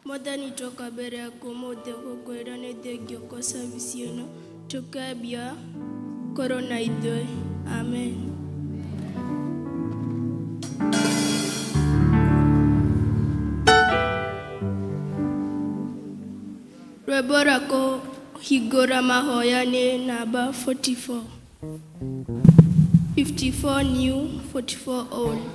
Mwathani, twoka mbere yaku ũmũthĩ gũkwĩra nĩ thengiũ kwa service ĩno, tũkambia korwo na ithuĩ. Amen. Rwĩmbo rwa kũhingũra mahoya nĩ namba 44. 54 new, 44 old.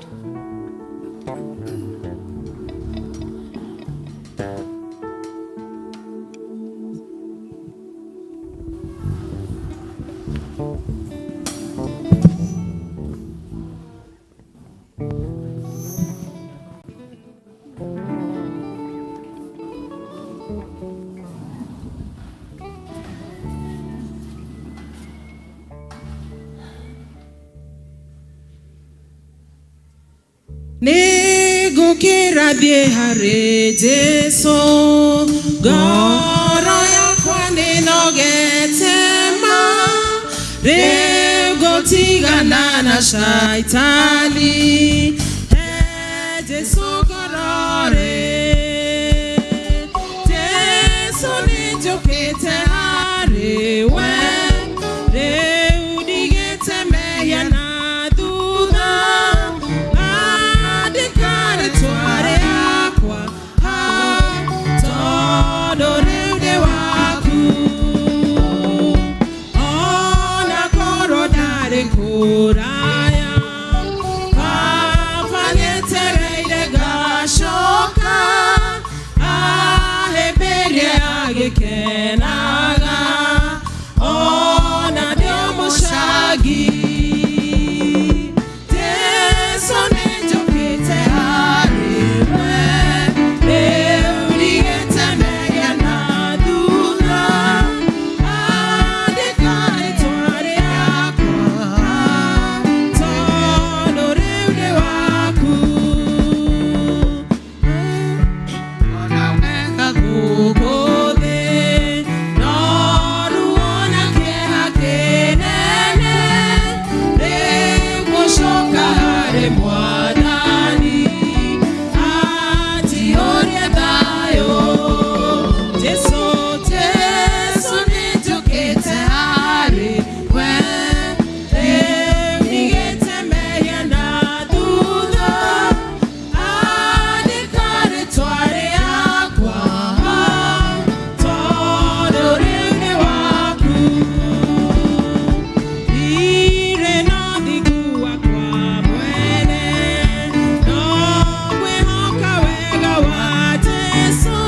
Nĩngũkĩra thiĩ harĩ Jesũ, ngoro yakwa nĩnogete ma, rĩu ngũtigana na Shaitani, he Jesũ ngoro rĩ. Jesũ nĩnjũkĩte harĩ we, rĩu ndigĩte mehia na thutha, andĩka rĩtwa rĩakwa ha, tondũ rĩu ndĩ waku. Ona korwo ndarĩ kũraya, Baba nĩetereire ngacoka, ahĩmbĩrie agĩkenaga, ona ndĩ o mũcangi. Jesũ nĩnjũkĩte harĩ we, rĩu ndigĩte mehia na thutha, andĩka rĩtwa rĩakwa, tondũ rĩu ndĩ waku. Ona wega gũkũ thĩ, no ruo na kĩeha kĩnene, rĩu ngũcoka harĩ Mwathani, anjiyũrie thayũ. Jesũ, Jesũ nĩnjũkĩte harĩ we, rĩu ndigĩte mehia na thutha, andĩka rĩtwa rĩakwa, tondũ rĩu nĩ waku. Ndirĩ na ũthingu wakwa mwene, no ngwĩhoka wega wa Jesũ,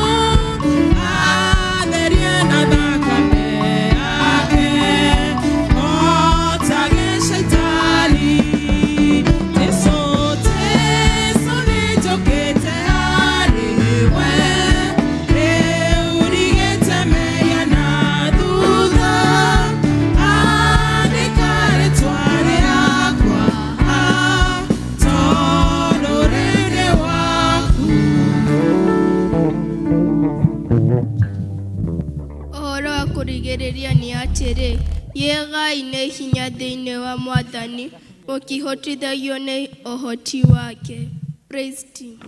atherie na thakame yake, hotage Shaitani. Jesũ, Jesũ nĩnjũkĩte harĩ we, rĩu ndigĩte mehia na thutha, andĩka rĩtwa rĩakwa, tondũ rĩu ndĩ waku. Ũhoro wa kũrigĩrĩria nĩ atĩrĩ, gĩagai na hinya thĩinĩ wa Mwathani, mũkĩhotithagio nĩ ũhoti wake. Praise team.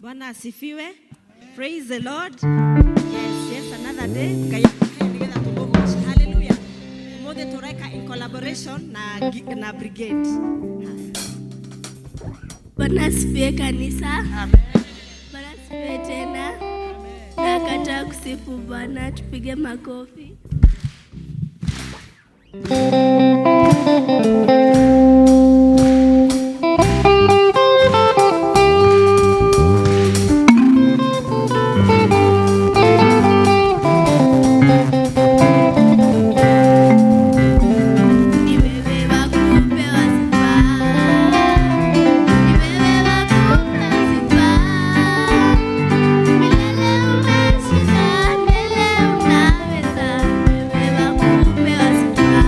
Bwana asifiwe. Praise the Lord. Yes, another day. Ngai akuhe nigetha tũmũgoce. Hallelujah. Ũmũthĩ tũreka in collaboration na brigade. Bwana asifiwe kanisa. Bwana asifiwe tena. Nakataa kusifu Bwana, tupige makofi. Ni wewe wa kupewa sifa. Ni wewe wa kupewa sifa. Milele umeshinda, milele unaweza. Wewe wa kupewa sifa.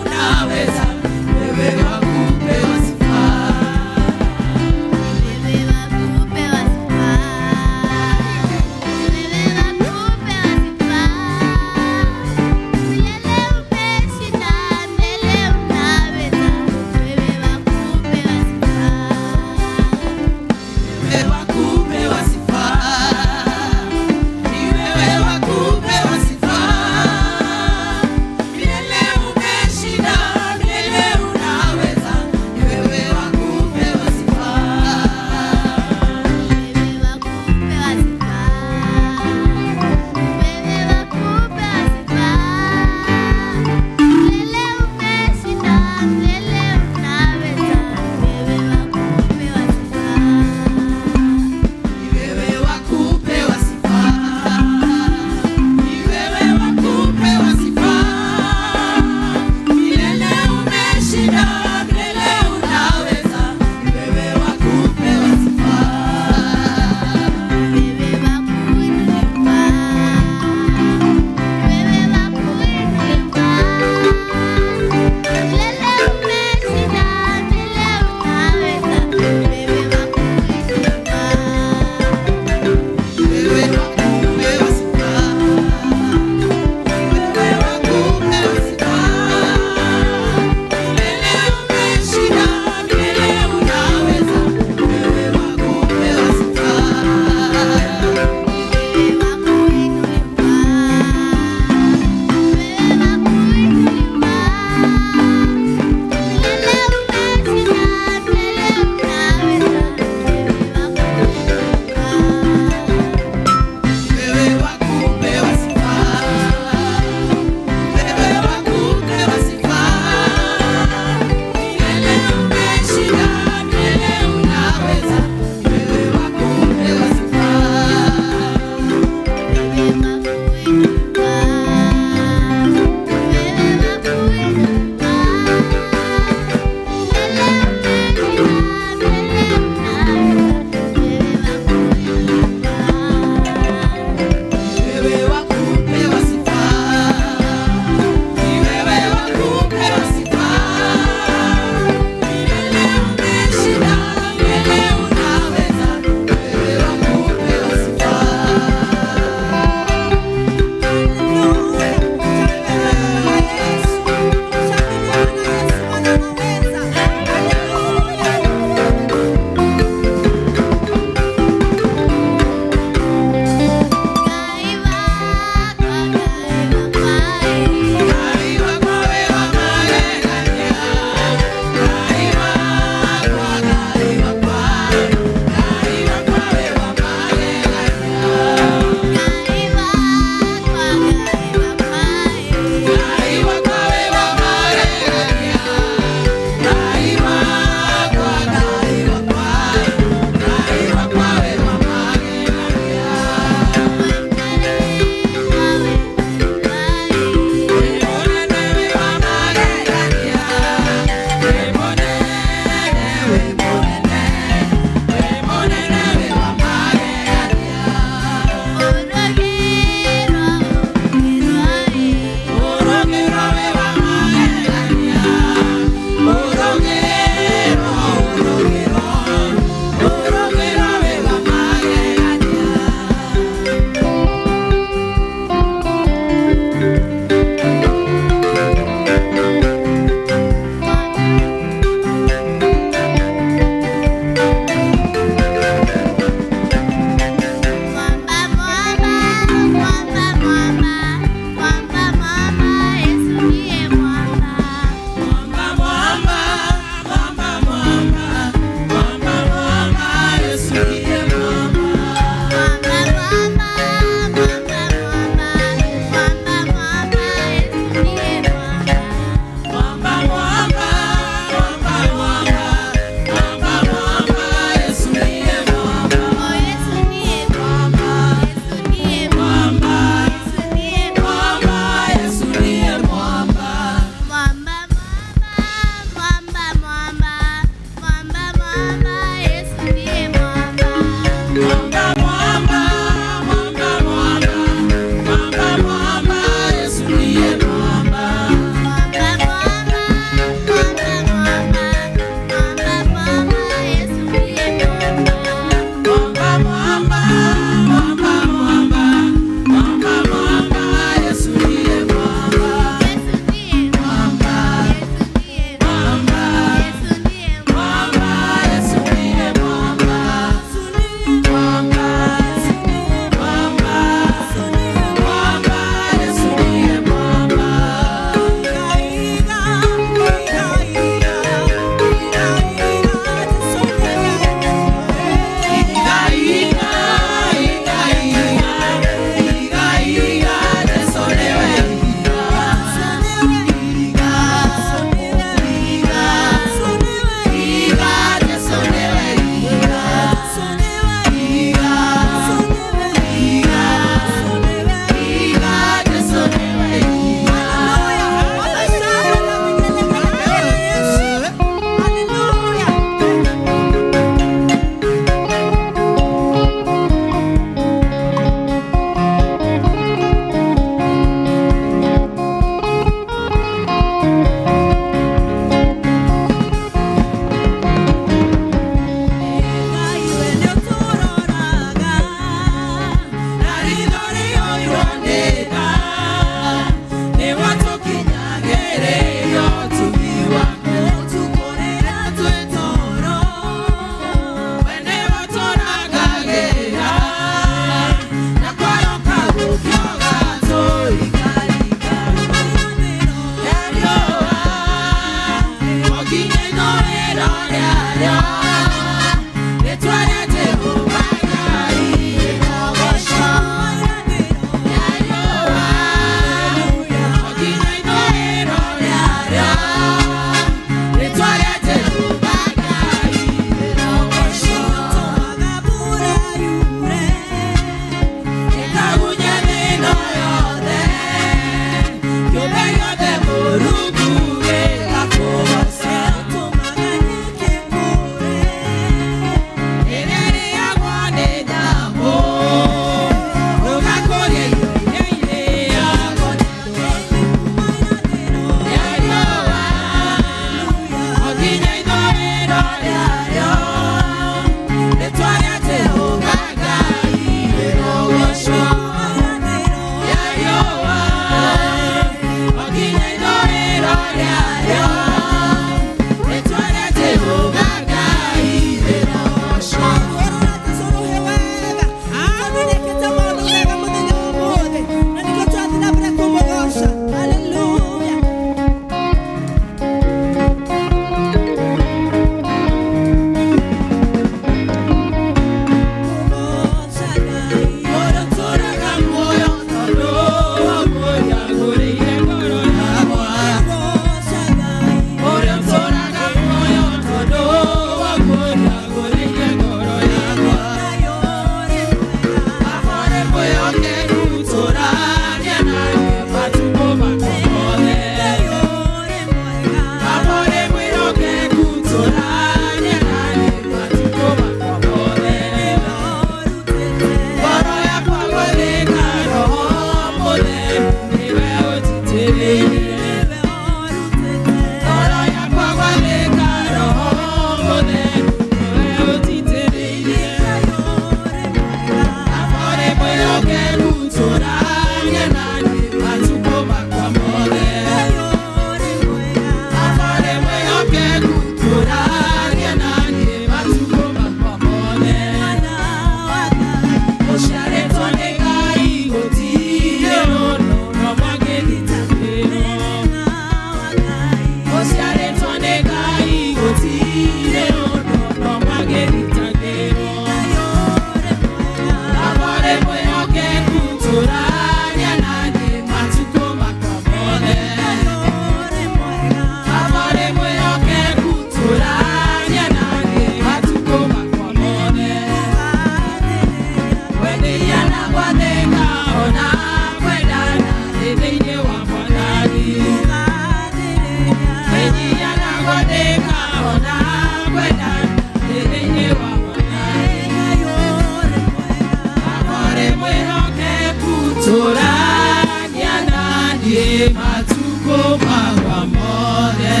Tũrania na niĩ matukũ makwa mothe.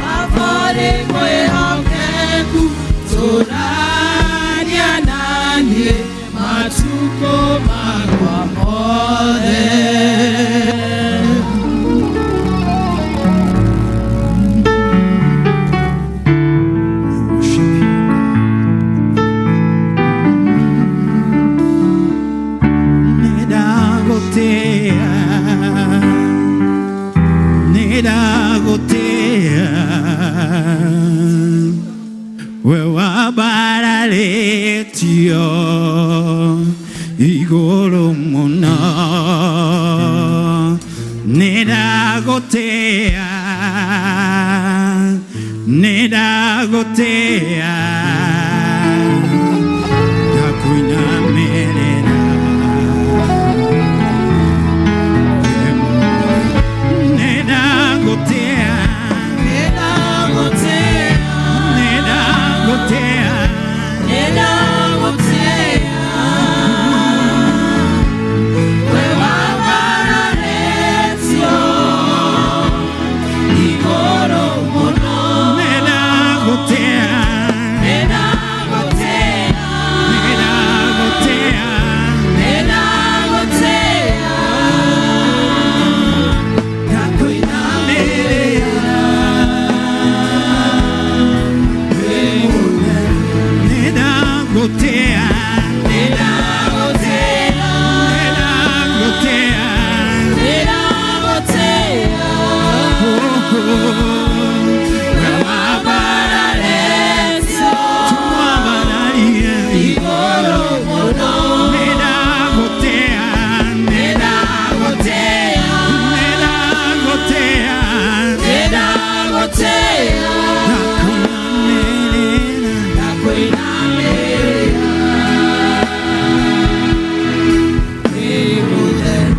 Baba nĩ mwĩhokeku, tũrania na niĩ matukũ makwa mothe. Nĩndagũtĩĩa, nĩndagũtĩĩa, we wambararĩtio igũrũ mũno. Nĩndagũtĩĩa, nĩndagũtĩĩa, ndakũinamĩrĩra. Nĩndagũtĩĩa, Nĩndagũtĩĩa, nĩndagũtĩĩa, nĩndagũtĩĩa. We wambararĩtio igũrũ mũno. Nĩndagũtĩĩa, Nĩndagũtĩĩa, nĩndagũtĩĩa, nĩndagũtĩĩa. ndakũinamĩrĩra. Nĩndagũtĩĩa, Nĩndagũtĩĩa, nĩndagũtĩĩa, nĩndagũtĩĩa. oh, oh. We wambararĩtio Twambararie igũrũ mũno. Nĩndagũtĩĩa, Nĩndagũtĩĩa, nĩndagũtĩĩa, nĩndagũtĩĩa. ndakũinamĩrĩra. Ndakũinamĩrĩra. Wĩ mũtheru.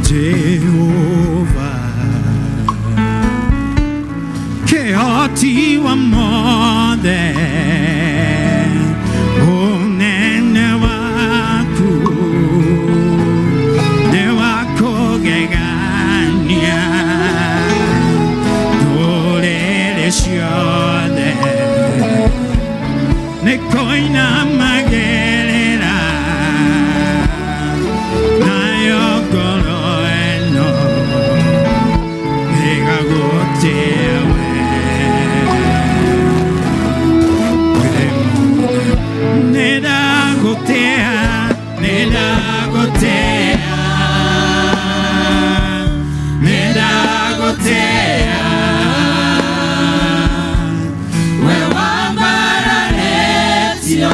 Jehova kĩhoti wa mothe ũnene waku nĩ wa kũgegania ndũrĩrĩ ciothe nĩ kũinamagĩrĩra nayo ngoro ĩno ĩgagũtĩĩa we. Nĩndagũtĩĩa, nĩndagũtĩĩa, nĩndagũtĩĩa. We wambararĩtio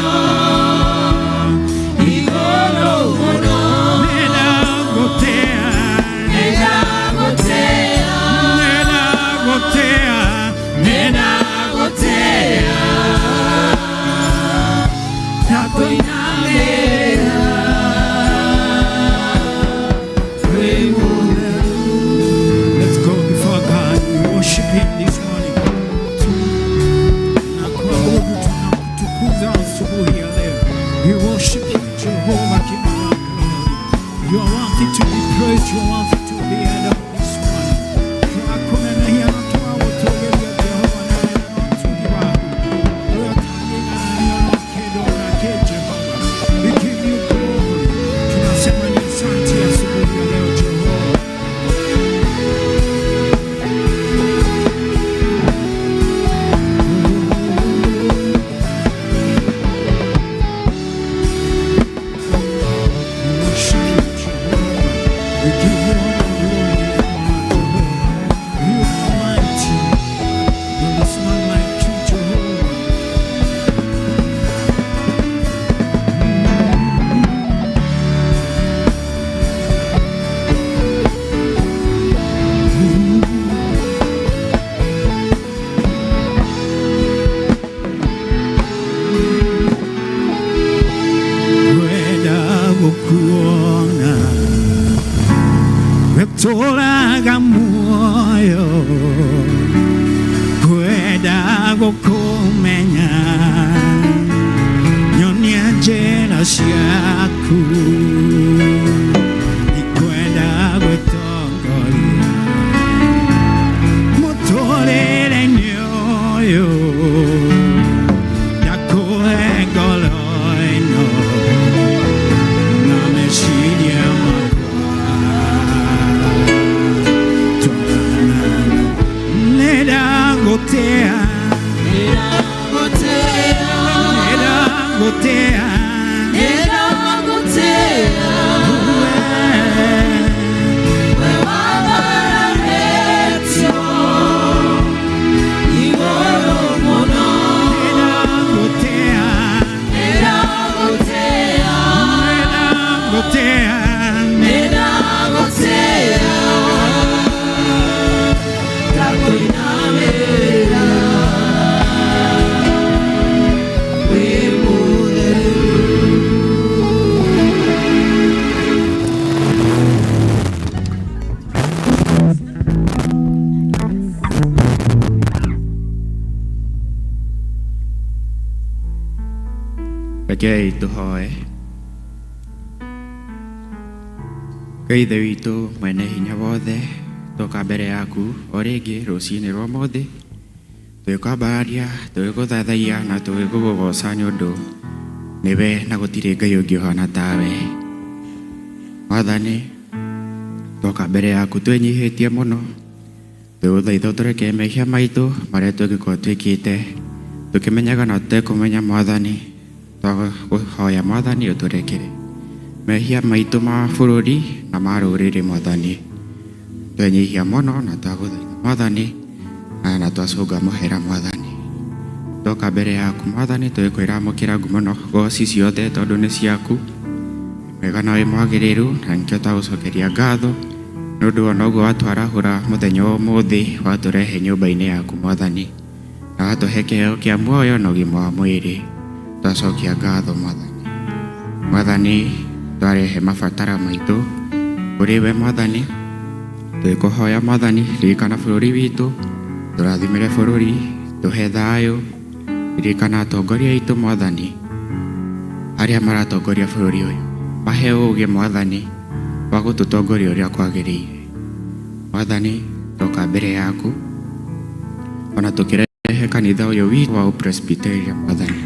Njĩra ciaku ndikwenda gwĩtongoria mũtũrĩre-inĩ ũyũ, ndakũhe ngoro ĩno na meciria makwa. Twarana nĩndagũtĩa, nĩndagũtĩa we. Nĩndagũtĩa, nĩndagũtĩa. Rekei tũhoe. Ngai Ithe witũ mwene hinya wothe, tũka mbere yaku o rĩngĩ rũcinĩ rwa ũmũthĩ, tũgĩkwambararia, tũgĩgũthathaiya na tũgĩkũgũgoca nĩ ũndũ nĩwe na gũtirĩ Ngai ũngĩ ũhana tawe. Mwathani, twoka mbere yaku twĩnyihĩtie mũno, twĩgũthaitha ũtũrekere mehia maitũ marĩa tũngĩkorwo twĩkĩte tũkĩmenyaga na tũtekũmenya. Mwathani, twakũhoya Mwathani ũtũrekere mehia maitũ ma bũrũri na ma rũrĩrĩ. Mwathani, twenyihia mũno na twagũthaitha Mwathani na twacũnga mũhera. Mwathani, twoka mbere yaku Mwathani tũgĩkwĩra amũkĩra ngumo na goci ciothe tondũ nĩ ciaku, mwega na wĩ mwagĩrĩru, na nĩkĩo twagũcokeria ngatho nĩ ũndũ ona ũguo watwarahũra mũthenya wa ũmũthĩ, watũrehe nyũmba-inĩ yaku Mwathani, na watũhe kĩheo kĩa muoyo na ũgima wa mwĩrĩ. Twacokia ngatho Mwathani. Mwathani, twarehe mabatara maitũ kũrĩ we Mwathani, twĩkũhoya Mwathani ririkana bũrũri witũ, tũrathimĩre bũrũri, tũhe thayũ. Ririkana atongoria aitũ Mwathani, arĩa maratongoria bũrũri ũyũ, mahe ũũgĩ Mwathani wa gũtũtongoria ũrĩa kwagĩrĩire. Mwathani, toka mbere yaku ona tũkĩrehe kanitha ũyũ witũ wa Presbyterian. Mwathani,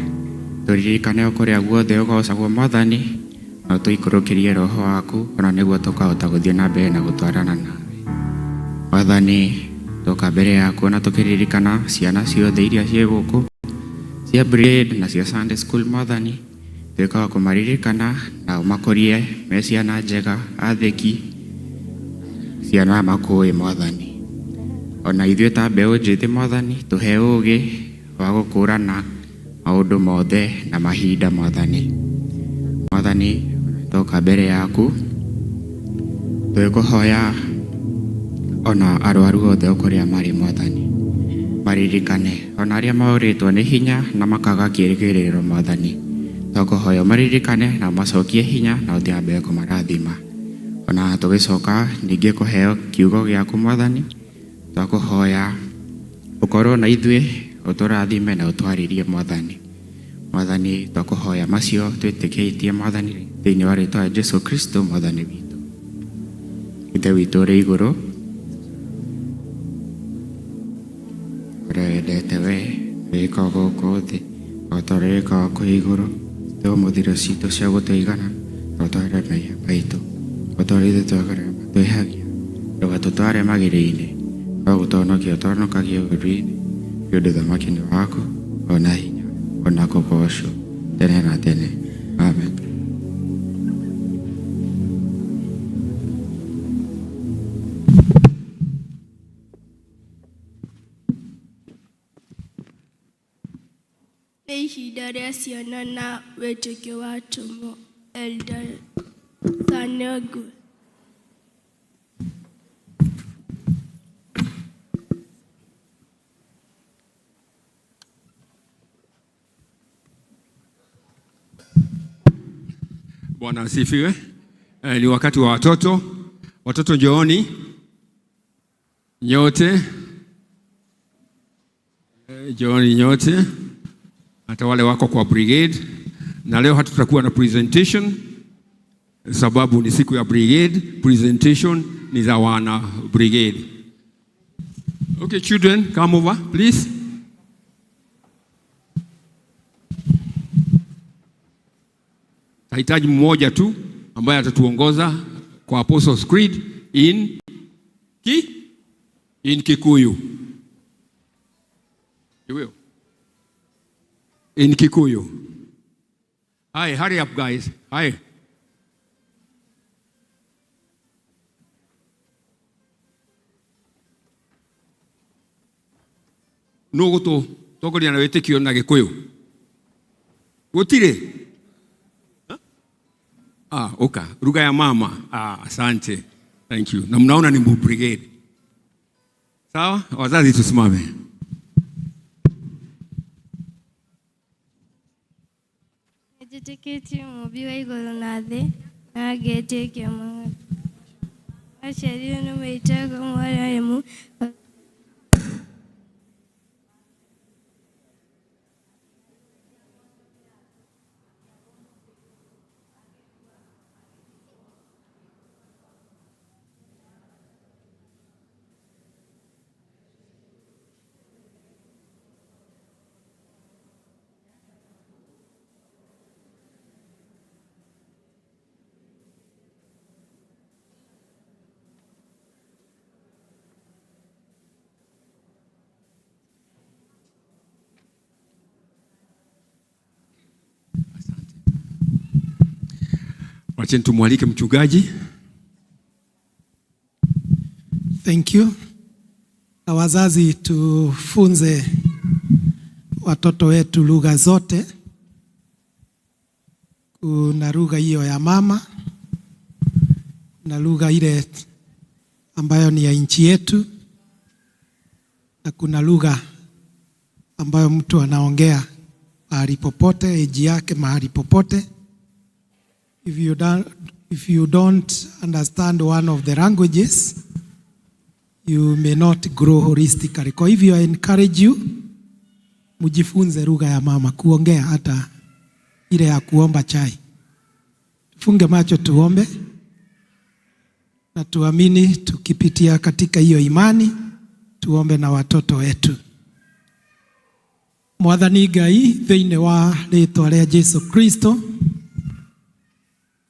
tũririkane o kũrĩa guothe ũgocagwo Mwathani, na ũtũikũrũkĩrie roho waku ona nĩguo tũkahota gũthiĩ na mbere na gũtwarana nawe. Mwathani, toka mbere yaku ona tũkĩririkana ciana ciothe iria ciĩ gũkũ cia brigade na cia Sunday school. Mwathani, tuĩka wa kũmaririkana na ũmakũrie me ciana njega, athĩki, ciana makũĩ. Mwathani, ona ithuĩ ta mbeũ njĩthĩ Mwathani, tũhe ũũgĩ wa gũkũrana maũndũ mothe na mahinda. Mwathani, Mwathani, toka mbere yaku twĩkũhoya ona arwaru othe o kũrĩa marĩ. Mwathani, maririkane, ona arĩa maũrĩtwo nĩ hinya na makaga kĩĩrĩgĩrĩro. Mwathani, twakũhoya ũmaririkane na ũmacokie hinya na ũthiĩ na mbere kũmarathima. Ona tũgĩcoka ningĩ kũheo kiugo gĩaku Mwathani, twakũhoya ũkorwo na ithuĩ, ũtũrathime na ũtwarĩrie. Mwathani, Mwathani, twakũhoya macio twĩtĩkĩtie Mwathani, thĩinĩ wa rĩtwa rĩa Jesu Kristo Mwathani witũ. Ithe witũ ũrĩ igũrũ, ũrĩa wendete we wĩka gũkũ thĩ o ta ũrĩa wĩkaga kũu igũrũ. Tũhe ũmũthĩ irio citũ cia gũtũigana, na ũtũohere mehia maitũ o ta ũrĩa ithuĩ tuohagĩra matwĩhagia. Ndũgatũtware magerio-inĩ, no gũtũhonokia ũtũhonokagie ũũru-inĩ, nĩ ũndũ ũthamaki nĩ waku, ona hinya, ona kũgoocwo tene na tene. Amen. Nĩ ihinda rĩa ciana na wĩtĩkio wa atũmwo. Elder Sanegu. Bwana asifiwe. Ni wakati wa watoto. Watoto njooni nyote, njooni nyote, hata wale wako kwa brigade Na leo hatutakuwa na presentation sababu ni siku ya brigade. Presentation ni za wana brigade. Okay, children, come over, please. Nahitaji mmoja tu ambaye atatuongoza kwa Apostles' Creed in Kikuyu. You will. In Kikuyu. Hi, hurry up guys. Hi. Nũ gũtũtongoria na wĩtĩkio na Gĩkũyũ? Gũtirĩ? Ah, okay. Lugha ya mama. Ah, asante. Thank you. Na mnaona ni brigade. Sawa? Wazazi tusimame. Nĩnjĩtĩkĩtie Mũũmbi wa igũrũ na thĩ na ngetĩkia Mwathani aciarirwo nĩ maitagwo Mariamu. Wacheni tumwalike mchungaji. Thank you. Na wazazi tufunze watoto wetu lugha zote. Kuna lugha hiyo ya mama na lugha ile ambayo ni ya nchi yetu, na kuna lugha ambayo mtu anaongea mahali popote, age yake mahali popote. If you don't understand one of the languages, you may not grow holistically. Kwa hivyo I encourage you mjifunze lugha ya mama kuongea, hata ile ya kuomba chai. Tufunge macho tuombe na tuamini, tukipitia katika hiyo imani, tuombe na watoto wetu. Mwathani Ngai, thĩinĩ wa rĩtwa rĩa Jesu Kristo,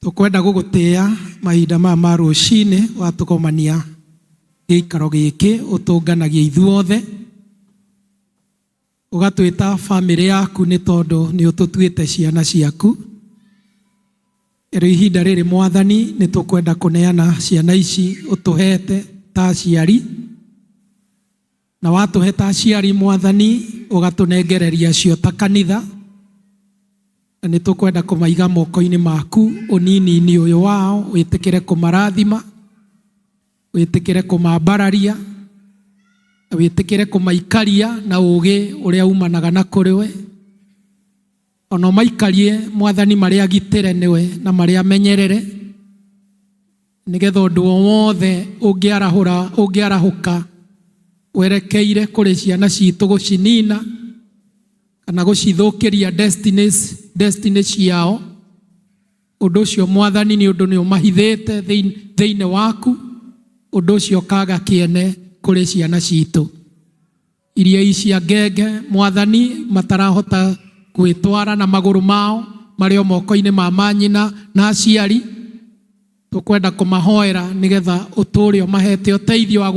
tũkwenda gũgũtĩĩa mahinda maya ma rũcinĩ watũgomania gĩikaro gĩkĩ ũtũnganagia ithuothe, ũgatwĩta bamĩrĩ yaku nĩ tondũ nĩ ũtũtuĩte ciana ciaku. Rĩu ihinda rĩrĩ Mwathani, nĩ tũkwenda kũneana ciana ici ũtũhete ta aciari, na watũhe ta aciari Mwathani, ũgatũnengereria cio ta kanitha, na nĩ tũkwenda kũmaiga moko-inĩ maku ũnini-inĩ ũyũ wao, wĩtĩkĩre kũmarathima, wĩtĩkĩre kũmambararia, na wĩtĩkĩre kũmaikaria na ũgĩ ũrĩa umanaga na kũrĩ we. Ona ũmaikarie Mwathani marĩa agitĩre nĩwe na marĩa amenyerere, nĩgetha ũndũ o wothe ũngĩarahũka werekeire kũrĩ ciana citũ gũcinina kana gũcithũkĩria destiny ciao, ũndũ ũcio Mwathani nĩ ũndũ nĩ ũmahithĩte thĩinĩ waku, ũndũ ũcio ũkaga kĩene kũrĩ ciana citũ iria icia ngenge Mwathani matarahota gwĩtwara na magũrũ mao, marĩ o moko-inĩ ma manyina na aciari. Tũkwenda kũmahoera nĩgetha ũtũũre ũmahete ũteithio wa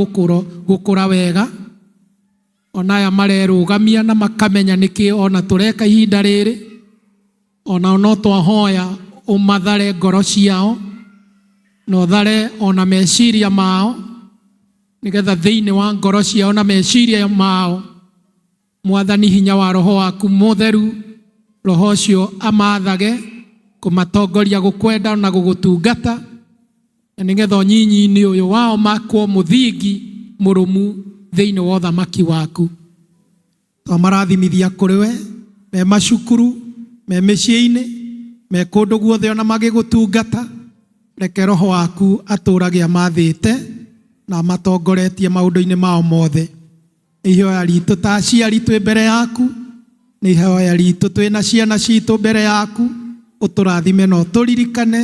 gũkũra wega, ona aya marerũgamia na makamenya nĩkĩ ona tũreka ihinda rĩrĩ, ona no twahoya ũmathare ngoro ciao na ũthare ona meciria mao, nĩgetha thĩinĩ wa ngoro ciao na meciria mao Mwathani, hinya wa roho waku mũtheru, roho ũcio amathage kũmatongoria gũkwenda na gũgũtungata, na nĩgetha ũnyinyi-inĩ ũyũ wao makwo mũthingi mũrũmu thĩinĩ wa ũthamaki waku. Twamarathimithia kũrĩ we me macukuru, me mĩciĩ-inĩ, me kũndũ guothe ona magĩgũtungata, reke roho waku atũrage amathĩte na amatongoretie maũndũ-inĩ mao mothe. Nĩ ihoya ritũ ta aciari twĩ mbere yaku, nĩ ihoya ritũ twĩ na ciana citũ mbere yaku. Ũtũrathime na ũtũririkane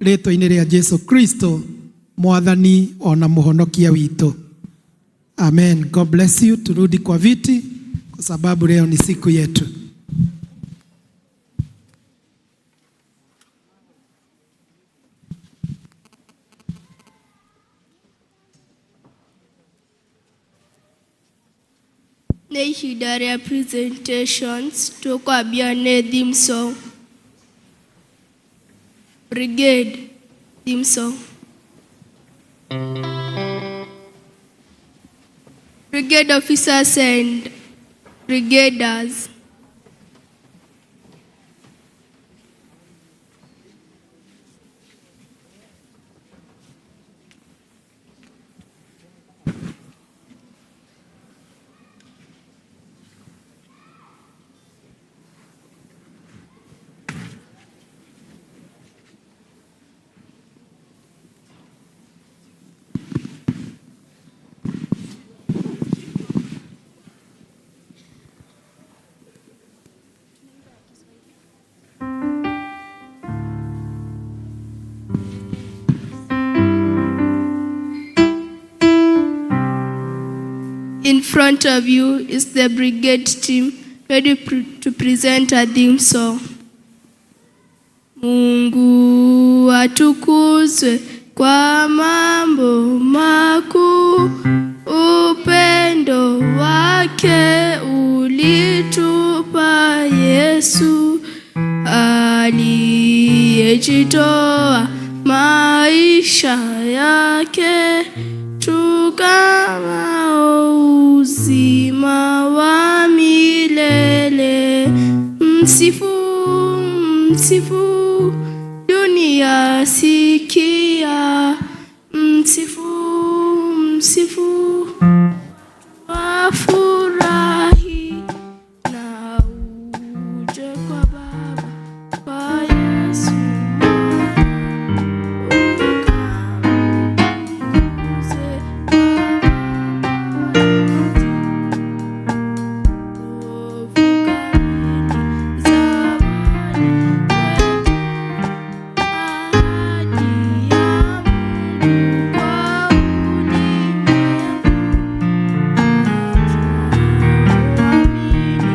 rĩtwa-inĩ rĩa Jesu Kristo, Mwathani ona mũhonokia witũ. Amen. God bless you. Turudi kwa viti kwa sababu leo ni siku yetu. Nĩ ihinda rĩa presentations, tũkwambia nĩ theme song. Brigade theme song. Brigade officers and brigaders. In front of you is the brigade team ready to present a theme song. Mungu atukuzwe kwa mambo makuu, upendo wake ulitupa Yesu, aliyejitoa maisha yake tukamao uzima wa milele. Msifu, msifu, dunia sikia. Msifu, msifu, wafurahi na uje kwa Baba, kwa Yesu ukamtukuze kwa wokovu kamili, zawadi kwetu, ahadi ya Mungu kwa ulimwengu. Tunaoamini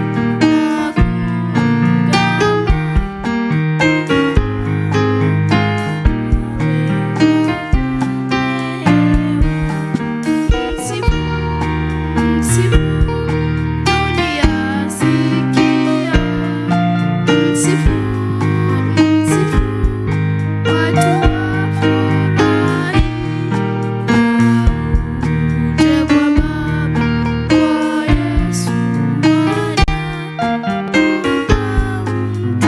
na kuungama Msifu, msifu, dunia sikia. Msifu, msifu, watu wafurahi. Uje kwa Baba, kwa Yesu Mwana,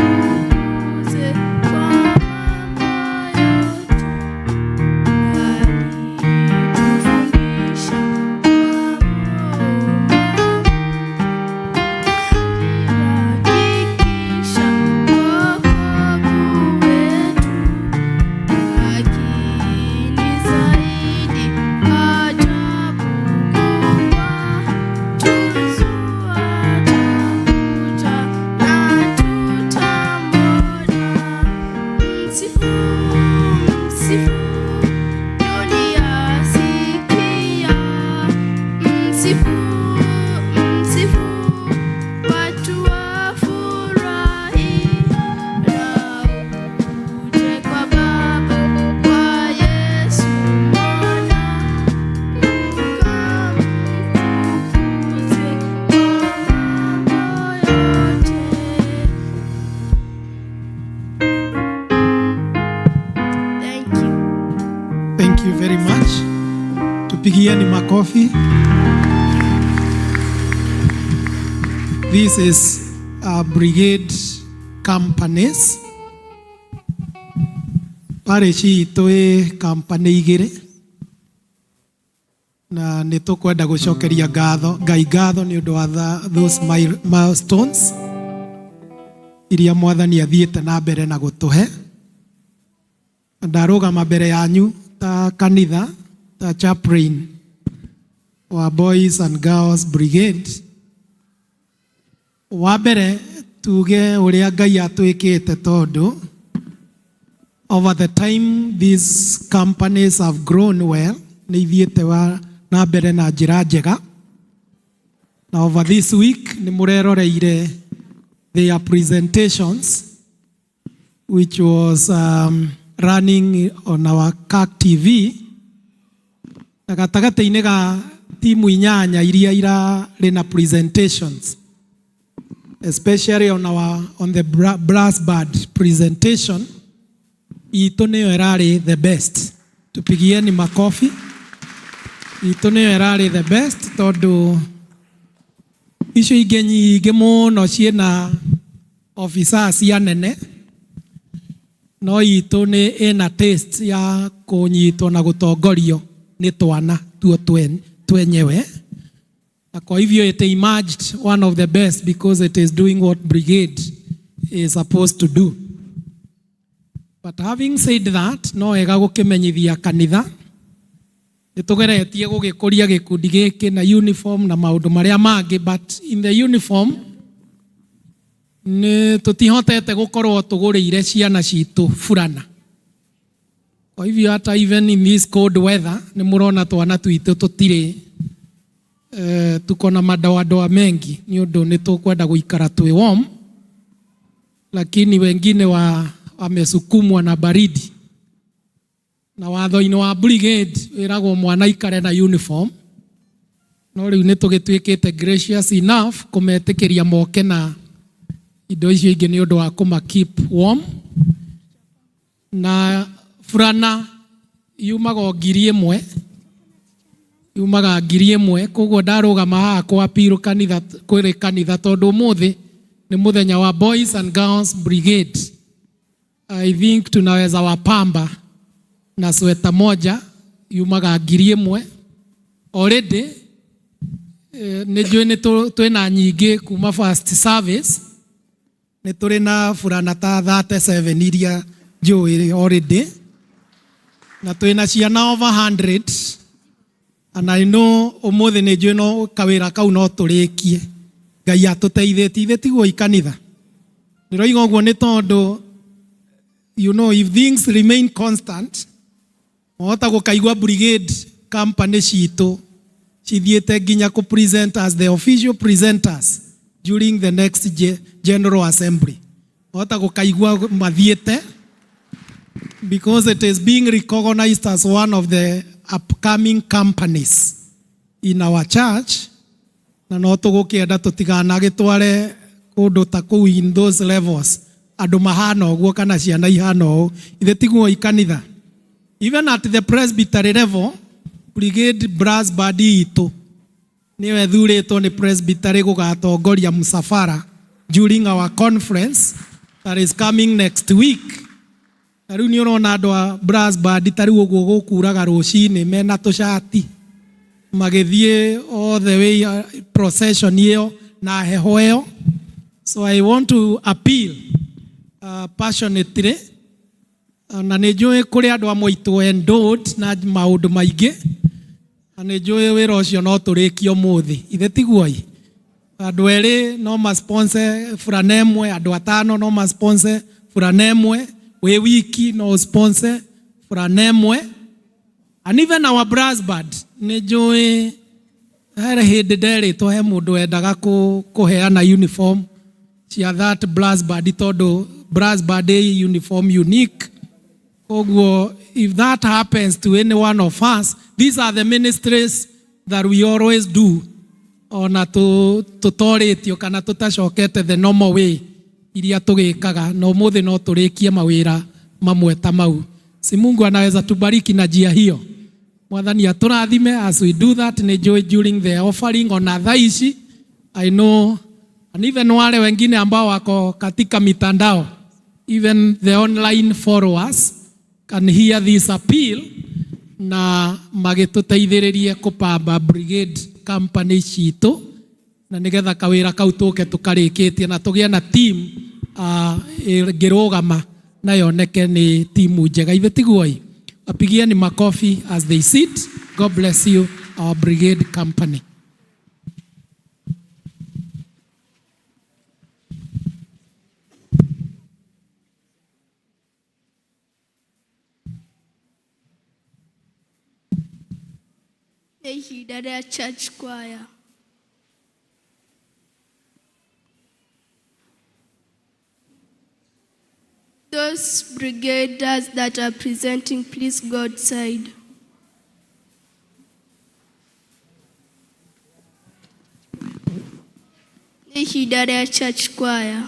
ukamtukuze kwa mambo yote. Alitufundisha mambo alihakikisha wokovu wetu, lakini zaidi ajabu kubwa, Yesu atakuja na tutamwona. Msifu, msifu, dunia sikia. Msifu, msifu, watu wafurahi. Na uje kwa Baba, kwa Yesu Mwana, ukamtukuze kwa mambo yote. Thank you. Thank you very much. Tupigieni makofi. This is Brigade Companies. Parish itũ ĩ company igĩrĩ na nĩ tũkwenda gũcokeria ngatho Ngai ngatho nĩ ũndũ wa those milestones iria Mwathani athiĩte na mbere na gũtũhe. Ndarũgama mbere yanyu ta kanitha, ta chaplain wa Boys and Girls Brigade. Wa mbere tuge ũrĩa Ngai atwĩkĩte, tondũ Over the time these companies have grown well, nĩ ithiĩte wa na mbere na njĩra njega. Na over this week nĩ mũreroreire their presentations, which was running on our CAC TV. Na gatagatĩ-inĩ ga timu inyanya iria irarĩ na presentations, especially on the brass band presentation, itũ nĩyo ĩrarĩ the best. Tupigieni makofi. Itũ nĩyo ĩrarĩ the best tondũ icio ingĩ nyingĩ mũno ciĩna officers anene, no itũ nĩ ĩna taste ya kũnyitwo na gũtongorio nĩ twana tuo twenyewe, na kwa hivyo it emerged one of the best because it is doing what brigade is supposed to do. But having said that, no wega gũkĩmenyithia kanitha nĩ tũgeretie gũgĩkũria gĩkundi gĩkĩ na uniform na maũndũ marĩa mangĩ, but in the uniform nĩ tũtihotete gũkorwo tũgũrĩire ciana citũ burana. Kwa hivyo hata even in this cold weather nĩ mũrona twana twitũ tũtirĩ tuko na madoadoa mengi nĩ ũndũ nĩ tũkwenda gũikara twĩ warm, lakini wengine wa wamesukumwa na baridi. Na watho-inĩ wa brigade wĩragwo mwana ikare na uniform, no rĩu nĩ tũgĩtuĩkĩte gracious enough kũmetĩkĩria moke na indo icio ingĩ nĩ ũndũ wa kũma keep warm. Na burana yumaga o 1000, yumaga 1000. Koguo ndarũgama haha kwa appeal kanitha, kwĩrĩ kanitha, tondũ ũmũthĩ nĩ mũthenya wa Boys and Girls Brigade, I think tunaweza wapamba na sweta moja yumaga 1000. Already nĩ njũĩ nĩ twĩna nyingĩ kuma first service, nĩ tũrĩ na burana ta 37 iria njũĩ already, na twĩna ciana over 100, and I know ũmũthĩ nĩ njũĩ no kawĩra kau no tũrĩkie Ngai atũteithĩtie. Ithe tiguo ikanitha ndĩroiga ũguo nĩ tondũ if things remain constant, wahota gũkaigua brigade company citũ cithiĩte nginya kũ present as the official presenters during the next general assembly. Wahota gũkaigua mathiĩte because it is being recognized as one of the upcoming companies in our church, na no tũgũkĩenda tũtiganagĩtware kũndũ ta kũu in those levels andũ mahana ũguo kana ciana ihana ũũ. Ithe tiguo ikanitha? Even at the presbytery level, brigade brass band itũ nĩyo ĩthurĩtwo nĩ presbytery gũgatongoria msafara during our conference that is coming next week. Na rĩu nĩ ũrona andũ a brass band ta rĩu ũguo gũkuraga rũcinĩ mena tũcati magĩthiĩ all the way procession ĩyo na heho ĩyo. So I want to appeal passionately, na nĩ njũĩ kũrĩ andũ amwe aitũ endowed na maũndũ maingĩ, na nĩ njũĩ wĩra ũcio no tũrĩkie ũmũthĩ. Ithe tiguo? Andũ erĩ no masponsor burana ĩmwe, andũ atano no masponsor burana ĩmwe, wĩ wiki no sponsor burana ĩmwe. And even our brass band, nĩ njũĩ here hĩndĩ nderĩtwo he mũndũ wendaga kũheana uniform cia that brass band tondũ brass band ĩ uniform unique. Koguo if that happens to any one of us, these are the ministries that we always do ona tũtorĩtio kana tũtacokete the normal way iria tũgĩkaga, na ũmũthĩ no tũrĩkie mawĩra mamwe ta mau. Si Mungu anaweza tubariki na njia hiyo? Mwathani atũrathime as we do that. Nĩ njũĩ during the offering ona thaa ici, I know, and even wale wengine ambao wako katika mitandao, even the online followers can hear this appeal na magĩtũteithĩrĩrie kũpamba brigade company citũ na nĩgetha kawĩra kau tũke tũkarĩkĩtie na tũgĩe na team ĩngĩrũgama na yoneke nĩ timu njega. Ithe tiguo? Wapigieni makofi as they sit. God bless you, our brigade company. Nĩ ihinda rĩa church choir. Those brigaders that are presenting, please go outside. Nĩ ihinda rĩa church choir.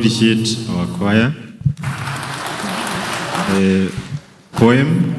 Appreciate our choir. Poem.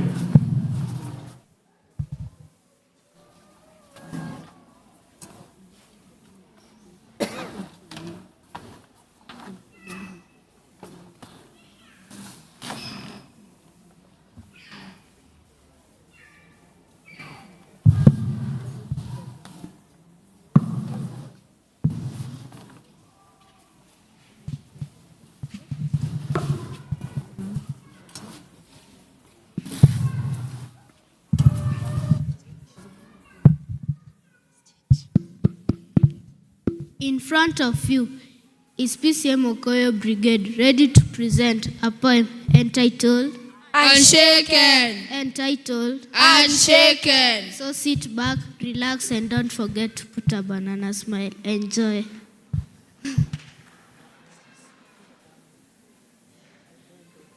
In front of you is PCEA Mukuyu Brigade ready to present a poem entitled Unshaken. Entitled Unshaken. So sit back, relax, and don't forget to put a banana smile. Enjoy.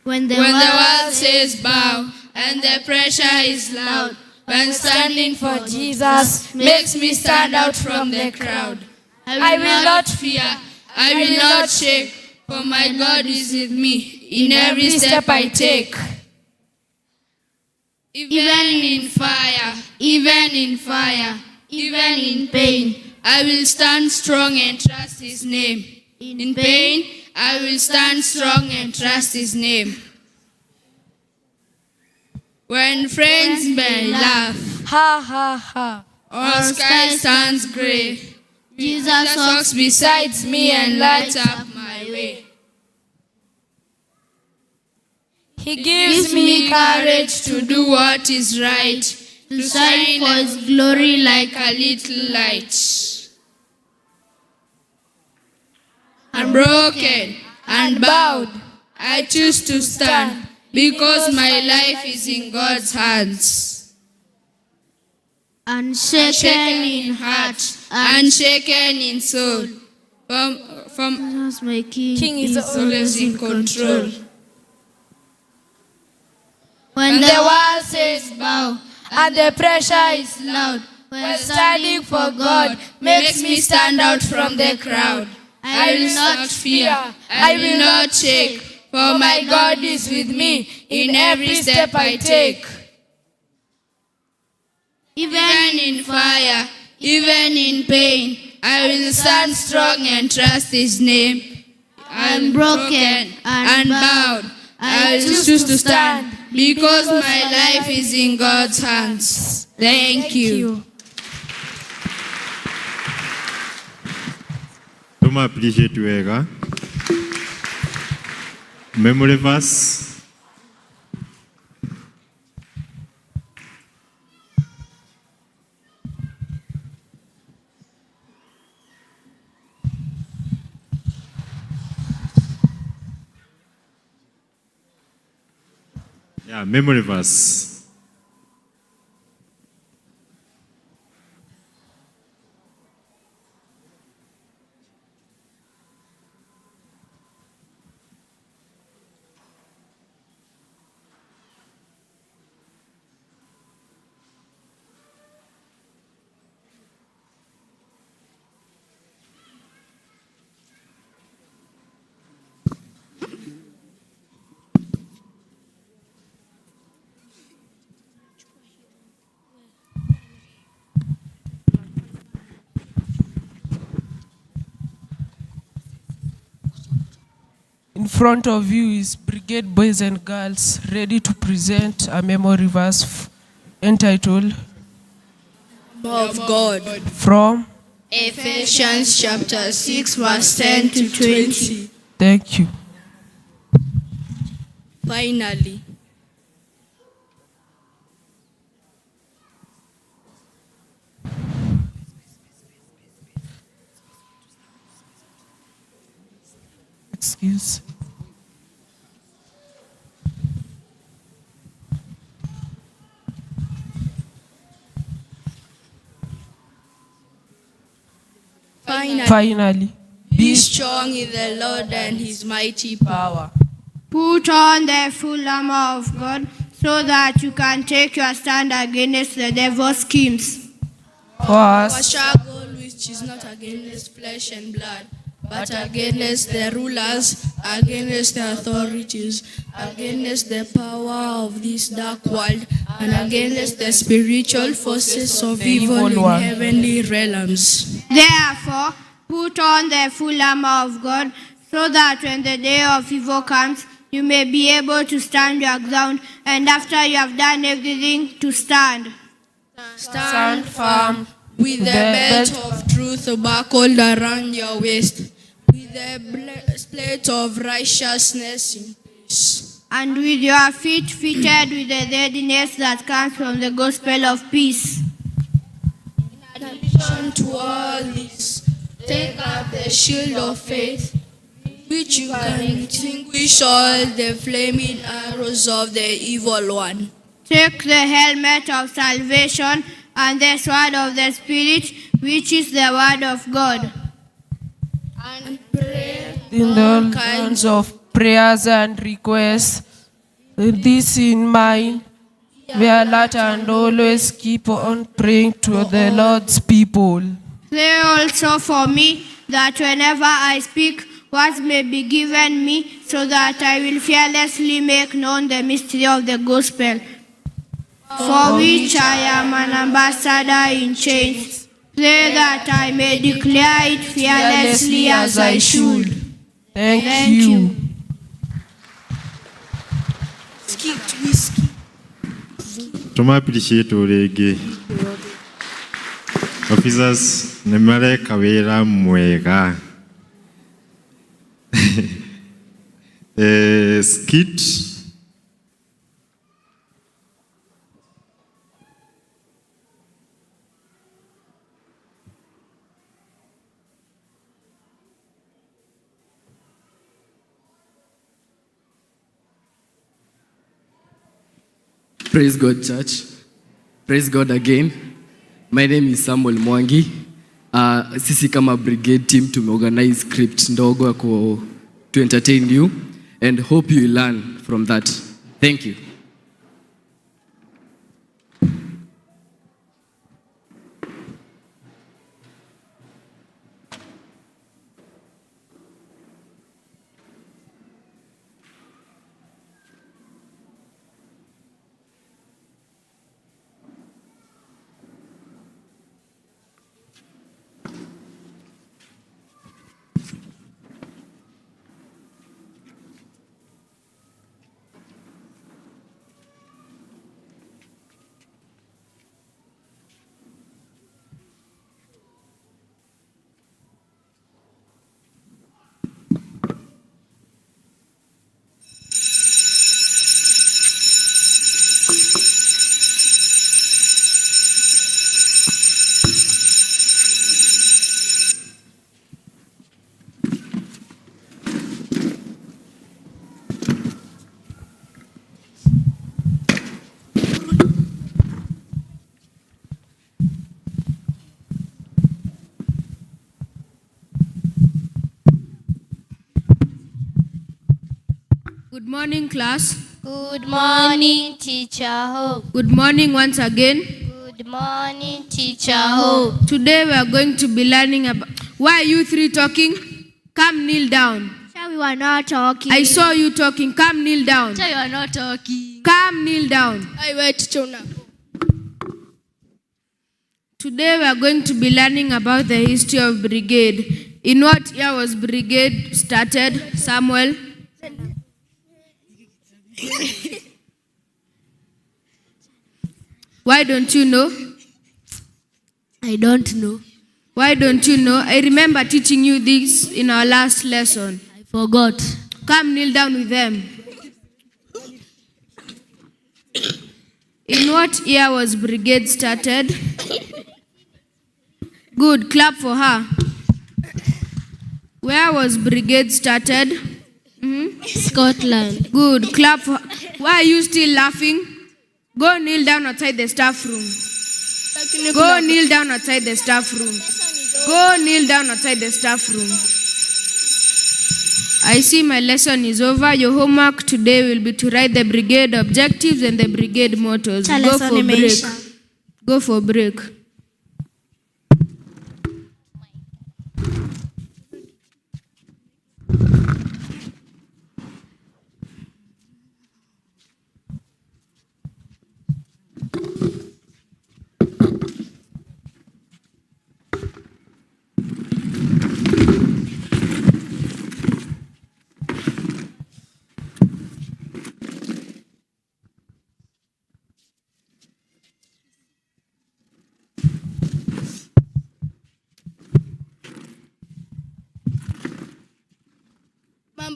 When the When the world says bow and the pressure is loud, when standing for Jesus makes me stand out from the crowd. I will not fear, I will not shake, for my God is with me in every step I take. Even in fire, even in fire, even in pain, I will stand strong and trust His name. In pain, I will stand strong and trust His name. When friends may laugh, Ha ha ha. or sky stands gray, Jesus walks beside me and lights up my way. He gives me courage to do what is right, to shine for His glory like a little light. Unbroken and bowed, I choose to stand because my life is in God's hands. Unshaken in heart, unshaken in soul. From Jesus, my King, King is always in control. When When the world says bow and the pressure is loud, when standing for God makes me stand out from the crowd. I will not fear, I will not shake, for my God is with me in every step I take. Even in fire, even in pain, I will stand strong and trust His name. I'm broken and bowed. I will choose to stand because my life is in God's hands. Thank you. Tuma appreciate wega. Memory verse. Yeah, memory verse. In front of you is Brigade Boys and Girls ready to present a memory verse entitled Of God. From. Ephesians chapter 6, verse 10 to 20. Thank you. Finally, Excuse. Finally, Finally, be strong in the Lord and His mighty power. Put on the full armor of God so that you can take your stand against the devil's schemes. For Our us, struggle, which is not against flesh and blood, but against the rulers, against the authorities, against the power of this dark world, and against the spiritual forces of evil in one. heavenly realms. Therefore, put on the full armor of God, so that when the day of evil comes, you may be able to stand your ground, and after you have done everything, to stand. Stand firm with the belt of truth buckled around your waist, with the breastplate of righteousness in place. And with your feet fitted with the readiness that comes from the gospel of peace. In addition to all this, take up the shield of faith, which you can extinguish all the flaming arrows of the evil one. Take the helmet of salvation and the sword of the Spirit, which is the word of God. And pray In all kinds of prayers and requests, with this in mind, be alert and always keep on praying to the Lord's people. Pray also for me, that whenever I speak, words may be given me, so that I will fearlessly make known the mystery of the gospel, for which I am an ambassador in chains. Pray that I may declare it fearlessly as I should. Thank, Thank you. you. Tuma appreciate o rĩngĩ. Officers nĩ mareka wĩra mwega. Skit. Praise God, church. Praise God again. My name is Samuel Mwangi. Sisi kama brigade team tumeorganize script ndogo ya to entertain you and hope you learn from that. Thank you. Good morning, class. Good morning, Teacher Hope. Good morning once again. Good morning, Teacher Hope. Today we are going to be learning about... Why are you three talking? Come kneel down. Sir, we were not talking. I saw you talking. Come kneel down. Sir, you are not talking. Come kneel down. I wait, teacher. Today we are going to be learning about the history of brigade. In what year was brigade started, Samuel? Why don't you know? I don't know. Why don't you know? I remember teaching you this in our last lesson. I forgot. Come kneel down with them. In what year was brigade started? Good, clap for her. Where was brigade started? Mm-hmm. Scotland. Good, clap for her. Why are you still laughing? Go kneel down outside the staff room. Go kneel down outside the staff room. Go kneel down outside the staff room. I see my lesson is over. Your homework today will be to write the brigade objectives and the brigade mottos. Go for break. Go for break.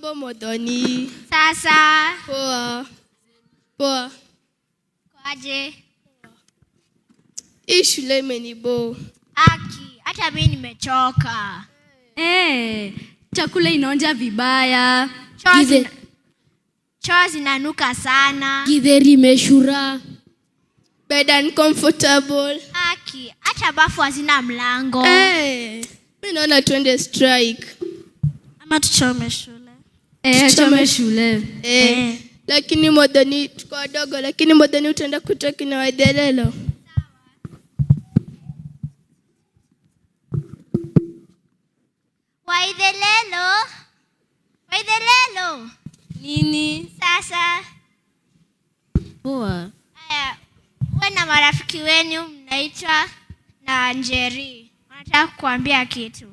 Mambo Modoni. Sasa. Poa. Poa. Kwaje? Hii shule imenibo. Aki, hata mimi nimechoka. Eh, chakula inaonja vibaya. Choo zinanuka sana. Githeri imeshura. Bed uncomfortable. Aki, hata bafu hazina mlango. Eh, mimi naona tuende strike. Ama tuchome shule. Eh, tuchome shule. Eh, lakini Modoni tuko wadogo, lakini Modoni utaenda kutoki na Waithelelo. Waithelelo. Waithelelo. Nini? Sasa. Poa. Aya, uwe na marafiki wenu mnaitwa na Njeri. Wanataka kukuambia kitu.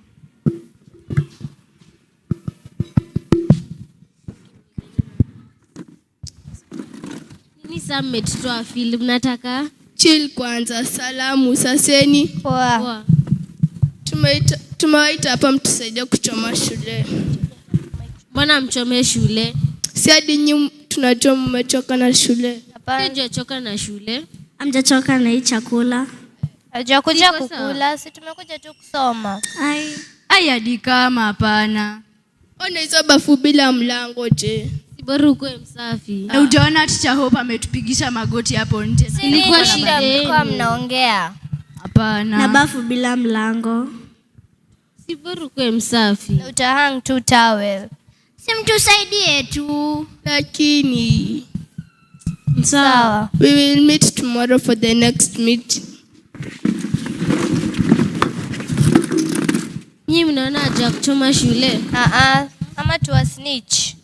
Nini sasa mmetutoa field mnataka? Chill kwanza, salamu saseni. Poa. Tumewaita hapa mtusaidie kuchoma shule. Mbona mchome shule? Si hadi nyinyi tunajua mmechoka na shule. Hatujachoka na shule. Hamjachoka na hii chakula. Hatujakuja kukula, si tumekuja tu kusoma. Ai. Ai, hadi kama hapana. Ona hizo bafu bila mlango je? Si bora ukuwe msafi. Na hujaona Teacher Hope ametupigisha magoti hapo nje. Ilikuwa shida Mlikuwa mnaongea. Hapana. Na bafu bila mlango. Si bora ukuwe msafi. Na utahang tu towel. Si mtusaidie tu. Lakini sawa. We will meet tomorrow for the next meeting. Nyinyi mnaona haja kuchoma shule? Ama tuwa snitch.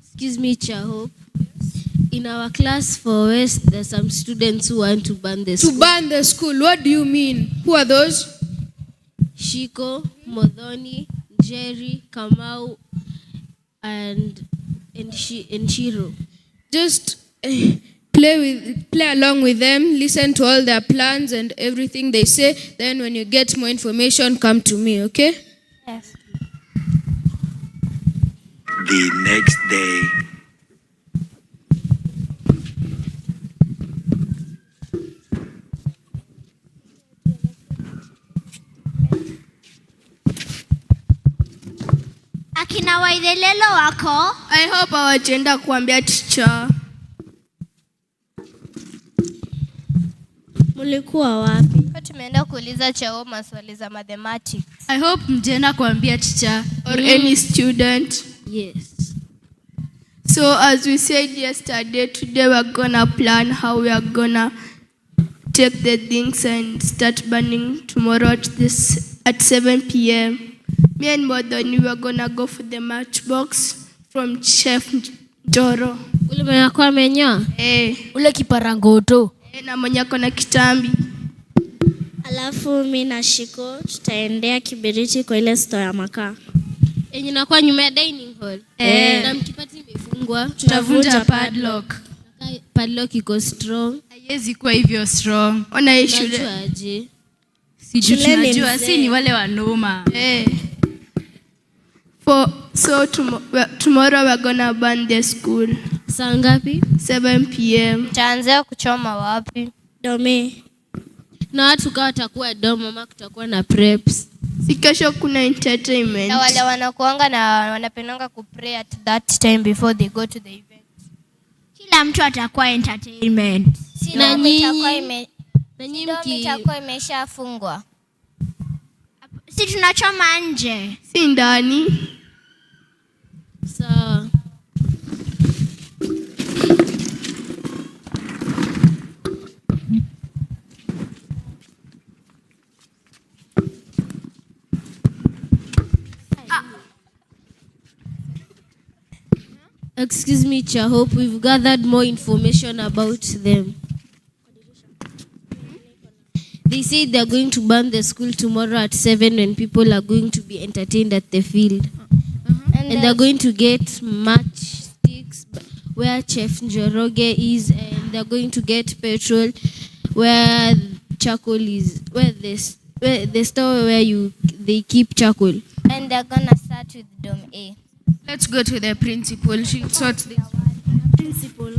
Excuse me, Teacher Hope. In our class for West, there's some students who want to burn the school. To burn the school? What do you mean? Who are those? Shiko, Modhoni, Jerry, Kamau, and Shiro. Just play along with them, listen to all their plans and everything they say. Then when you get more information, come to me, okay? Yes. The next day. Akina Waithelelo wako? I hope hawajaenda kuambia teacher. Mlikuwa wapi? Kwa tumeenda kuuliza Chao maswali za mathematics. I hope mjaenda kuambia teacher or any student. Yes. So as we said yesterday, today we're gonna plan how we are gonna take the things and start burning tomorrow at 7 p.m. Me and Modoni, we are gonna go for the matchbox from Chef Njoro. Ule mwenye alikuwa amenyoa? Eh. Ule kiparangoto. Eh, na mwenye ako na kitambi. Alafu mi na Shiko tutaendea kibiriti kwa ile store ya makaa. Yenye inakuwa nyuma ya dining hall. Eh. Na mkipati imefungwa, tutavunja padlock. Padlock iko strong. Haiwezi kuwa hivyo strong. Ona hii shule. Unajuaje? Sijui Shule ni tunajua, mzee. si ni wale wanoma. Eh. So tomorrow we're gonna burn the school. Saa ngapi? 7 p.m. Tutaanzia kuchoma wapi? Dome. Na watu kawa watakuwa dom ama kutakuwa na preps. Si kesho kuna entertainment. Na wale wanakuanga na wanapendanga kupray at that time before they go to the event. Kila mtu atakuwa entertainment. Si Na dom nyinyi- itakuwa na nyinyi itakuwa imeshafungwa. Si tunachoma nje. Si ndani. Sawa. Excuse me, Teacher Hope, we've gathered more information about them. They say they're going to burn the school tomorrow at 7 when people are going to be entertained at the field. And they're going to get matchsticks where Chef Njoroge is, and they're going to get petrol where charcoal is, where this Where the store where you they keep charcoal. And they're gonna start with Dom A. Let's go to the principal. She'll sort this. Principal.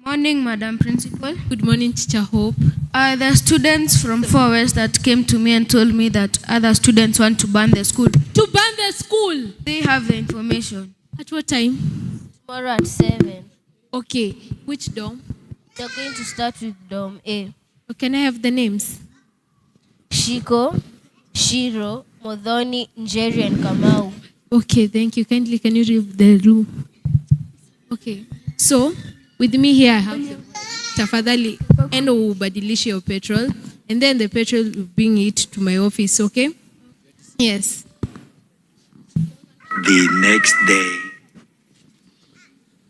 Morning, Madam Principal. Good morning, Teacher Hope. The students from Four West that came to me and told me that other students want to burn the school. To burn the school? They have the information. At what time? Tomorrow at 7. Okay. Which dorm? They're going to start with Dom A. Can I have the names? Shiko, Shiro, Modhoni, Njeri, and Kamau. Okay, thank you. Kindly, can you leave the room? Okay. So, with me here, I have tafadhali endo ubadilishe your petrol, and then the petrol will bring it to my office, okay? Yes. The next day.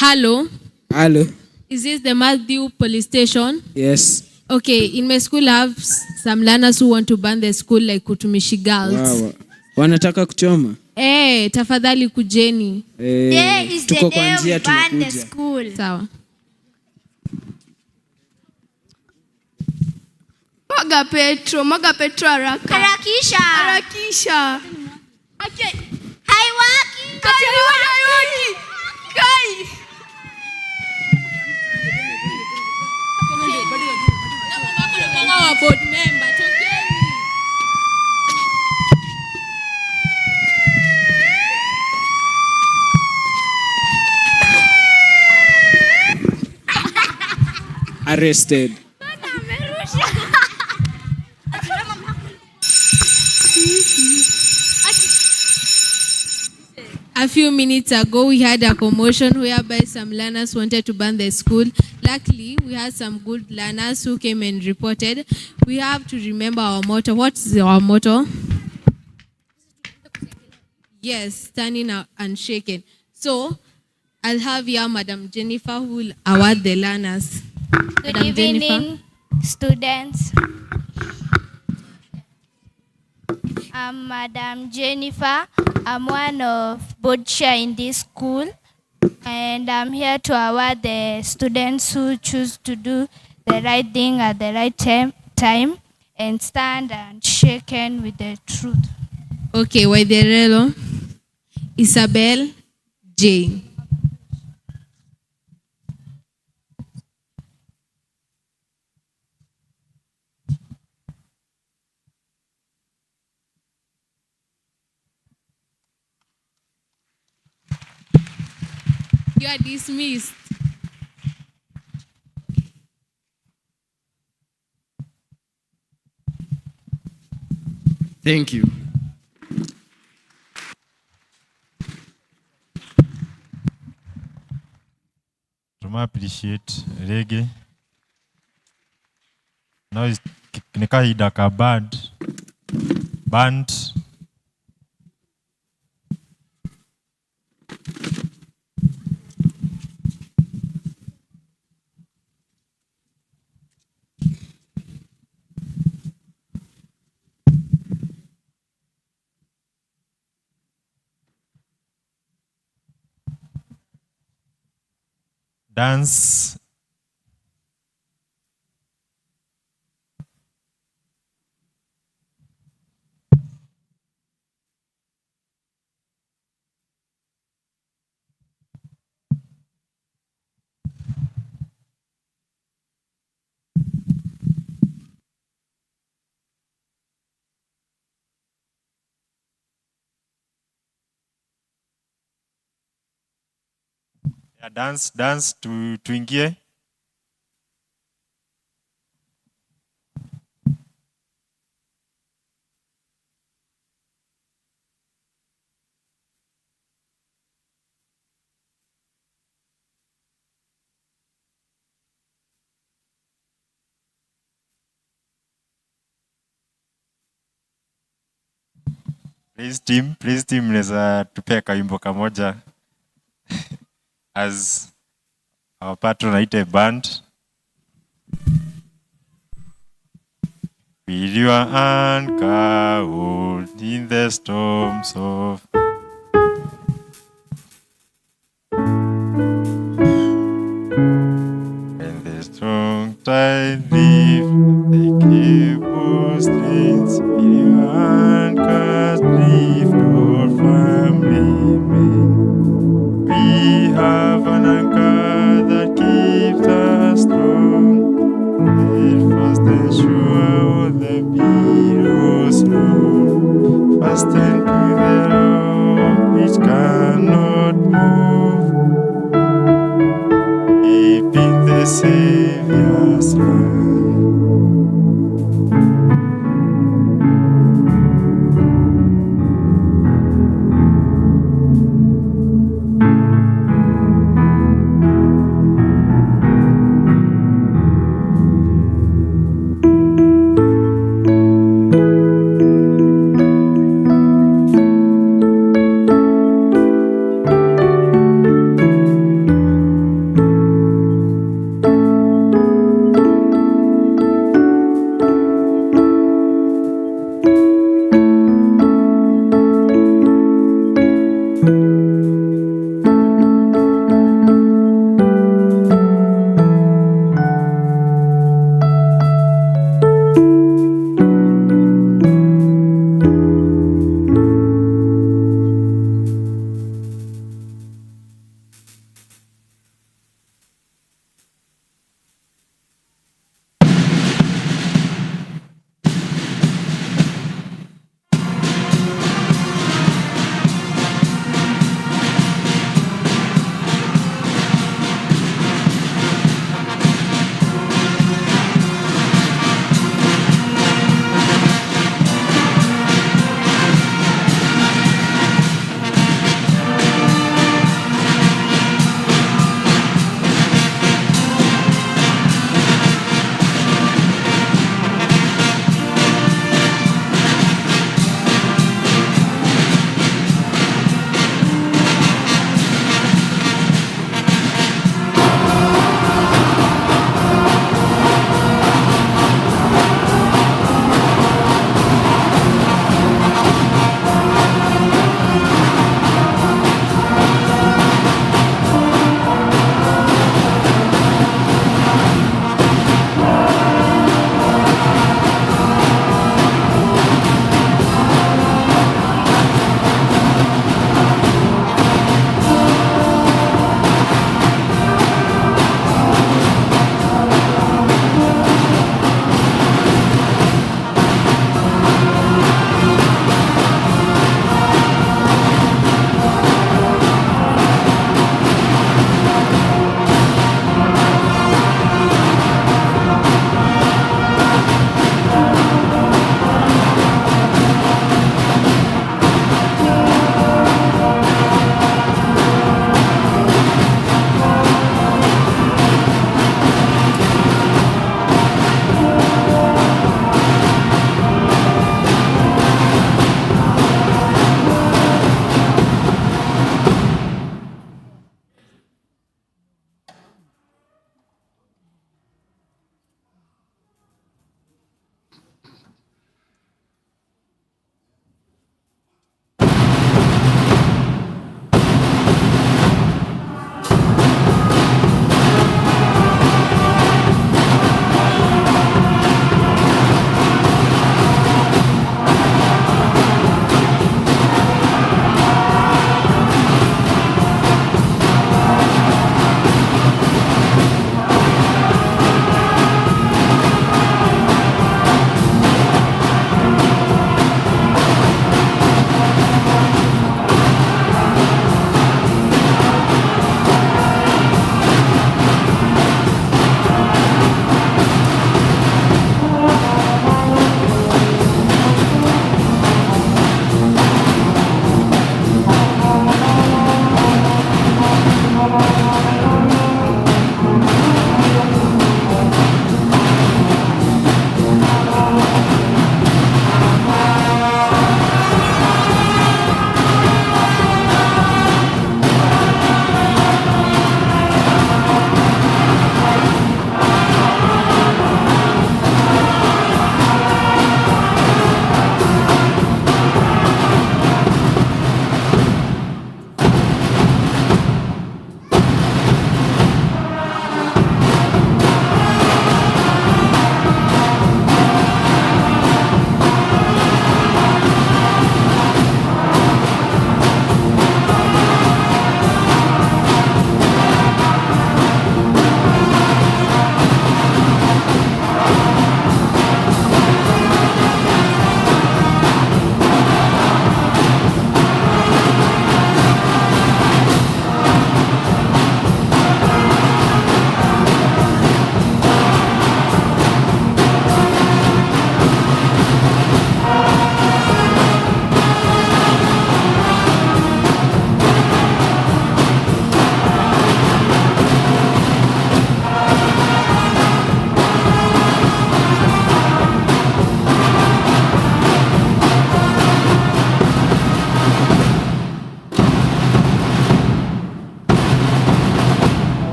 Hello. Hello. Is this the Matthew police station? Yes. Okay, in my school I have some learners who want to burn the school like Utumishi girls. Wow. Wanataka kuchoma? Eh, tafadhali kujeni. Eh, tuko kwa njia tunakuja. Sawa. Mwaga petro haraka. Harakisha. Harakisha. Okay. Haiwaki. Haiwaki. Kai. Board member, tokeni. Arrested. A few minutes ago, we had a commotion whereby some learners wanted to burn the school. Luckily, we had some good learners who came and reported. We have to remember our motto. What is our motto? Yes, standing unshaken. So, I'll have here Madam Jennifer who will award the learners. Good Madam evening, Jennifer. Students. I'm Madam Jennifer. I'm one of board chair in this school, and I'm here to award the students who choose to do the right thing at the right time and stand unshaken with the truth. Okay, Waiderelo, Isabel, Jane. You are dismissed. Thank you. Tuma appreciate reggae. Now is ni kahinda ka band. Band. Dance. Yeah, dance, dance, tuingie. Please team, mnaweza tupea kawimbo kamoja as our patron aite band. Will your anchor hold in the storms of Strength, be anchors drift or firmly made. We have an anchor that keeps us strong, steadfast and sure on the billows roll, fastened to the rock which cannot move, keeping the Savior's hand.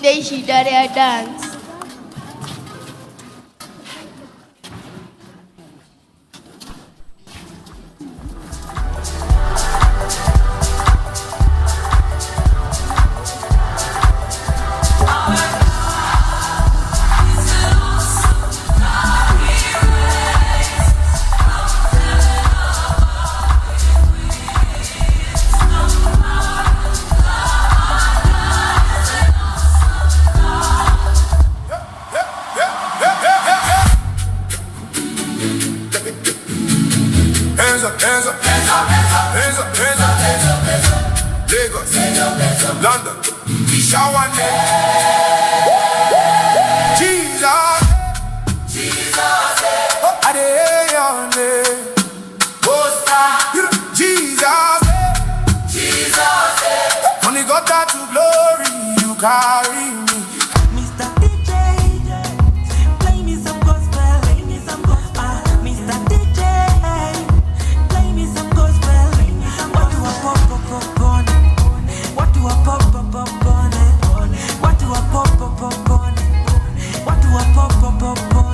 Nĩ ihinda rĩa dance. Hands up, hands up, hands up, hands up, hands up, hands up, hands up. Lagos, London, shower Jesus, Jesus, I dey your name. Jesus, Jesus, from the gutter to glory, you carry me. Mr. DJ, play me some gospel. Play me some gospel. Mr. DJ, play me some gospel. What do I pop pop pop on? What do I pop pop pop on? What do I pop pop pop on? What do I pop pop pop on?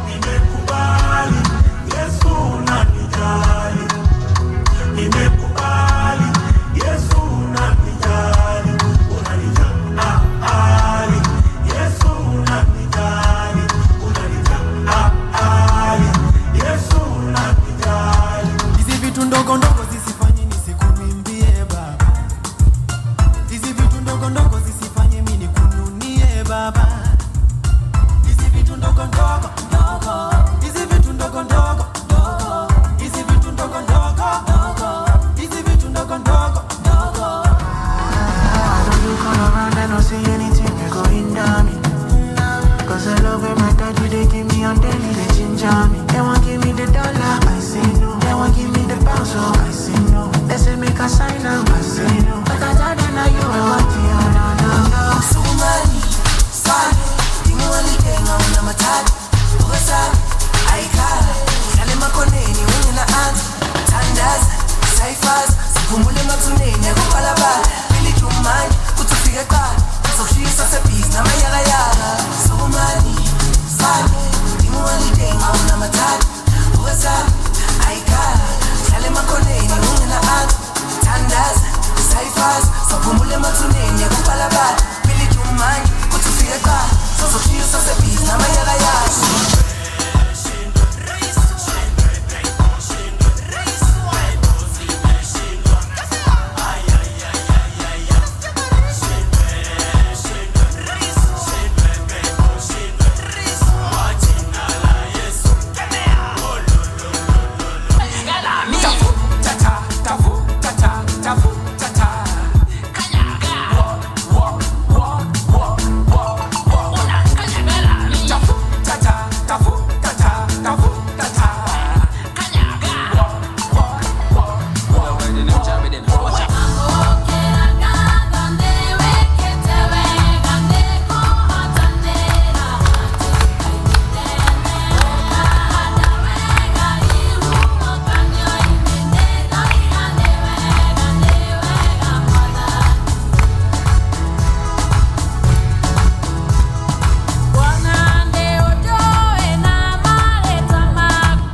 Nimekubali, Yesu unanijali. Nimekubali, Yesu unanijali. Unanijali, Yesu unanijali. Unanijali, Yesu unanijali. Hizi vitu ndogo ndogo zisifanye nisikuimbie baba. Hizi vitu ndogo ndogo zisifanye mimi nikununie baba. Hizi vitu ndogo ndogo ndogo. Hizi vitu ndogo ndogo ndogo. Hizi vitu ndogo ndogo ndogo. Hizi vitu ndogo ndogo ndogo. I don't look all around, I don't see anything that go hinder me. Cause I love when my daddy, they give me on daily, they ginger me. They won't give me the dollar, I say no. They won't give me the pound, so I say no. They say make a sign now, I say no. But I tell them now you are what you are, no, no, no. Sukumani, sale, ndinguwalitenga unamathatha ukwesaba ayikhala dlala emakhoneni ungena anzi thandaza sayifaza siphumule emathuneni yakubalabala bilijumani kuthi ufike qala sokushisa sebhizi namayakayaka. Sukumani, sale, ndinguwalitenga unamathatha ukwesaba ayikhala dlala emakhoneni ungena anzi thandaza sayifaza siphumule emathuneni yakubalabala bilijumani kuthi ufike qala sozokushisa sebhizi namayakayaka.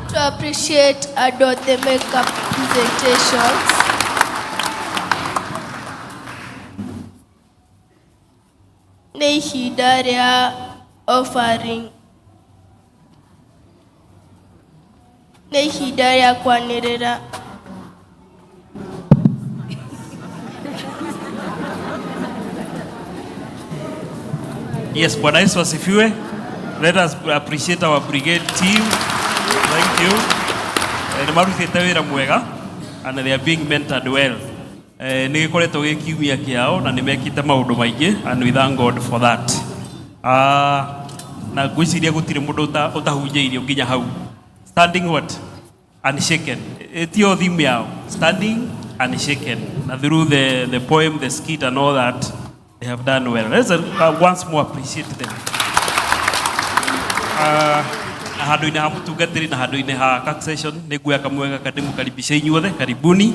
To appreciate adore the makeup presentations. Nĩ ihinda rĩa offering. Nĩ ihinda rĩa kwanĩrĩra. Yes, Bwana Yesu asifiwe. Let us appreciate our brigade team. Thank you. Nĩ marutĩte wĩra mwega and they are being mentored well. Nĩ gĩkoretwo gĩ kiumia kĩao na nĩ mekĩte maũndũ maingĩ and we thank God for that. Na ngwĩciria gũtirĩ mũndũ ũtahunjĩirio nginya hau. Standing what? Unshaken. Tio theme yao. Standing unshaken. Na through the poem, the skit and all that, they have done well. Let's once more appreciate them. Na handũ-inĩ ha mũtungatĩri na handũ-inĩ ha taxation nĩ nguoya kamwe gaka ndĩmũkaribishe inyuothe. Karibuni,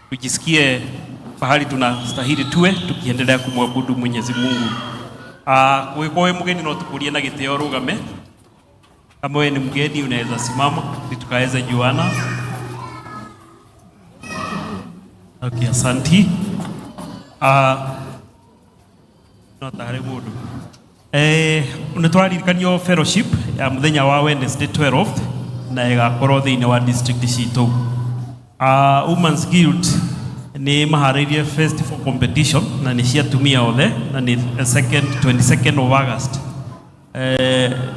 tujisikie pahali tunastahili tuwe tukiendelea kumwabudu Mwenyezi Mungu. Kũngĩkorwo wĩ mũgeni no tũkũrie na gĩtĩo rũgame. Kama wewe ni mgeni unaweza simama ili tukaweze juana. Okay, asanti. No tarĩ mũndũ. Nĩ tũraririkanio fellowship ya mũthenya wa Wednesday 12th na ĩgakorwo thĩinĩ wa district citũ. Women's Guild nĩ maharĩirie festival competition na nĩ cia atumia othe na nĩ second 22nd of August.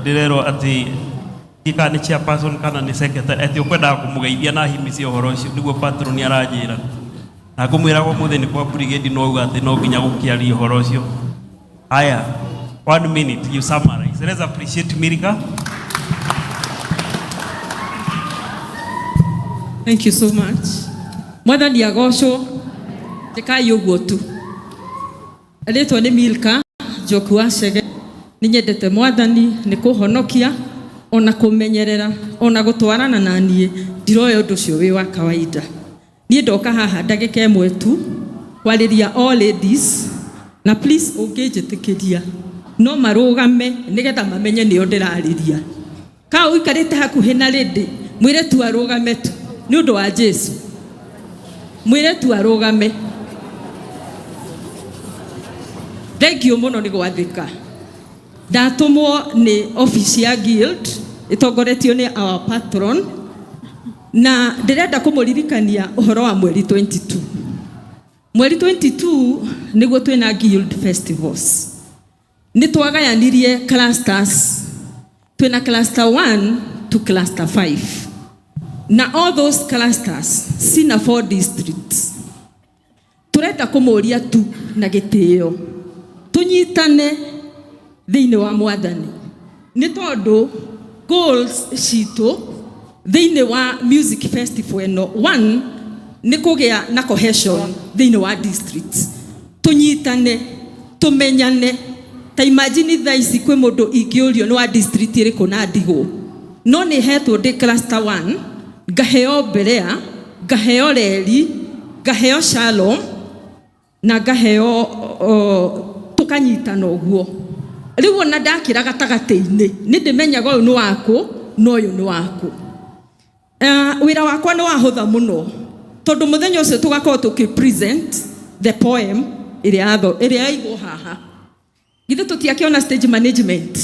Ndĩrerwo atĩ kana nĩ chairperson kana nĩ secretary atĩ ũkwendaga kũmũgeithia na himicie ũhoro ũcio nĩguo patron aranjĩra. Na ngũmwĩraga ũmũthĩ nĩ kwa brigade no auga atĩ no nginya gũkĩaria ũhoro ũcio. Haya, 1 minute you summarize. Let's appreciate Milka. Thank you so much. Mwathani agocwo, njĩkai ũguo tu. Rĩtwa nĩ Milka Njoku wa Chege. Nĩ nyendete Mwathani nĩ kũhonokia ona kũmenyerera ona gũtwarana na niĩ, ndiroya ũndũ ũcio wĩ wa kawaida. Niĩ ndoka haha ndagĩka ĩmwe tu kwarĩria all ladies, na please ũngĩnjĩtĩkĩria no marũgame nĩgetha mamenye nĩo ndĩrarĩria. Ka ũikarĩte hakuhĩ na lady, mwĩre tu arũgame tu nĩ ũndũ wa Jesu. Mwĩre tu arũgame. Thank you mũno nĩ gwathĩka. Ndatũmwo nĩ office ya guild ĩtongoretio nĩ our patron, na ndĩrenda kũmũririkania ũhoro wa mweri 22. Mweri 22 nĩguo twĩna guild festivals. Nĩ twagayanirie clusters. Twĩna cluster 1 to cluster 5. Na all those clusters cina 4 districts. Tũrenda kũmũria tu na gĩtĩo tũnyitane thĩinĩ wa Mwathani, nĩ tondũ goals citũ thĩinĩ wa music festival ĩno, one nĩ kũgĩa na cohesion thĩinĩ wa districts, tũnyitane tũmenyane. Ta imagine thaa ici kwĩ mũndũ ingĩũrio nĩ wa district ĩrĩkũ na ndigwo, no nĩ hetwo ndĩ cluster 1, ngaheo Berea, ngaheo Reri, ngaheo Shalom na ngaheo tũkanyitana ũguo. Rĩu ona ndakĩra gatagatĩ-inĩ nĩ ndĩmenyaga ũyũ nĩ wakũ na ũyũ nĩ wakũ. Wĩra wakwa nĩ wahũtha mũno tondũ mũthenya ũcio tũgakorwo tũkĩ present the poem ĩrĩa yaigwo haha. Ithuĩ tũtiakĩona stage management,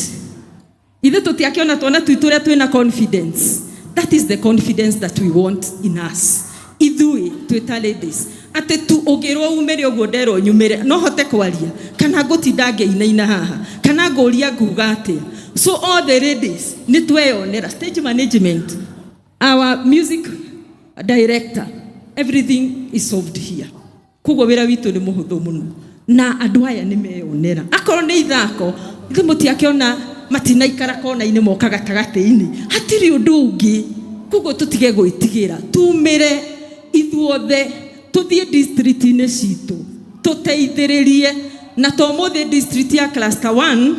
ithuĩ tũtiakĩona twana twitũ ũrĩa twĩna confidence. That is the confidence that we want in us. Ithuĩ twĩ ta ladies, atĩ tu ũngĩrwo umĩre ũguo nderwo nyumĩre no hote kwaria kana ngũtinda ngĩinaina haha kana ngũria nguga atĩa. So all the ladies nĩ tweyonera stage management, our music director, everything is solved here. Koguo wĩra witũ nĩ mũhũthũ mũno na andũ aya nĩ meyonera. Akorwo nĩ ithako, ithuĩ mũtiakĩona matinaikara kona-inĩ moka gatagatĩ-inĩ, hatirĩ ũndũ ũngĩ. Koguo tũtige gwĩtigĩra, tumĩre ithuothe tũthiĩ district-inĩ citũ tũteithĩrĩrie. Na to mũthĩ district ya cluster 1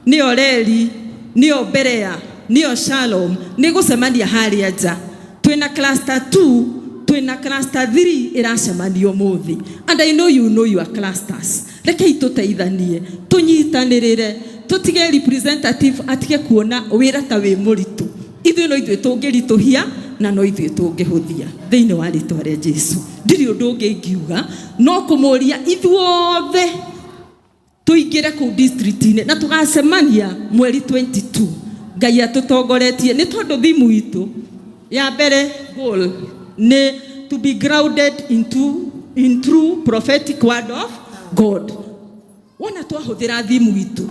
nĩyo Reri, nĩyo Berea, nĩyo Shalom nĩ gũcemania harĩa nja. Twĩna cluster 2, twĩna cluster 3 ĩracemanio ũmũthĩ. And I know you know your clusters. Rekei tũteithanie, tũnyitanĩrĩre, tũtige representative atige kuona wĩra ta wĩ mũritũ. Ithuĩ no ithuĩ tũngĩritũhia na no ithuĩ tũngĩhũthia thĩinĩ wa rĩtwa rĩa Jesu. Ndirĩ ũndũ ũngĩ ingiuga no kũmũria ithuothe tũingĩre kũu district-inĩ na tũgacemania mweri 22. Ngai atũtongoretie nĩ tondũ thimu itũ ya mbere goal nĩ to be grounded in true prophetic word of God. Wona twahũthĩra thimu itũ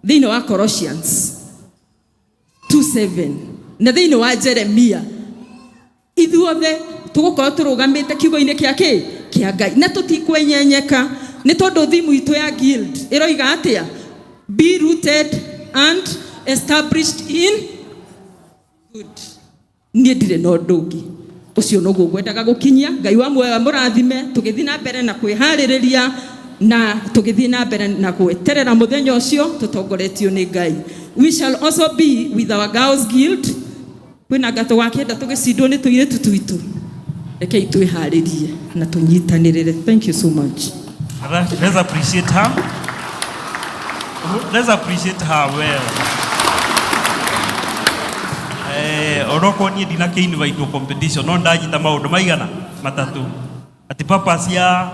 Thĩinĩ wa Colossians 2:7 na thĩinĩ wa Jeremia, ithuothe tũgũkorwo tũrũgamĩte kiugo-inĩ kĩa kĩ kĩa Ngai na tũtikwenyenyeka, nĩ tondũ thimu itũ ya guild ĩroiga atĩa? Be rooted and established in good. Niĩ ndirĩ na ũndũ ũngĩ, ũcio noguo ngwendaga gũkinyia. Ngai wa muoyo amũrathime, tũgĩthiĩ na mbere na kwĩharĩrĩria na tũgĩthiĩ na mbere na gweterera mũthenya ũcio tũtongoretio nĩ Ngai. We shall also be with our girls guild. Kwĩna anga tũgakĩenda tũgĩcindwo nĩ tũirĩtu twitũ? Rekei twĩharĩrie na tũnyitanĩrĩre. Thank you so much. Let's appreciate her. Let's appreciate her well. Onokorwo niĩ ndinakĩ invite competition, no ndanyita maũndũ maigana matatũ, atĩ purpose ya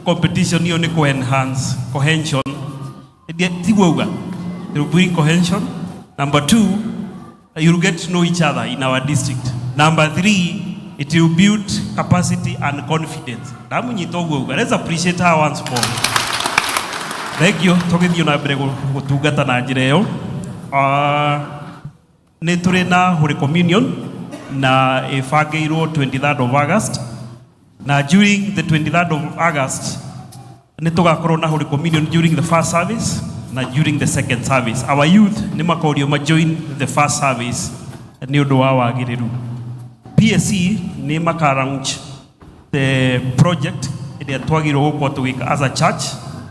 competition ĩyo nĩ kũ enhance cohesion. Tiguo uga it will bring cohesion. Number two, you'll get to know each other in our district. Number three, it will build capacity and confidence. Ndamunyita ũguo uga. Let's appreciate her once more. Thank you. Tũgĩthiĩ na mbere gũtungata na njĩra ĩyo. Nĩ tũrĩ na Holy Communion na ĩbangĩirwo 23rd of August, na during the 23rd of August nĩ tũgakorwo na Holy Communion during the first service na during the second service. Our youth nĩ makorio ma join the first service nĩ ũndũ wa wagĩrĩru. PSC nĩ maka launch the project ĩrĩa twagĩrĩirwo gũkorwo tũgĩka as a church.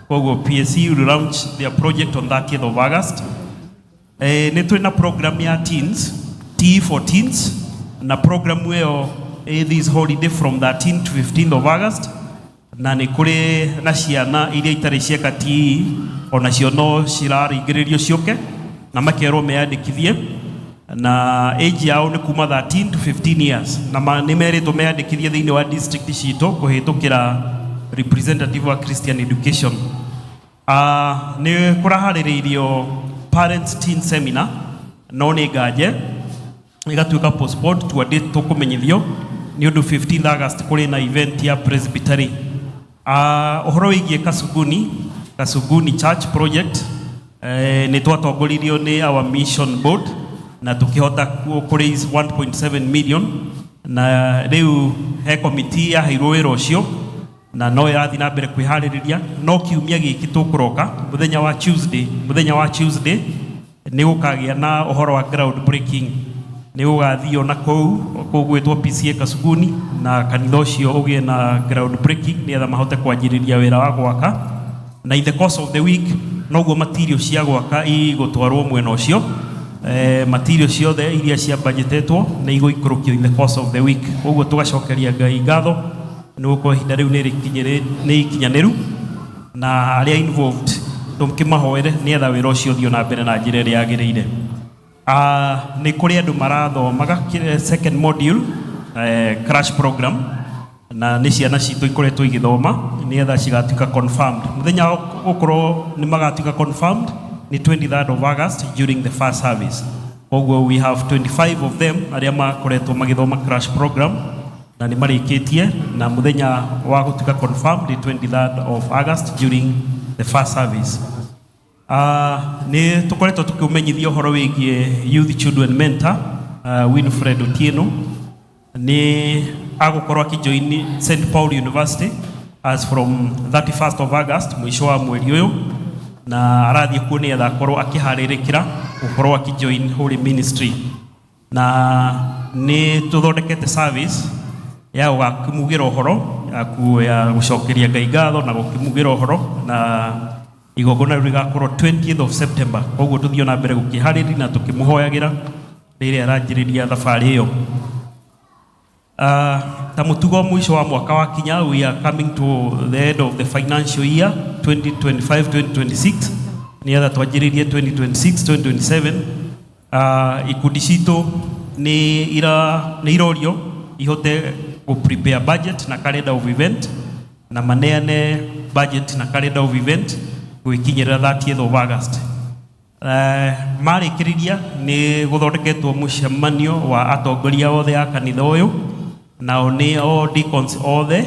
Koguo PSC will launch their project on 30th of August. Nĩ twĩ na program ya teens, T for teens, na program ĩyo this holiday from 13 to 15th of August, na nĩ kũrĩ na ciana iria itarĩ cieka TE, onacio no ciraringĩrĩrio ciũke na makerwo meyandĩkithie, na age yao nĩ kuma 13 to 15 years, na nĩ merĩtwo meyandĩkithie thĩinĩ wa district citũ kũhĩtũkĩra representative wa Christian education. Nĩ kũraharĩrĩirio parents teen seminar, no nĩ nganje ĩgatuĩka postponed to a date tũkũmenyithio, nĩ ũndũ 15 August kũrĩ na event ya presbytery. Ũhoro wĩgiĩ Kasuguni Church project, nĩ twatongoririo nĩ our mission board na tũkĩhota kũ raise 1.7 million, na rĩu he committee yaheirwo wĩra ũcio na no ĩrathiĩ na mbere kwĩharĩrĩria. No kiumia gĩkĩ tũkũroka, mũthenya wa Tuesday nĩ gũkagĩa na ũhoro wa ground breaking. Nĩ gũgathio na kũu gwĩtwo PCA Kasuguni, na kanitha ũcio ũgĩe na ground breaking nĩgetha mahote kwanjĩrĩria wĩra wa gwaka, na in the course of the week noguo material cia gwaka igũtwarwo mwena ũcio. Material ciothe iria cia budgetetwo nĩ igũikũrũkio in the course of the week. Koguo tũgacokeria Ngai ngatho nĩ gũkorwo ihinda rĩu nĩ ikinyanĩru, na arĩa involved tũkĩmahoere nĩgetha wĩra ũcio ũthiĩ na mbere na njĩra ĩrĩa yagĩrĩire. Nĩ kũrĩ andũ marathomaga second module, crash program, na nĩ ciana citũ ikoretwo igĩthoma nĩgetha cigatuĩka confirmed. Mũthenya wa gũkorwo nĩ magatuĩka confirmed nĩ 23rd of August during the first service. Koguo we have 25 of them arĩa makoretwo magĩthoma crash program na nĩ marĩkĩtie, na mũthenya wa gũtuĩka confirmed nĩ 23rd of August during the first service. Nĩ tũkoretwo tũkĩũmenyithia ũhoro wĩgiĩ youth children mentor, Winfred Otieno nĩ agũkorwo akĩjoin St Paul University as from 31st of August, mũico wa mweri ũyũ, na arathiĩ kuo nĩgetha akorwo akĩharĩrĩkĩra gũkorwo akĩjoin Holy Ministry, na nĩ tũthondekete service ya gũgakĩmugĩra ũhoro ya gũcokeria Ngai ngatho na gũkĩmugĩra ũhoro, na igongona rĩu rĩgakorwo 20th of September. Koguo tũthiĩ na mbere gũkĩharĩria na tũkĩmũhoyagĩra rĩrĩa aranjĩrĩria thabarĩ ĩyo. Ta mũtugo, mũico wa mwaka wakinya, we are coming to the end of the financial year 2025-2026, nĩgetha twanjĩrĩrie 2026-2027. Ikundi citũ nĩ irorio ihote gũ prepare budget na calendar of event, na maneane budget na calendar of event gwĩkinyĩrĩra 30th of August. Marĩkĩrĩria nĩ gũthondeketwo mũcemanio wa atongoria othe a kanitha ũyũ, nao nĩ o deacons othe,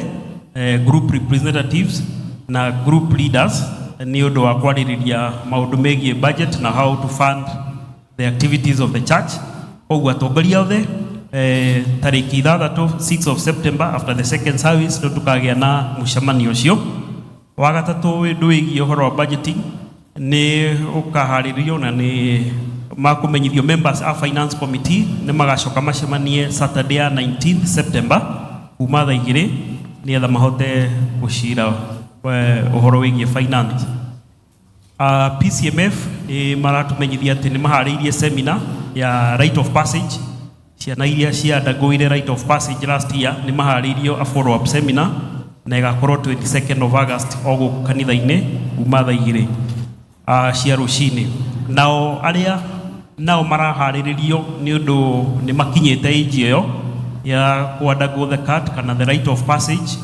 group representatives na group leaders. Nĩ ũndũ wa kwarĩrĩria maũndũ megiĩ budget na how to fund the activities of the church. Koguo atongoria othe tarĩki 6 6 of September, after the second service, nĩ tũkagĩa na mũcemanio ũcio. Wa gatatũ, ũndũ wĩgiĩ ũhoro wa budgeting nĩ ũkaharĩrĩrio na nĩ makũmenyithio members a finance committee nĩ magacoka macemanie Saturday ya 19th September kuma thaa 2 nĩgetha mahote gũcira ũhoro wĩgiĩ finance. PCMF nĩ maratũmenyithia atĩ nĩ maharĩirie seminar ya rite of passage. Ciana iria cia undergoire rite of passage last year nĩ maharĩirio a follow up seminar na ĩgakorwo 22nd of August o gũkũ kanitha-inĩ kuma thaa 2 cia rũcinĩ. Nao arĩa nao maraharĩrĩrio nĩ ũndũ nĩ makinyĩte age ĩyo ya ku undergo the card kana the rite of passage,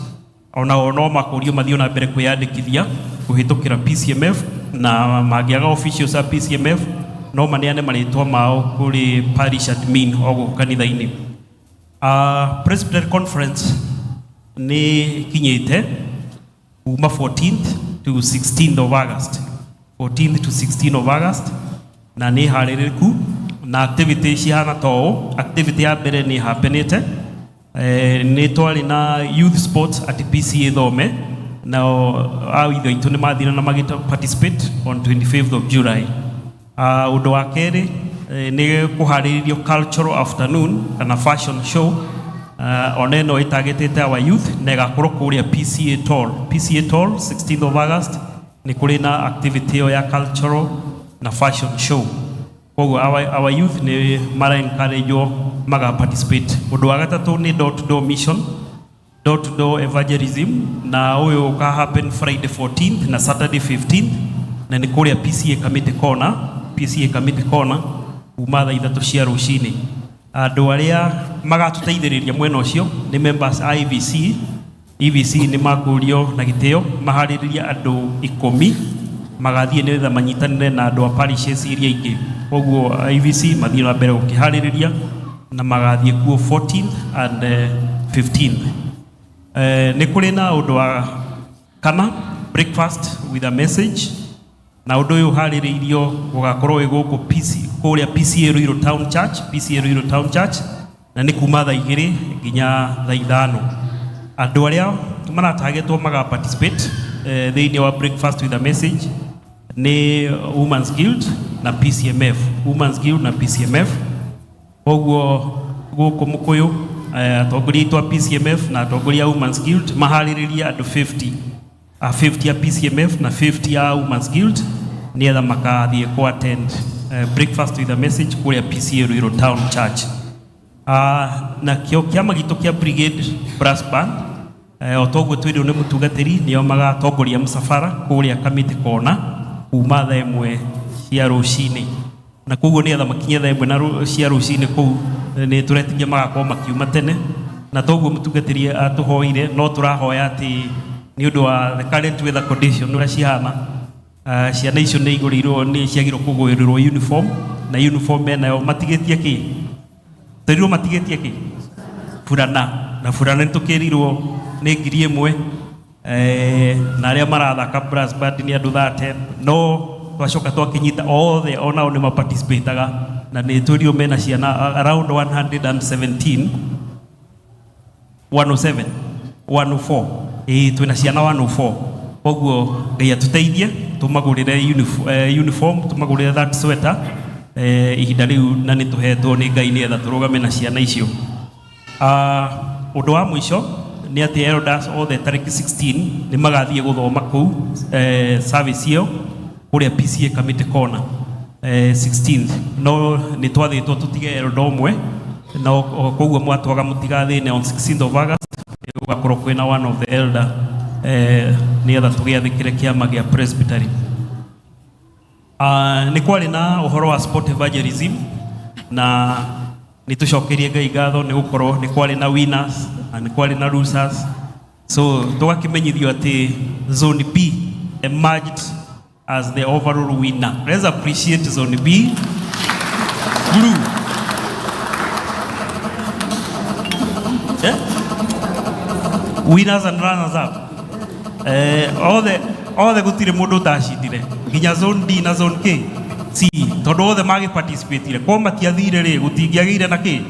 onao no makũrio mathiĩ na mbere kwĩyandĩkithia kũhĩtũkĩra PCMF, na mangĩaga officials a PCMF no maneane marĩtwa mao kũrĩ parish admin o gũkũ kanitha-inĩ. Presbytery conference nĩ kinyĩte kuma 14th to 16th of August, 14th to 16th of August, na nĩ harĩrĩku na activity cihana ta ũũ. Activity ya mbere nĩ happenĩte, nĩ twarĩ na youth sports at PCA Thome, nao a ithe aitũ nĩ mathire na magĩta participate on 25th of July. Ũndũ wa kerĩ, nĩ kũharĩrĩrio cultural afternoon kana fashion show, ona ĩno ĩtagĩtĩte our youth na ĩgakorwo kũrĩa PCA Toll, PCA Toll 16th of August. Nĩ kũrĩ na activity ĩyo ya cultural na fashion show, koguo our youth nĩ mara encourage maga participate. Ũndũ wa gatatũ nĩ door to door mission, door to door evangelism, na ũyũ ũka happen Friday 14th na Saturday 15th, na nĩ kũrĩa PCA Committee Corner, PCA Committee Corner, kuma thaa 3 cia rũcinĩ. Andũ arĩa magatũteithĩrĩria mwena ũcio nĩ members a EVC. EVC nĩ makũrio na gĩtĩo maharĩrĩria andũ 10 magathiĩ nĩgetha manyitanĩre na andũ a parishes iria ingĩ. Koguo EVC mathiĩ na mbere gũkĩharĩrĩria na magathiĩ kuo 14th and 15th. Nĩ kũrĩ na ũndũ wa kana, breakfast with a message, na ũndũ ũyũ ũharĩrĩirio gũgakorwo wĩ gũkũ PC, kũrĩa PCA Ruiru Town Church, PCA Ruiru Town Church, na nĩ kuma thaa 2 nginya thaa 5. Andũ arĩa maratagetwo maga participate thĩinĩ wa breakfast with a message nĩ Women's Guild na PCMF, Women's Guild na PCMF. Koguo gũkũ Mũkũyũ, atongoria aitũ a PCMF na atongoria a Women's Guild maharĩrĩrie andũ 50, a 50 ya PCMF na 50 ya Women's Guild nĩgetha makathiĩ ku attend breakfast with a message kũrĩa PCA Ruiru Town Church. Na kĩo kĩama gitũ kĩa Brigade Brass Band, o toguo twĩrwo nĩ mũtungatĩri, nĩo magatongoria mũcabara kũrĩa Kamĩtĩ Kona kuma thaa 1 cia rũcinĩ, na koguo nĩgetha makinye thaa 1 na cia rũcinĩ kũu, nĩ tũretigia magakorwo makiuma tene, na toguo mũtungatĩri atũhoire no tũrahoya atĩ nĩ ũndũ wa the current weather condition ũrĩa cihana, ciana icio nĩ igũrĩirwo, nĩ ciagĩrĩirwo kũgũrĩrwo uniform, na uniform menayo matigĩtie kĩ twerirwo matigĩtie kĩ burana, na burana nĩ tũkĩrirwo nĩ 1000, na arĩa marathaka brass band nĩ andũ 30, no twacoka twakĩnyita othe onao nĩ maparticipataga, na nĩ twĩrirwo mena ciana around 117, 107, 104, ĩĩ twĩna ciana 104. Koguo Ngai atũteithie tũmagũrĩre uniform, tũmagũrĩre that sweater, ihinda rĩu na nĩ tũhetwo nĩ Ngai nĩgetha tũrũgame na ciana icio. Ũndũ wa mũico nĩ atĩ elders othe tarĩki 16 nĩ magathiĩ gũthoma kũu, service ĩyo kũrĩa PCA Committee Corner, 16th, no nĩ twathĩtwo tũtige elder ũmwe, no koguo mwatwaga mũtigathĩne, on 16th of August gũgakorwo kwĩna one of the elder, nĩgetha tũgĩathĩkĩre kĩama gĩa presbytery. Nĩ kwarĩ na ũhoro wa sport evangelism, na nĩ tũcokerie Ngai ngatho nĩ gũkorwo nĩ kwarĩ na winners na nĩ kwarĩ na losers. So tũgakĩmenyithio atĩ Zone B emerged as the overall winner. Let's appreciate Zone B blue, yeah? Winners and runners up, all the Othe gũtirĩ mũndũ ũtacindire nginya zone D na zone K C, tondũ othe magĩparticipatire kwa matiathire rĩ, gũtingĩagĩire na kĩ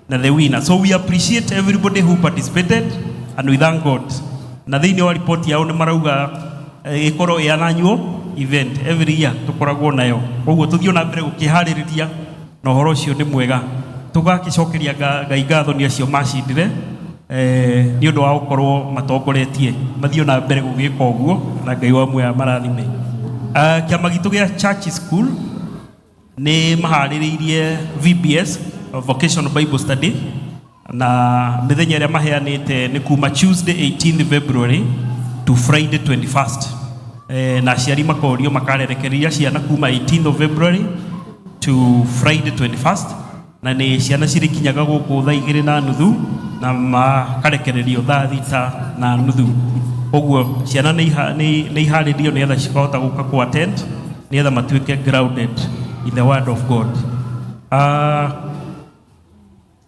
na the winner. So we appreciate everybody who participated and we thank God. Na thĩinĩ wa report yao nĩ marauga ĩkorwo ĩ an annual event, every year tũkoragwo nayo. Koguo tũthiĩ na mbere gũkĩharĩrĩria na ũhoro ũcio nĩ mwega. Tũgakĩcokeria Ngai ngatho nĩ acio macindire nĩ ũndũ wa gũkorwo matongoretie, mathiĩ na mbere gũgĩka ũguo na Ngai wa muoyo marathime. Kĩama gitũ gĩa church school nĩ maharĩrĩirie VBS, Vocational Bible Study, na mĩthenya ĩrĩa maheanĩte nĩ kuma Tuesday 18th February to Friday 21st. Na aciari makorio makarerekeria ciana kuma 18th of February to Friday 21st, na nĩ ciana cirĩkinyaga gũkũ 2:30 na makarekererio 6:30. Ũguo ciana nĩ iharĩrio nĩgetha cikahota gũka ku attend nĩgetha matuĩke grounded in the word of God.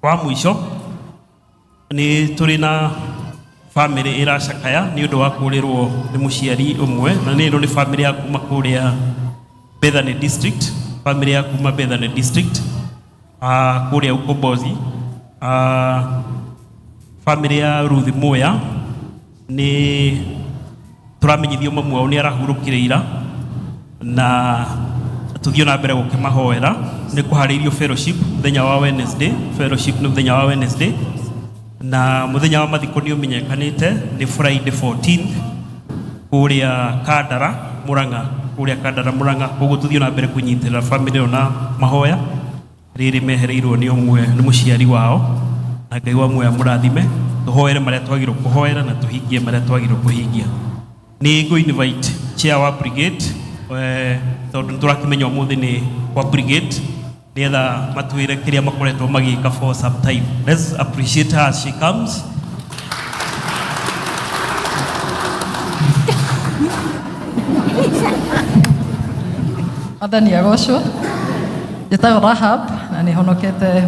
Wa mũico nĩ tũrĩ na family ĩracakaya nĩ ũndũ wa kũrĩrwo nĩ mũciari ũmwe, na nĩ ĩno nĩ family ya kuma kũrĩa Bethany district, family ya kuma Bethany district, kũrĩa Ukombozi. Family ya Ruth Muya, nĩ tũramenyithio mamu wao nĩ arahurũkire ira, na tũthiĩ na mbere gũkĩmahoera. Nĩ kũharĩirio fellowship mũthenya wa Wednesday, fellowship nĩ mũthenya wa Wednesday, na mũthenya wa mathiko nĩ ũmenyekanĩte nĩ Friday 14th kũrĩa Kandara Murang'a, kũrĩa Kandara Murang'a. Koguo tũthiĩ na mbere kũnyitĩrĩra family ĩyo na mahoya rĩrĩ mehereirwo nĩ ũmwe nĩ mũciari wao, na Ngai wa muoyo amũrathime. Tũhoere marĩa twagĩrĩirwo kũhoera na tũhingie marĩa twagĩrĩirwo kũhingia. Nĩ ngũ invite chair wa brigade, tondũ nĩ tũrakĩmenya ũmũthĩ nĩ kwa brigade, nĩgetha matwĩre kĩrĩa makoretwo magĩka for some time. Let's appreciate her as she comes. Mwathani agocwo. Njĩtagwo Rahab na nĩ honokete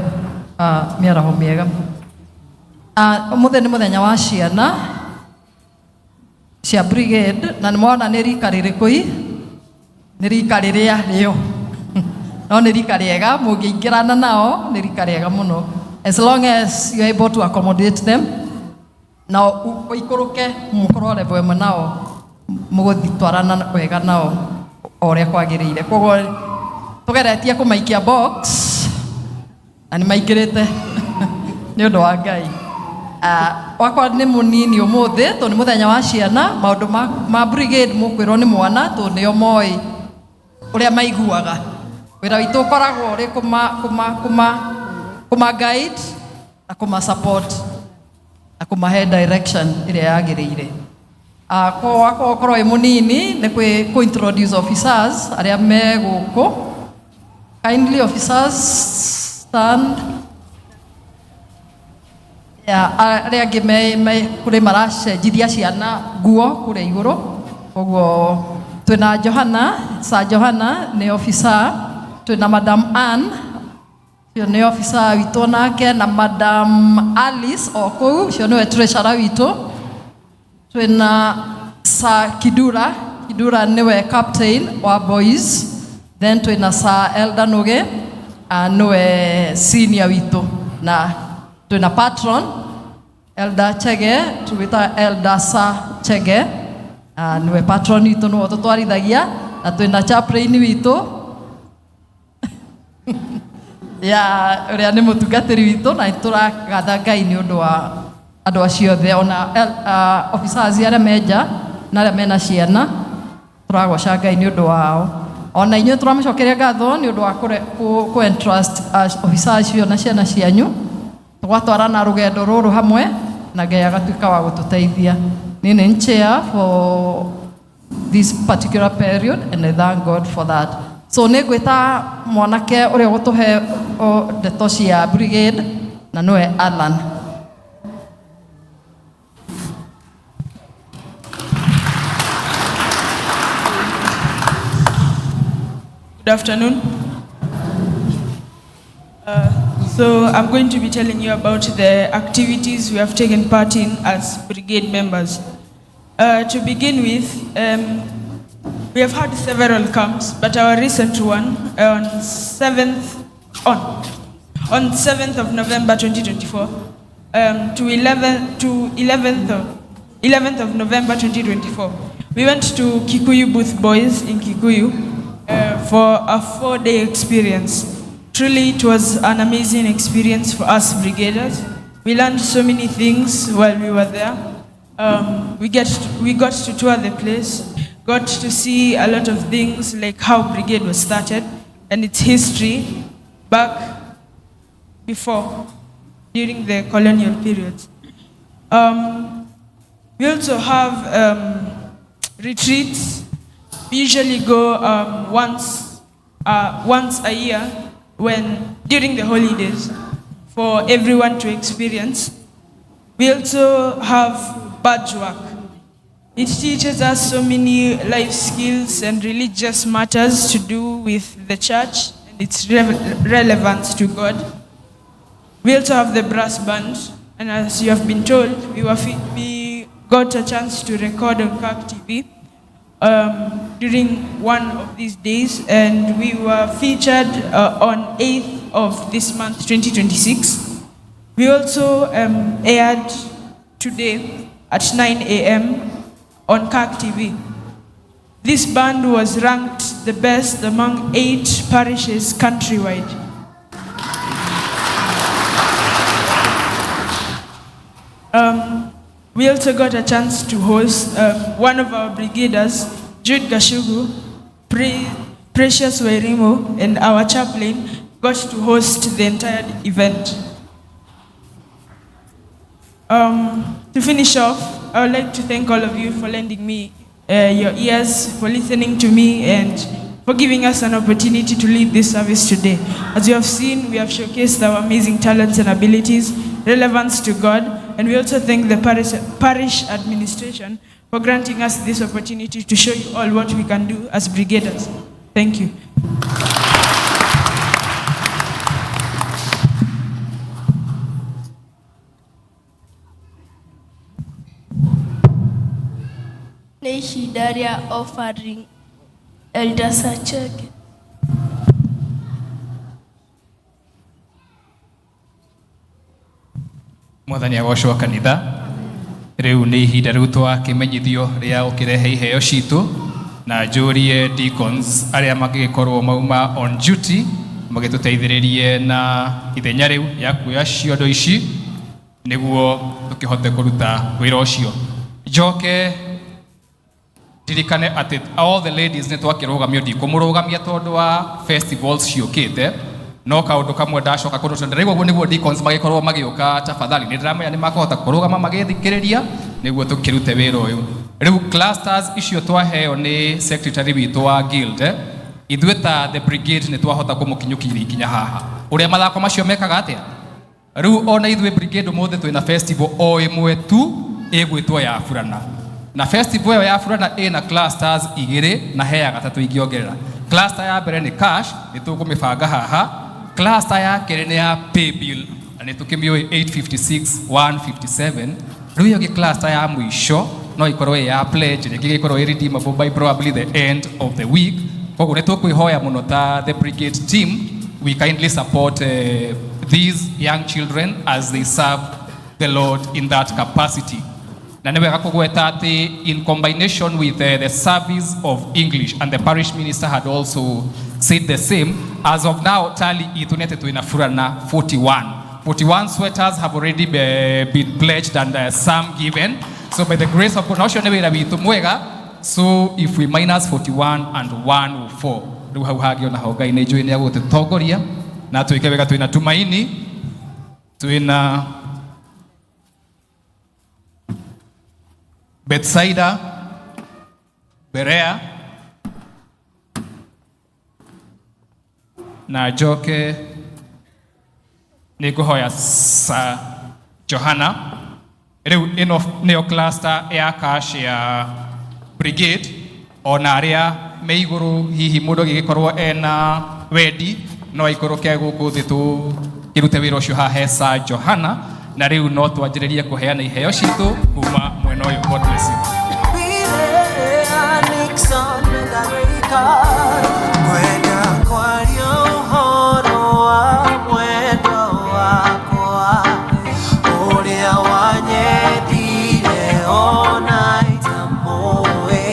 mĩaraho mĩega. Ũmũthĩ nĩ mũthenya wa ciana cia brigade, na nĩ mwona nĩ rika rĩrĩkũ i? Nĩ rika rĩrĩa rĩo, no nĩ rika rĩega mũngĩingĩrana nao, nĩ rika rĩega mũno as long as you are able to accommodate them na ũikũrũke mũkorwo level ĩmwe nao, mũgũtwarana wega nao o ũrĩa kwagĩrĩire. Koguo tũgeretie kũmaikia box na nĩ maingĩrĩte nĩ ũndũ wa Ngai. Wakwa nĩ mũnini ũmũthĩ tondũ nĩ mũthenya wa ciana. Maũndũ ma brigade mũkwĩrwo nĩ mwana tondũ nĩo moĩ ũrĩa maiguaga. Wĩra witũ ũkoragwo ũrĩ kũma guide na kũma support na kũmahe direction ĩrĩa yagĩrĩire. Ko wakwa ũkorwo wĩ mũnini nĩ kũ introduce officers arĩa me gũkũ. Kindly, officers, stand. Ya, arĩa angĩ me kũrĩ maracenjithia ciana nguo kũrĩa igũrũ. Koguo twĩna Johana, Sir Johana nĩ officer, twĩna Madam Ann, ũcio nĩ officer witũ nake, na Madam Alice o kũu, ũcio nĩwe treasurer witũ. Twĩna Sir Kidura, Kidura nĩwe captain wa boys. Then twĩna Sir Elder Nuge, nĩwe senior witũ, na twĩna patron Elder Chege, tũgwĩta Elder Sir Chege, nĩwe patron witũ, nĩwe ũtũtwarithagia, na twĩna chaplain witũ ya ũrĩa nĩ mũtungatĩri witũ, na nĩtũragatha Ngai nĩ ũndũ wa andũ acio othe, ona officers arĩa menja na arĩa mena ciana, tũragoca Ngai nĩ ũndũ wao. Ona inyuĩ tũramũcokeria ngatho nĩ ũndũ wa kũ entrust officers acio na ciana cianyu, tũgatwarana rũgendo rũrũ hamwe na Ngai agatuĩka wa gũtũteithia. Niĩ nĩ chair for this particular period and I thank God for that. So nĩ ngwĩta mwanake ũrĩa ũgũtũhe ndeto cia brigade, na nĩwe Alan. Good afternoon. So I'm going to be telling you about the activities we have taken part in as brigade members. To begin with, we have had several camps, but our recent one on 7th on on 7th of November 2024 to 11 to 11th of November 2024, we went to Kikuyu Booth Boys in Kikuyu for a 4-day experience. Truly, it was an amazing experience for us brigaders. We learned so many things while we were there. We got to tour the place, got to see a lot of things like how brigade was started and its history back before, during the colonial periods. We also have retreats. We usually go once a year when during the holidays for everyone to experience. We also have badge work. It teaches us so many life skills and religious matters to do with the church and its relevance to God. We also have the brass band, and as you have been told, we got a chance to record on CAC TV during one of these days, and we were featured on 8th of this month, 2026. We also aired today at 9 a.m. on CAC TV. This band was ranked the best among 8 parishes countrywide. We also got a chance to host one of our brigaders, Jude Gashugu, Precious Wairimu, and our chaplain got to host the entire event. To finish off, I would like to thank all of you for lending me your ears, for listening to me, and for giving us an opportunity to lead this service today. As you have seen, we have showcased our amazing talents and abilities, relevance to God, and we also thank the parish administration for granting us this opportunity to show you all what we can do as brigaders. Thank you. Nĩ ihinda rĩa offering. Elder Sacheke. Mwathani agocwo kanitha. Rĩu nĩ ihinda rĩu twakĩmenyithio rĩa gũkĩrehe iheo citũ, na njũrie deacons arĩa mangĩgĩkorwo mauma on duty magĩtũteithĩrĩrie na ithenya rĩu ya kuoya ciondo ici nĩguo tũkĩhote kũruta wĩra ũcio. Njoke ndirikane atĩ all the ladies nĩ twakĩrũgamio. Ndikũmũrũgamia tondũ wa festivals ciũkĩte, no kaũndũ kamwe ndacoka kũndũ tondũ ndĩraigua ũguo nĩguo deacons magĩkorwo magĩũka. Tafadhali, nĩ ndĩramenya nĩ makũhota kũrũgama magĩthikĩrĩria nĩguo tũkĩrute wĩra ũyũ. Rĩu clusters icio twaheo nĩ secretary witũ wa guild, ithuĩ ta the brigade nĩ twahota kũmũkinyũkiria ikinya haha ũrĩa mathako macio mekaga atĩa. Rĩu ona ithuĩ brigade ũmũthĩ twĩna festival o ĩmwe tu ĩgwĩtwo ya burana, na festival ĩyo ya burana ĩna clusters igĩrĩ na he ya gatatũ ingĩongerera. Cluster ya mbere nĩ cash, nĩ tũkũmĩbanga haha. Cluster ya kerĩ nĩ ya paybill na nĩ tũkĩmĩũĩ 856 157. Rĩu ĩyo ĩngĩ cluster ya mũico no ĩkorwo ĩ ya pledge, rĩngĩ ĩgĩkorwo ĩ redeemable by probably the end of the week. Koguo nĩ tũkwĩhoya mũno ta the brigade team, we kindly support these young children as they serve the Lord in that capacity. Na nĩ wega kũgweta atĩ in combination with the service of English, and the parish minister had also said the same, as of now tally itũ nĩ atĩ twĩna burana 41. 41 sweaters have already been pledged and some given. So by the grace of God, na ũcio nĩ wĩra witũ mwega. So if we minus 41 and 104, rĩu hau hangĩ ona ho Ngai nĩ njũĩ nĩ agũtũtongoria na twĩke wega. Twĩna Tumaini, twĩna Bethsaida, Berea, na njoke nĩ ngũhoya sa Johana. Rĩu ĩno nĩyo cluster ya cash ya brigade. Ona arĩa me igũrũ, hihi mũndũ agĩgĩkorwo ena wendi no aikũrũke gũkũ thĩ tũkĩrute wĩra ũcio haha he Sir Johana. Na rĩu no twanjĩrĩrie kũheana iheo citũ kuma mwena ũyũ. God bless you. Jackson make a record. Kwenda kwaria ũhoro wa mwendwa wakwa ũrĩa wanyendire ona itamũĩ.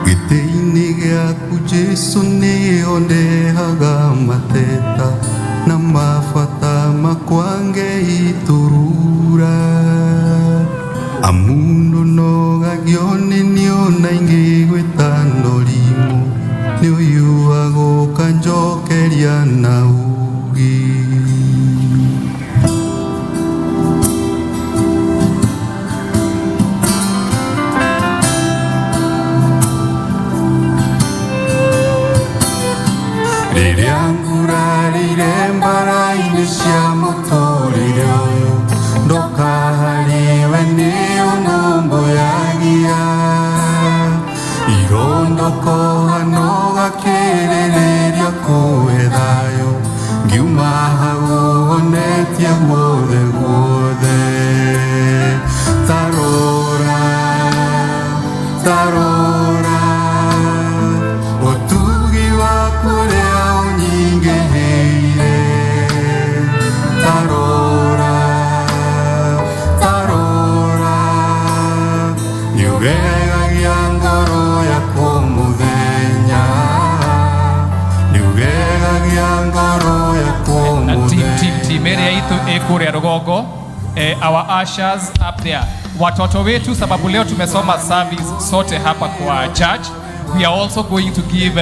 Gĩtĩ-inĩ gĩaku Jesũ nĩho ndehaga mateta na mabata makwa ngeiturura amu ndũnogagio nĩ niona ingĩgwĩta norimũ nĩ ũyuaga ũkanjokeria na ũũgĩ. Rĩrĩa ngurarire mbara-inĩ cia mũtũrĩre ũyũ ndoka harĩwe nĩyo nũmbũyagia irondokoha no gakĩrĩrĩria kũhe thayũ ngiuma hau ũhonetie guothe guothe tarora tarora ũtugi waku ũrĩa ũnyingĩhĩire tarora tarora nĩũgegagia ngoro yakwa mũthenya nĩũgegagia ngoro yakwa Na team, mũthenya team, team area yetu ĩ kũrĩa rũgongo our ushers up there watoto wetu sababu leo tumesoma service sote hapa kwa church we are also going to give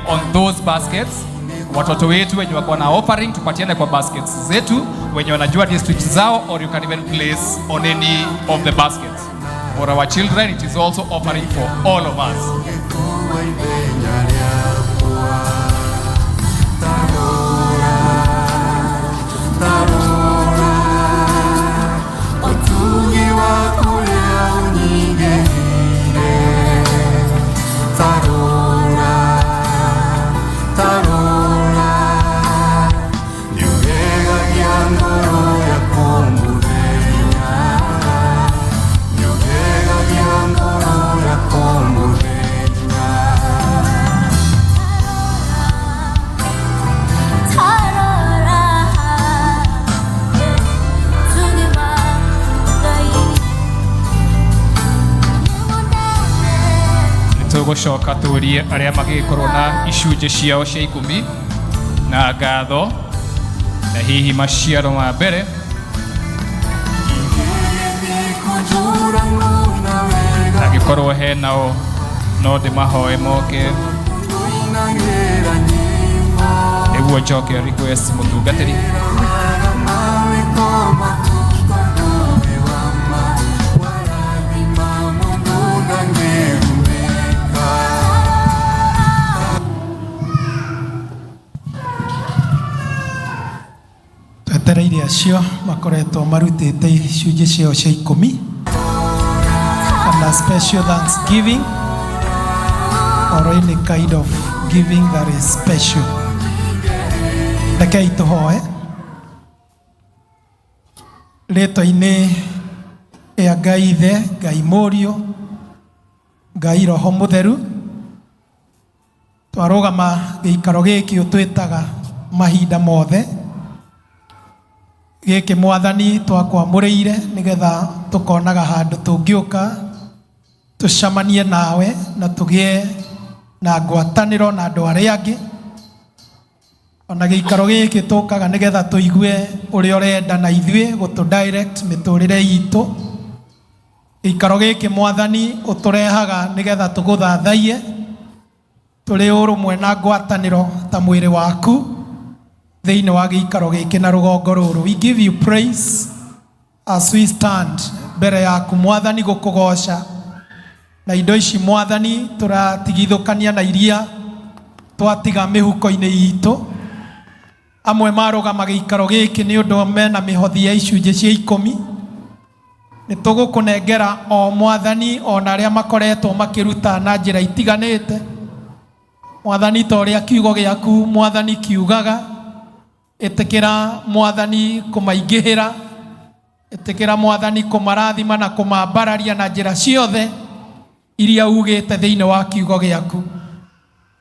on those baskets watoto wetu wenye wako na offering tupatiane kwa baskets zetu wenye wanajua district zao or you can even place on any of the baskets for our children it is also offering for all of us. Ũtugi waku ũrĩa ũnyingĩhĩire tarora tarora nĩũgegagia ngoro yakwa mũthenya nĩũgegagia ngoro yakwa mũthenya. Tũgũcoka tũrie arĩa magĩgĩkorwo na icunjĩ ciao cia ikũmi na ngatho na hihi maciaro ma mbere. Angĩkorwo he nao no ndĩmahoe moke nĩguo njoke request mũtungatĩri. Twetereire acio makoretwo marutĩte icunjĩ ciao cia ikũmi kana special thanksgiving or any kind of giving that is special. Rekei tũhoe rĩtwa-inĩ rĩa Ngai Ithe, Ngai Mũriũ, Ngai Roho Mũtheru. Twarũgama gĩikaro gĩkĩ ũtwĩtaga mahinda mothe gĩkĩ mwathani twakwamũrĩire nĩgetha tũkonaga handũ tũngĩũka tũcemanie nawe na tũgĩe na ngwatanĩro na andũ arĩa angĩ ona gĩikaro gĩkĩ tũkaga nĩgetha tũigue ũrĩa ũrenda na ithuĩ gũtũ direct mĩtũrĩre itũ gĩikaro gĩkĩ mwathani ũtũrehaga nĩgetha tũgũthathaiye tũrĩ ũrũmwe na ngwatanĩro ta mwĩrĩ waku thĩinĩ wa gĩikaro gĩkĩ na rũgongo rũrũ. We give you praise. As we stand mbere yaku mwathani gũkũgoca na indo ici mwathani tũratigithũkania na iria twatiga mĩhuko-inĩ itũ. Amwe marũgama gĩikaro gĩkĩ nĩ ũndũ mena mĩhothi ya icunjĩ cia ikũmi. Nĩ tũgũkũnengera o mwathani ona arĩa makoretwo makĩruta na njĩra itiganĩte. Mwathani, ta ũrĩa kiugo gĩaku mwathani kiugaga, ĩtĩkĩra mwathani kũmaingĩhĩra, ĩtĩkĩra mwathani kũmarathima na kũmambararia na njĩra ciothe iria ugĩte thĩinĩ wa kiugo gĩaku.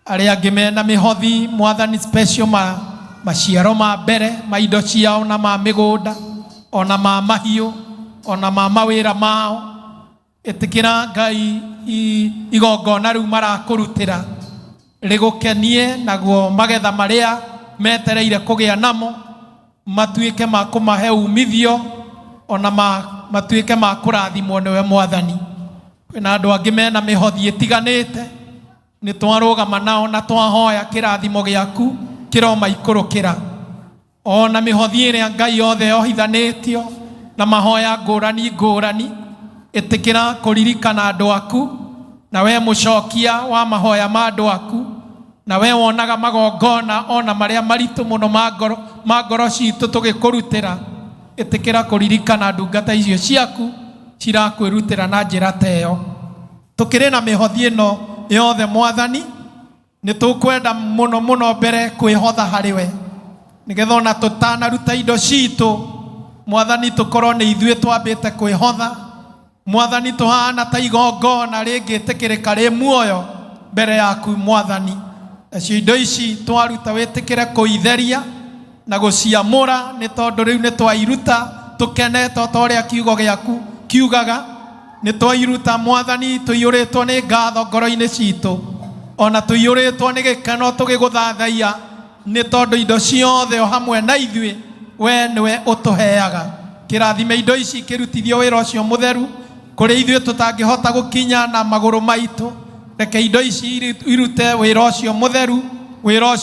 Arĩa angĩ mena mĩhothi mwathani special ma maciaro ma mbere ma indo ciao na ma mĩgũnda ona ma mahiũ ona ma mawĩra mao, ĩtĩkĩra Ngai igongona rĩu marakũrutĩra rĩgũkenie, naguo magetha marĩa metereire kũgĩa namo matuĩke ma kũmahe umithio ona matuĩke ma kũrathimwo nĩwe mwathani. Kwĩna andũ angĩ mena mĩhothi ĩtiganĩte, nĩ twarũgama nao na twahoya kĩrathimo gĩaku kĩromaikũrũkĩra. Ona mĩhothi ĩrĩa Ngai yothe yohithanĩtio na mahoya ngũrani ngũrani, ĩtĩkĩra kũririkana andũ aku, na we mũcokia wa mahoya ma andũ aku, na we wonaga magongona ona marĩa maritũ mũno ma ngoro citũ tũgĩkũrutĩra. Ĩtĩkĩra kũririkana ndungata icio ciaku cirakwĩrutĩra na njĩra ta ĩyo. Tũkĩrĩ na mĩhothi ĩno yothe mwathani, nĩ tũkwenda mũno mũno mbere kwĩhotha harĩ we, nĩgetha ona tũtanaruta indo citũ mwathani tũkorwo nĩ ithuĩ twambĩte kwĩhotha. Mwathani, tũhana ta igongona rĩngĩtĩkĩrĩka rĩ muoyo mbere yaku mwathani. Nacio indo ici twaruta wĩtĩkĩre kũitheria na gũciamũra, nĩ tondũ rĩu nĩ twairuta tũkenete o ta ũrĩa kiugo gĩaku kiugaga. Nĩ twairuta mwathani tũiyũrĩtwo nĩ ngatho ngoro-inĩ citũ, ona tũiyũrĩtwo nĩ gĩkeno tũgĩgũthathaiya, nĩ tondũ indo ciothe o hamwe na ithuĩ we nĩwe ũtũheaga. Kĩrathime indo ici kĩrutithio wĩra ũcio mũtheru kũrĩ ithuĩ tũtangĩhota gũkinya na magũrũ maitũ. Reke indo ici irute wĩra ũcio mũtheru, wĩra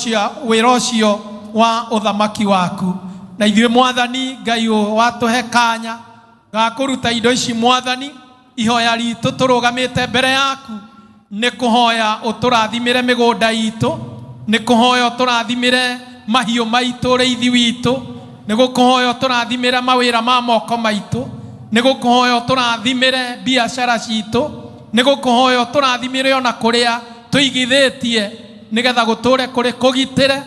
ũcio wa ũthamaki waku. Na ithuĩ mwathani Ngai watũhe kanya ga kũruta indo ici mwathani, ihoya ritũ tũrũgamĩte mbere yaku nĩ kũhoya ũtũrathimĩre mĩgũnda itũ, nĩ kũhoya ũtũrathimĩre mahiũ maitũ, ũrĩithi witũ, nĩ gũkũhoya ũtũrathimĩre mawĩra ma moko maitũ, nĩ gũkũhoya ũtũrathimĩre biacara citũ, nĩ gũkũhoya ũtũrathimĩre ona kũrĩa tũigithĩtie, nĩgetha gũtũre kũrĩ kũgitĩre,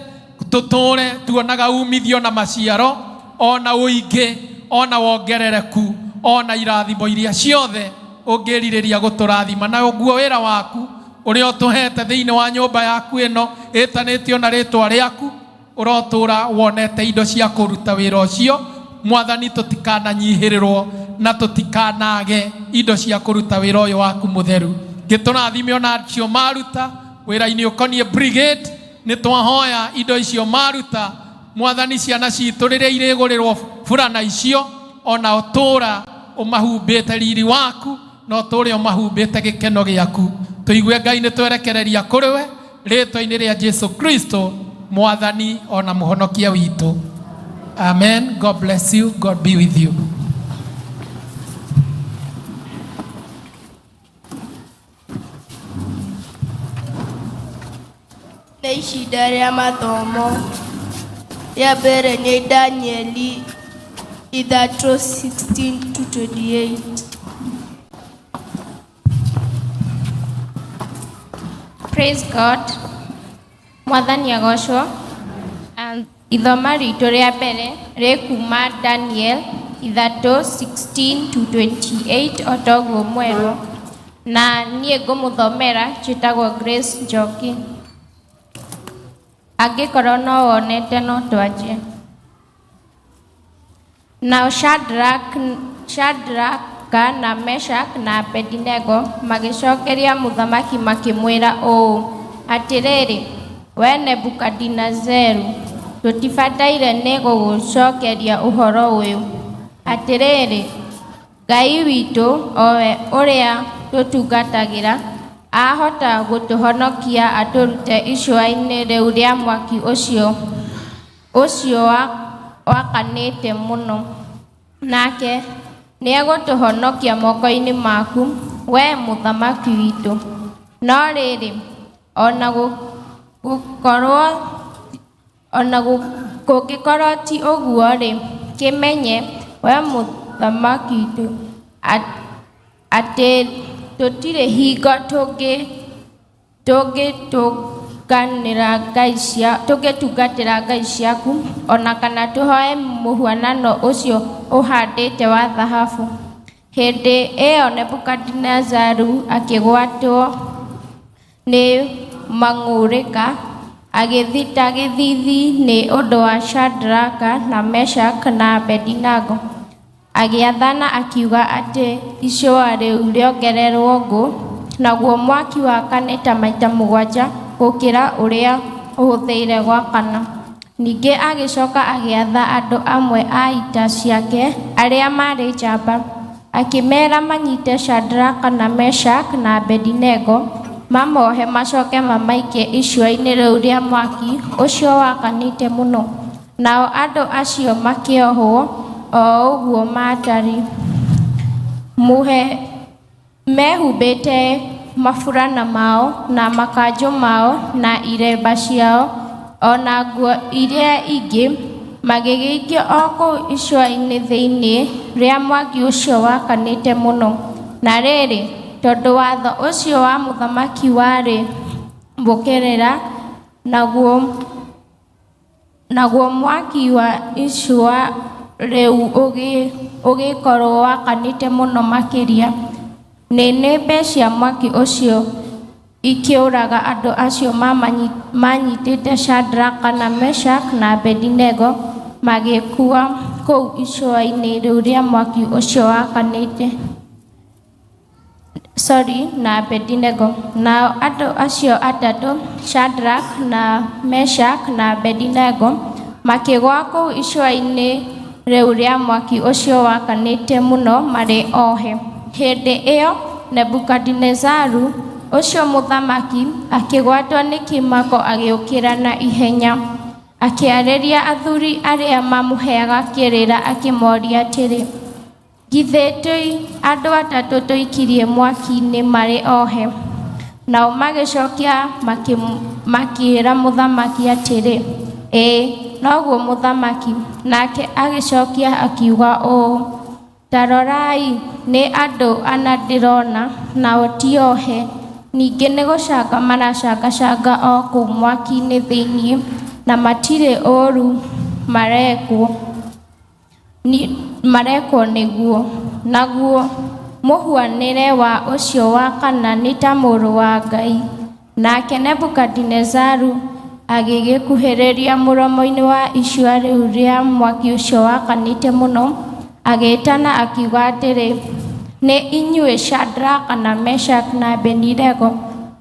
tũtũre tuonaga umithio na maciaro ona ũingĩ ona wongerereku ona irathimo iria ciothe ũngĩrirĩria gũtũrathima. Na ũguo wĩra waku ũrĩa ũtũhete thĩinĩ wa nyũmba yaku ĩno ĩtanĩtio na rĩtwa rĩaku, ũrotũra wonete indo cia kũruta wĩra ũcio mwathani, tũtikananyihĩrĩrwo na tũtikanage indo cia kũruta wĩra ũyũ waku mũtheru. Gĩtũrathime ona acio maruta wĩra-inĩ ũkoniĩ brigade, nĩ twahoya indo icio maruta mwathani, ciana citũ rĩrĩa irĩgũrĩrwo burana icio, ona ũtũra ũmahumbĩte riri waku na ũtũre ũmahumbĩte gĩkeno gĩaku. Tũigue Ngai nĩ twerekereria kũrĩ we rĩtwa-inĩ rĩa Jesu Kristo mwathani ona mũhonokia witũ. Amen. God bless you. God be with you. Nĩ ihinda rĩa mathomo. Rĩa mbere nĩ Danieli 3:16 to 28. Praise God. Mwathani agocwo. Ithoma ritũ rĩa mbere rĩ kuma Daniel 3:16 to 28 o toguo mwerwo. Na niĩ ngũmũthomera njĩtagwo Grace Njoki. Angĩkorwo no wonete no twanjie. Nao Shadraka na Meshak na Abednego magĩcokeria mũthamaki makĩmwĩra ũũ, atĩrĩrĩ, we Nebukadinezaru, tũtibataire nĩ gũgũcokeria ũhoro ũyũ. Atĩrĩrĩ, Ngai witũ, o we ũrĩa tũtungatagĩra, ahota gũtũhonokia atũrute icua-inĩ rĩu rĩa mwaki ũcio wakanĩte mũno. Nake nĩegũtũhonokia moko-inĩ maku, wee mũthamaki witũ. No rĩrĩ, o na gũkorwo o na kũngĩkorwo ti ũguo-rĩ, kĩmenye, wee mũthamaki witũ, atĩ tũtirĩ hingo tũngĩtungatĩra ngai ciaku, o na kana tũhoe mũhuanano ũcio ũhandĩte wa thahabu. Hĩndĩ ĩyo Nebukadinezaru akĩgwatwo nĩ mang'ũrĩka, agĩthita gĩthiithi nĩ ũndũ wa Shadraka na Meshaki na Abedinego. Agĩathana akiuga atĩ icua rĩu rĩongererwo ngũ, naguo mwaki wakane ta maita 7 gũkĩra ũrĩa ũhũthĩire gwakana. Ningĩ agĩcoka agĩatha andũ amwe a ita ciake arĩa maarĩ njamba, akĩmeera manyite Shadraka na Meshaki na Abedinego, mamohe macoke mamaikie icua-inĩ rĩu rĩa mwaki ũcio wakanĩte mũno. Nao andũ acio makĩohwo o ũguo maatariĩ, mehumbĩte maburana mao na makanjũ mao na iremba ciao, o na nguo iria ingĩ, magĩgĩikio o kũu icua-inĩ thĩinĩ rĩa mwaki ũcio wakanĩte mũno. Na rĩrĩ, tondũ watho ũcio wa mũthamaki warĩ mũkĩrĩra, naguo mwaki wa icua rĩu ũgĩkorwo wakanĩte mũno makĩria, nĩnĩmbĩ cia mwaki ũcio ikĩũraga andũ acio maanyitĩte Shadraka na Meshaki na Abedinego, magĩkua kũu icua-inĩ rĩu rĩa mwaki ũcio wakanĩte. Sorry, na Abedinego. Nao andũ acio atatũ, Shadrach na Meshach na Abedinego, makĩgũa kũu icua-inĩ rĩu rĩa mwaki ũcio wakanĩte mũno marĩ ohe. Hĩndĩ ĩyo Nebukadinezaru ũcio mũthamaki akĩgwatwo nĩ kĩmako agĩũkĩra na ihenya. Akĩarĩria athuri arĩa mamũheaga kĩrĩra akĩmoria atĩrĩ, Githĩ ti andũ atatũ tũikirie mwaki-inĩ marĩ ohe? Nao magĩcokia makĩĩra mũthamaki atĩrĩ, Ĩĩ, noguo mũthamaki. Nake agĩcokia akiuga ũũ, Ta rorai, nĩ andũ ana ndĩrona, nao ti ohe, ningĩ nĩ gũcanga maracangacanga o kũu mwaki-inĩ thĩinĩ, na matirĩ ũũru marekwo nĩguo. Naguo mũhuanĩre wa ũcio wa kana nĩ ta mũrũ wa Ngai. Nake Nebukadinezaru agĩgĩkuhĩrĩria mũromo-inĩ wa icua rĩu rĩa mwaki ũcio wakanĩte mũno, agĩĩtana akiuga atĩrĩ, Nĩ inyuĩ Shadraka na Meshaki na Abedinego,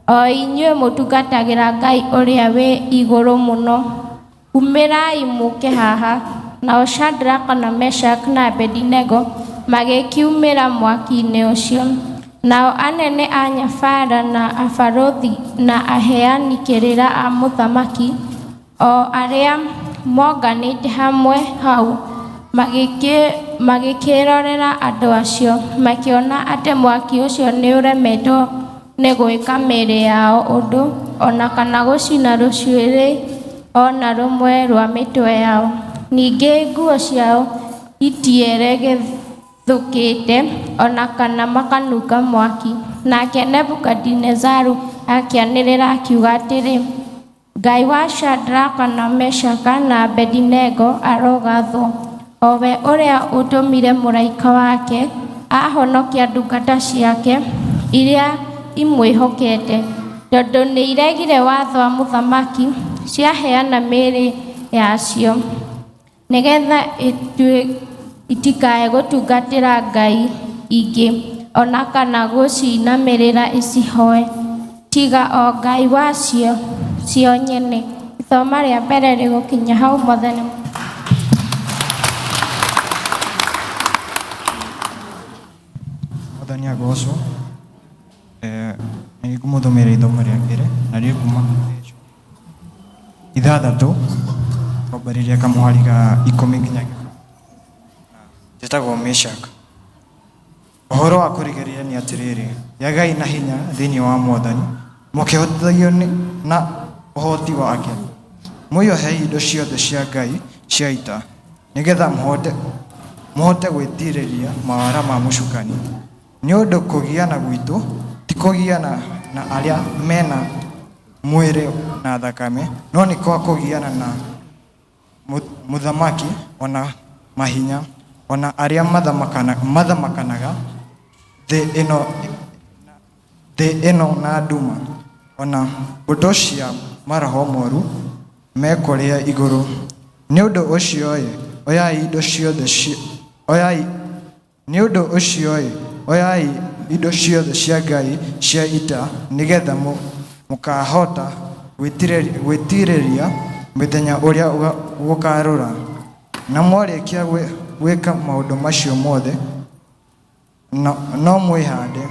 o inyuĩ mũtungatagĩra Ngai ũrĩa wĩ igũrũ mũno, umĩrai mũũke haha. Nao Shadraka na Meshaki na Abedinego magĩkiumĩra mwaki-inĩ ũcio. Nao anene a nyabara na abarũthi na aheani kĩrĩra a mũthamaki, o arĩa monganĩte hamwe hau, magĩkĩĩrorera andũ acio, makĩona atĩ mwaki ũcio nĩũremetwo nĩ gwĩka mĩĩrĩ yao ũndũ, o na kana gũcina rũcuĩrĩ o na rũmwe rwa mĩtwe yao. Ningĩ nguo ciao itieregethũkĩte, o na kana makanunga mwaki. Nake Nebukadinezaru akĩanĩrĩra akiuga atĩrĩ, Ngai wa Shadraka na Meshaka na Abedinego arogathwo, o we ũrĩa ũtũmire mũraika wake ahonokia ndungata ciake iria imwĩhokete, tondũ nĩiregire watho wa mũthamaki, ciaheana mĩĩrĩ yacio nĩgetha itikae gũtungatĩra ngai ingĩ, o na kana gũcinamĩrĩra icihoe, tiga o Ngai wacio cio nyene. Ithoma rĩa mbere rĩgũkinya hau. Mwathani. Mwathani agocwo. Nĩ ngũmũthomera ithomo rĩa mbere na rĩkuma 6 kwambĩrĩria kamũhari ga 10 nginya. Njĩtagwo Meshak. Ũhoro wa kũrigĩrĩria nĩ atĩrĩrĩ, gĩagai na hinya thĩinĩ wa Mwathani, mũkĩhotithagio na ũhoti wake. Mwĩohei indo ciothe cia Ngai cia ita, nĩgetha mũhote gwĩtiirĩria mawara ma mũcukani. Nĩ ũndũ kũgiana gwitũ ti kũgiana na arĩa mena mwĩrĩ na thakame, no nĩ kwa kũgiana na mũthamaki, ona mahinya, ona arĩa mathamakanaga thĩ ĩno na nduma, ona mbũtũ cia maroho moru me kũrĩa igũrũ. Nĩ ũndũ ũcio-ĩ, oyai indo ciothe oyai nĩ ũndũ ũcio-ĩ, oyai indo ciothe cia Ngai cia ita, nĩgetha mũkaahota gwĩtiirĩria mũthenya ũrĩa gũkaarũra. Na mwarĩkia gwĩka maũndũ macio mothe, no mwĩhande.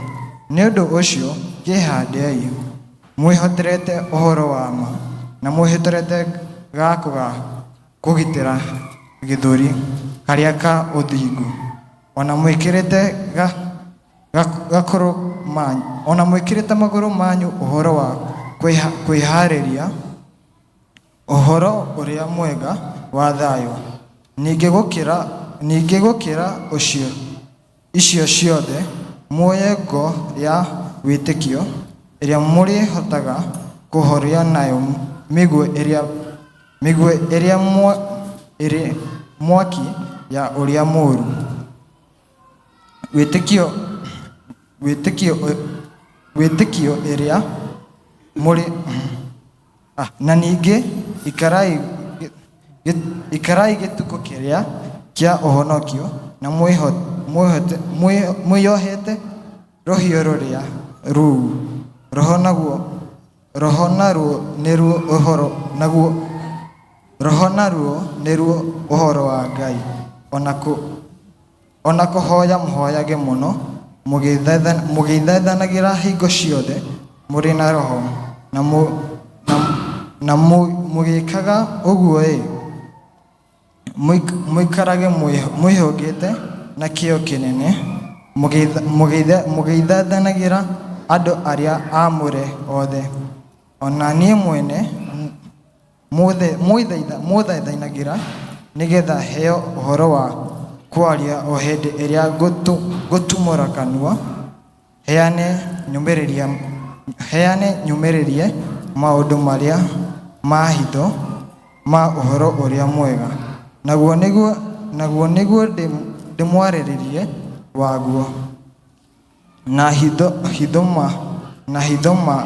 Nĩ ũndũ ũcio kĩĩhandei, mwĩhotorete ũhoro wa ma, na mwĩhotorete gako ga kũgitĩra gĩthũri karĩa ka ũthingu, ona mwĩkĩrĩte ona mwĩkĩrĩte magũrũ manyu ũhoro wa kwĩhaarĩria ũhoro ũrĩa mwega wa thayũ. Ningĩ gũkĩra icio ciothe, muoye ngo ya wĩtĩkio, ĩrĩa mũrĩhotaga kũhoria nayo mĩguĩ ĩrĩa ĩrĩ mwaki ya ũrĩa mũũru. Wĩtĩkio ĩrĩa mũrĩ na ningĩ ikarai gĩtukũ kĩrĩa kĩa ũhonokio, na mwĩohete rũhiũ rũrĩa rũu roho naruo nĩruo ũhoro wa Ngai. Ona kũhoya mũhoyage mũno, mũgĩthaithanagĩra hingo ciothe mũrĩ na roho, na mũgĩkaga ũguo-ĩ, mũikarage mwĩhũgĩte na kĩyo kĩnene, mũgĩthaithanagĩra andũ arĩa aamũre othe. Ona niĩ mwene mũthaithanagĩra, nĩgetha heo ũhoro wa kwaria o hĩndĩ ĩrĩa ngũtumũra kanua, heane nyumĩrĩrie maũndũ marĩa ma hitho ma ũhoro ũrĩa mwega, naguo nĩguo ndĩmwarĩrĩrie waguo, na hitho ma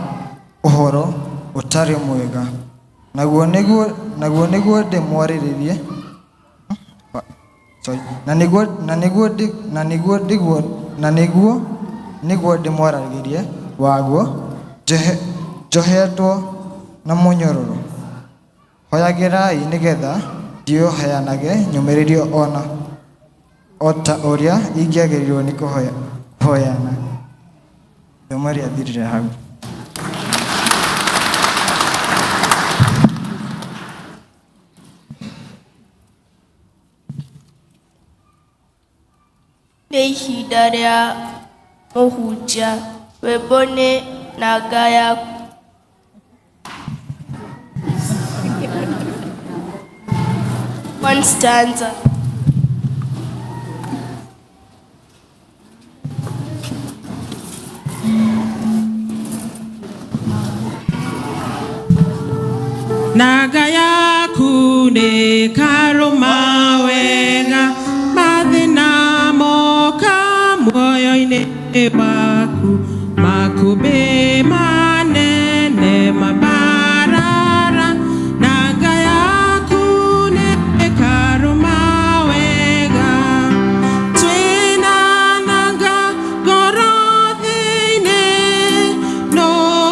ũhoro ũtarĩ mwega, naguo nĩguo ndĩmwarĩrĩrie na nĩguo ndĩmwaragĩrie waguo, njohetwo na mũnyororo. Hoyagĩrai nĩgetha ndĩũheanage nyũmĩrĩrio o ta ũrĩa ingĩagĩrĩirwo nĩ kũhoyana. Ithomo rĩathirire hau. Nĩ ihinda rĩa mũhunjia. Rwĩmbo nĩ nanga ya One stanza. Nanga yaku nĩ karũma wega, mathĩna moka muoyo-inĩ waku, makũmbĩ manene mabarara. Nanga yaku nĩ karũma wega, twĩna nanga ngoro thĩinĩ, no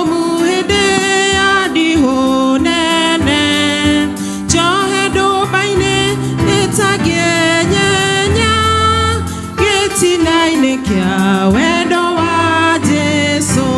mũhĩndĩ ya ndihũ nene, njohe ndũmba-inĩ ĩtangĩenyenya, gĩtina-inĩ kĩa wendo wa Jesũ.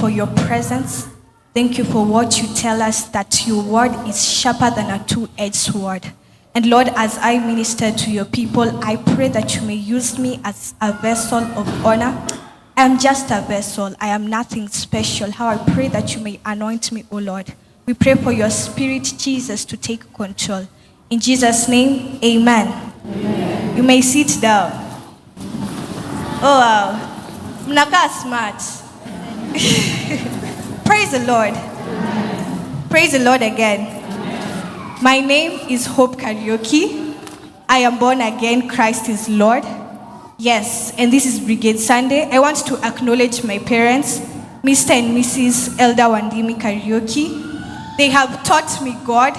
for your presence. Thank you for what you tell us, that your word is sharper than a two-edged sword. And Lord, as I minister to your people, I pray that you may use me as a vessel of honor. I am just a vessel. I am nothing special. How I pray that you may anoint me, O Lord. We pray for your spirit, Jesus, to take control. In Jesus' name, amen. Amen. You may sit down. Oh, wow. Mnakaa smart. Praise the Lord. Praise the Lord again. My name is Hope Karaoke. I am born again. Christ is Lord. Yes, and this is Brigade Sunday. I want to acknowledge my parents, Mr. and Mrs. Elder Wandimi Karaoke. They have taught me God.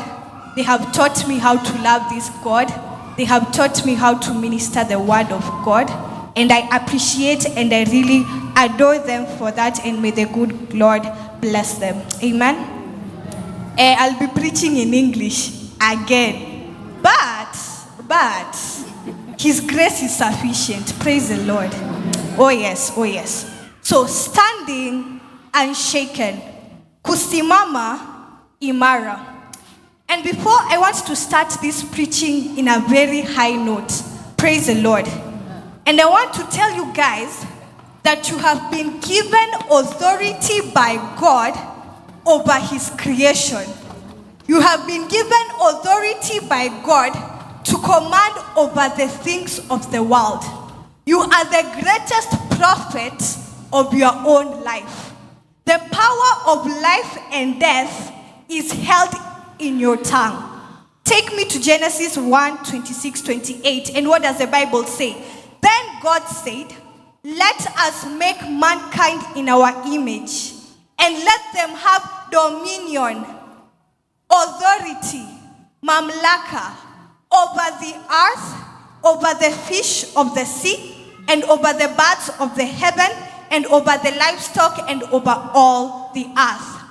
They have taught me how to love this God. They have taught me how to minister the word of God. And I appreciate and I really adore them for that. And may the good Lord bless them. Amen. I'll be preaching in English again. But His grace is sufficient. Praise the Lord. Oh yes, oh yes. So standing unshaken. Kusimama imara. And before I want to start this preaching in a very high note, praise the Lord. And I want to tell you guys that you have been given authority by God over His creation. You have been given authority by God to command over the things of the world. You are the greatest prophet of your own life. The power of life and death is held in your tongue. Take me to Genesis 1, 26, 28. And what does the Bible say? Then God said, let us make mankind in our image, and let them have dominion, authority, mamlaka, over the earth, over the fish of the sea, and over the birds of the heaven, and over the livestock, and over all the earth.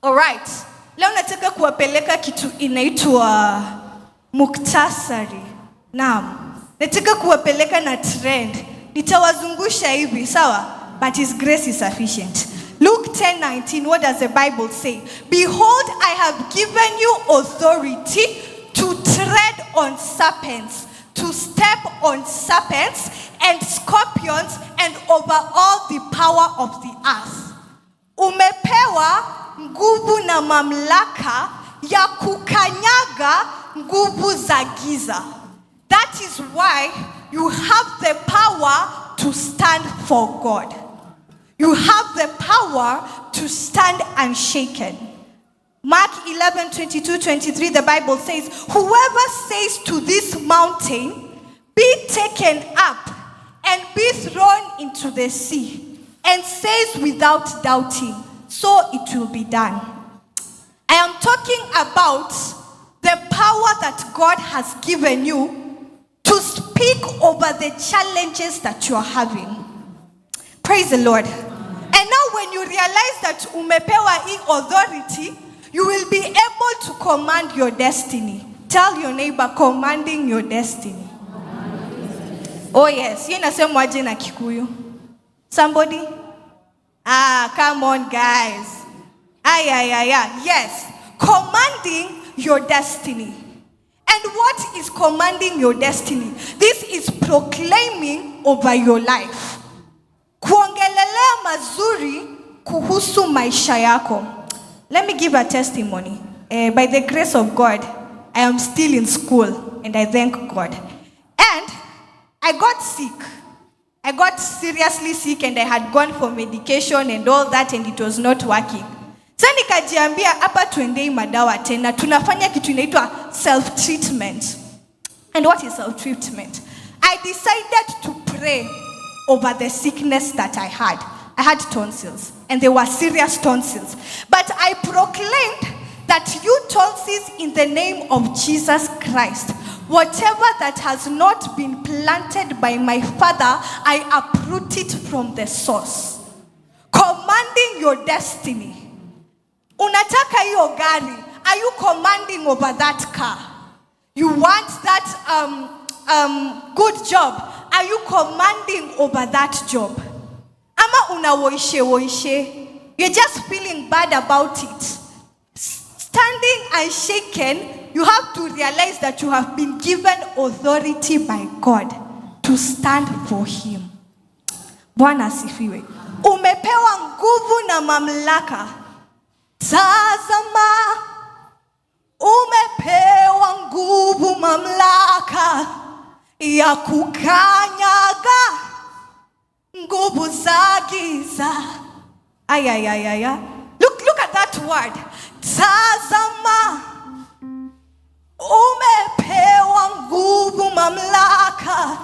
All right. Leo nataka kuwapeleka kitu inaitwa muktasari. Naam. Nataka kuwapeleka na trend. Nitawazungusha hivi, sawa? But His grace is sufficient. Luke 10:19, what does the Bible say? Behold, I have given you authority to tread on serpents, to step on serpents and scorpions, and over all the power of the earth. Umepewa nguvu na mamlaka ya kukanyaga nguvu za giza. That is why you have the power to stand for God. You have the power to stand unshaken. Mark 11, 22, 23, the Bible says, whoever says to this mountain, be taken up and be thrown into the sea, and says without doubting, so it will be done. I am talking about the power that God has given you to speak over the challenges that you are having. Praise the Lord. And now when you realize that umepewa hii authority, you will be able to command your destiny. Tell your neighbor, commanding your destiny. Oh yes, hiyo inasemwaje na Kikuyu? Somebody? Ah, come on guys. Ay, ay, ay, ay. Yes, commanding your destiny. And what is commanding your destiny? This is proclaiming over your life. Kuongelelea mazuri kuhusu maisha yako. Let me give a testimony. By the grace of God, I am still in school, and I thank God. And I got sick. I got seriously sick, and I had gone for medication and all that, and it was not working. Sa nikajiambia hapa tuendei madawa tena, tunafanya kitu inaitwa self-treatment. And what is self-treatment? I decided to pray over the sickness that I had. I had tonsils, and they were serious tonsils. But I proclaimed that you tonsils, in the name of Jesus Christ, whatever that has not been planted by my father, I uproot it from the source. Commanding your destiny. Unataka hiyo gari, are you commanding over that car? You want that good job, are you commanding over that job? Ama unawoishe woishe? You're just feeling bad about it. Standing unshaken, you have to realize that you have been given authority by God to stand for Him. Bwana asifiwe. Umepewa nguvu na mamlaka. Tazama, umepewa nguvu, mamlaka ya kukanyaga nguvu za giza. Ay, ay, ay, ay, ay. Look, look at that word. Tazama, umepewa nguvu, mamlaka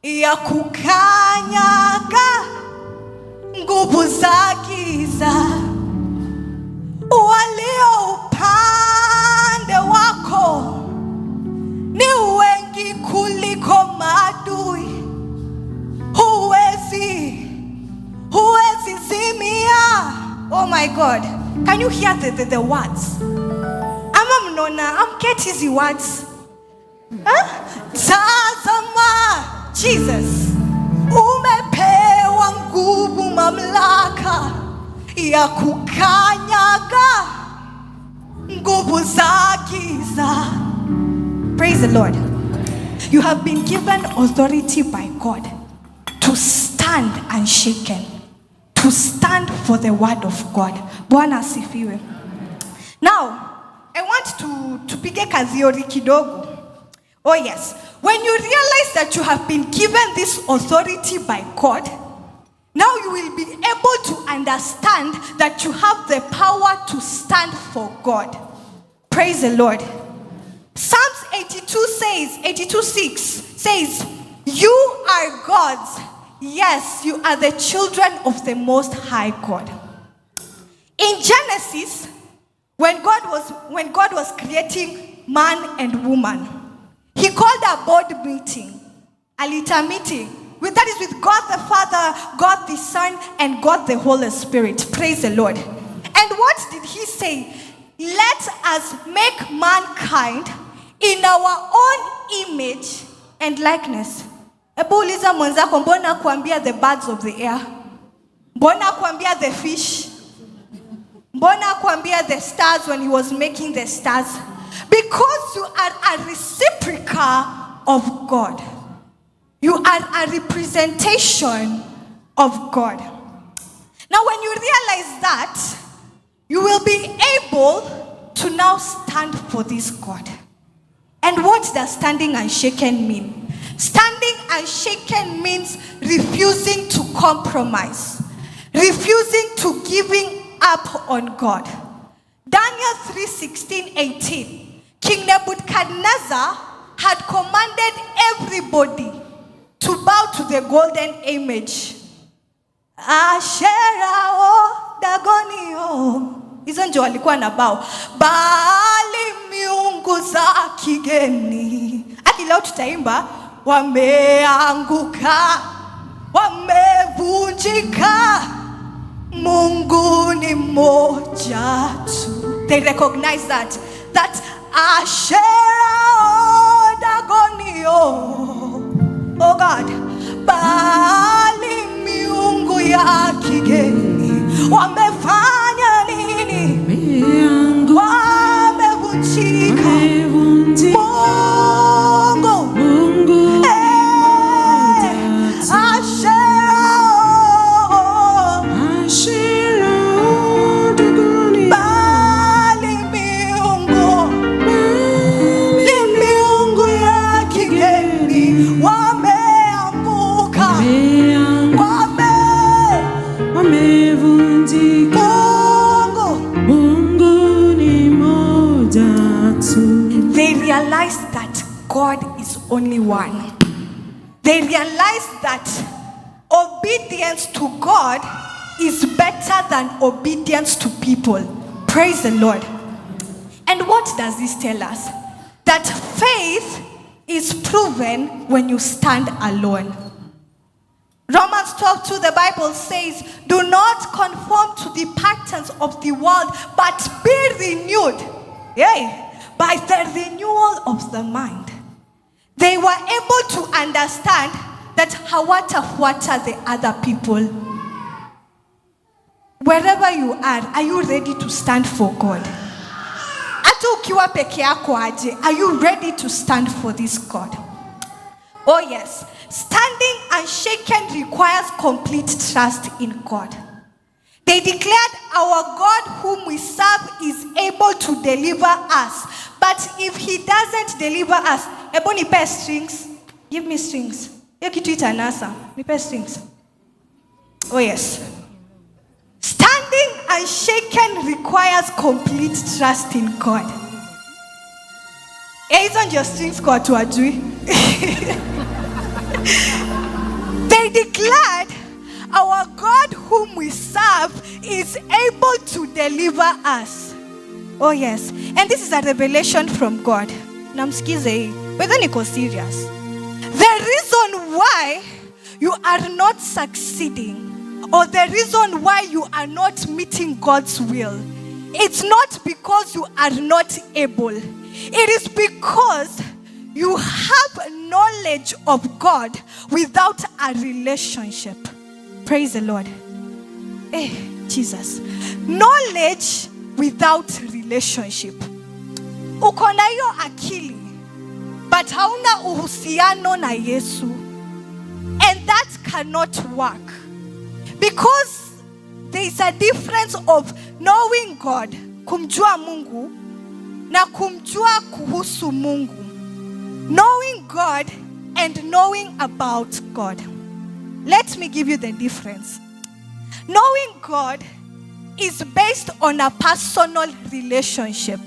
ya kukanyaga nguvu za giza. Walio upande wako ni wengi kuliko maadui. Huwezi zimia. Oh my God. Can you hear the words? Ama mnaona hamget hizi words? Huh? Tazama, Jesus. Umepewa nguvu, mamlaka ya kukanyaga nguvu za giza. Praise the Lord. You have been given authority by God to stand unshaken, to stand for the word of God. Bwana asifiwe. Now, I want to tupige katheory kidogo. Oh yes. When you realize that you have been given this authority by God, now you will be able to understand that you have the power to stand for God. Praise the Lord. Psalms 82 says, 82:6 says, "You are gods. Yes, you are the children of the Most High God." In Genesis, when God was creating man and woman, he called a board meeting, aliita meeting. That is with God the Father, God the Son, and God the Holy Spirit. Praise the Lord. And what did he say? "Let us make mankind in our own image and likeness." Ebu uliza mwenzako, mbona hakuambia the birds of the air? Mbona hakuambia the fish? Mbona hakuambia the stars when he was making the stars? Because you are a reciprocal of God. You are a representation of God. Now, when you realize that, you will be able to now stand for this God. And what does standing unshaken mean? Standing unshaken means refusing to compromise, refusing to giving up on God. Daniel 3:16, 18. King Nebuchadnezzar had commanded everybody to bow to the golden image. Asherah o Dagoni o. Hizo ndio walikuwa na bow. Bali miungu za kigeni. Hadi leo tutaimba wameanguka, wamevunjika. Mungu ni mmoja tu. They recognize that Asherah o Dagoni o. Oh God, bali miungu ya kigeni wamefanya nini? Wamevunjika. Mungu, eh, Asherah, bali miungu ya kigeni wameanguka, Wamevunjika. Mungu, Mungu ni mmoja tu. They realized that God is only one. They realized that obedience to God is better than obedience to people. Praise the Lord. And what does this tell us? That faith is proven when you stand alone. Romans 12:2, the Bible says, "Do not conform to the patterns of the world, but be renewed." Yay, by the renewal of the mind. They were able to understand that hawatafuata the other people. Wherever you are you ready to stand for God? Hata ukiwa peke yako aje, are you ready to stand for this God? Oh yes, standing unshaken requires complete trust in God. They declared, "Our God whom we serve is able to deliver us. But if he doesn't deliver us," Ebu nipe strings. Give me strings. Hiyo kitu itanasa. Nipe strings. Oh yes. Standing unshaken requires complete trust in God. Eh, hizo ndio strings kwa watu wajui. They declared, "Our God whom we serve is able to deliver us." Oh yes. And this is a revelation from God. Namsikize hii. Whether niko serious. The reason why you are not succeeding or the reason why you are not meeting God's will, it's not because you are not able. It is because you have knowledge of God without a relationship. Praise the Lord. Eh, Jesus. Knowledge without relationship. Uko na hiyo akili, but hauna uhusiano na Yesu. And that cannot work. Because there is a difference of knowing God, kumjua Mungu, na kumjua kuhusu Mungu. Knowing God and knowing about God. Let me give you the difference. Knowing God is based on a personal relationship.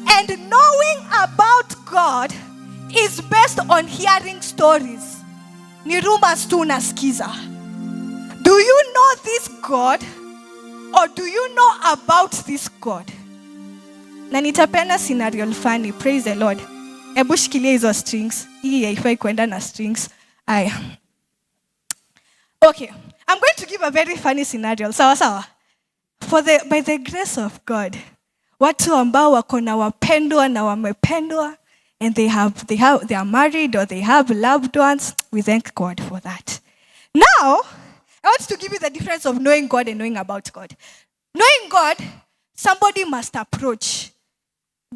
And knowing about God is based on hearing stories. Ni rumors tu unasikiza. Do you know this God or do you know about this God? Na nitapeana scenario funny. Praise the Lord. Ebu shikilia hizo strings. Hii haifai kwenda na strings. Aya. Okay, I'm going to give a very funny scenario. Sawa sawa. By the grace of God, watu ambao wako na wapendwa na wamependwa and they are married or they have loved ones, we thank God for that. Now, I want to give you the difference of knowing God and knowing about God. Knowing God, somebody must approach.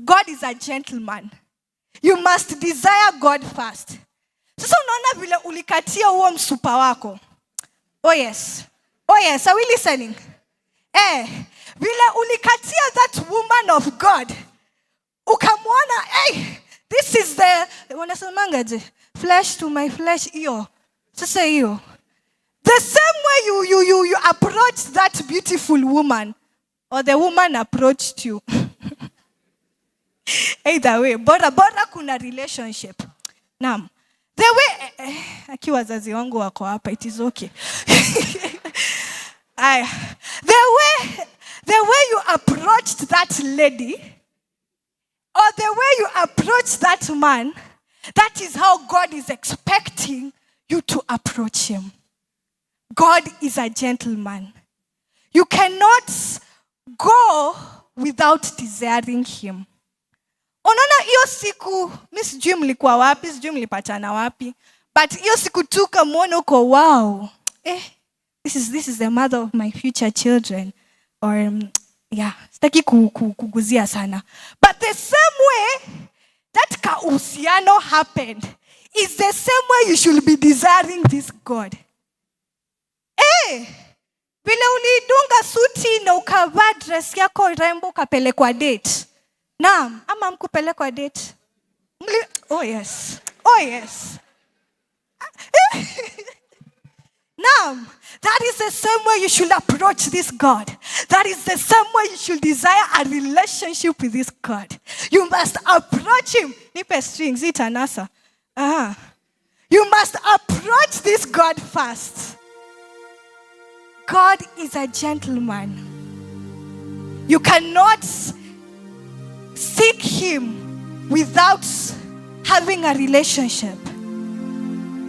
God is a gentleman. You must desire God first. Sasa unaona vile ulikatia huo msupa wako. Oh yes. Oh yes, are we listening? Eh, vile ulikatia that woman of God. Ukamwona, hey, this is the, wanasemangaje? Flesh to my flesh, hiyo. Sasa hiyo. The same way you approach that beautiful woman, or the woman approached you. Either way, bora bora kuna relationship. Naam. The way aki wazazi wangu wako hapa, it is okay. Aya. The way you approached that lady or the way you approach that man, that is how God is expecting you to approach him. God is a gentleman. You cannot go without desiring him. Unaona hiyo siku, mi sijui mlikuwa wapi, sijui mlipatana wapi, but hiyo siku tu kamwona uko wow, eh, this is the mother of my future children or yeah, sitaki kuguzia sana, but the same way that kauhusiano happened is the same way you should be desiring this God. Eh, vile ulidunga suti na ukavaa dress yako rembo ukapelekwa date. Naam, ama mkupelekwa date? Oh yes. Oh yes. Naam, that is the same way you should approach this God. That is the same way you should desire a relationship with this God. You must approach him. Nipe strings, itanasa. Ah. You must approach this God first. God is a gentleman. You cannot seek him without having a relationship.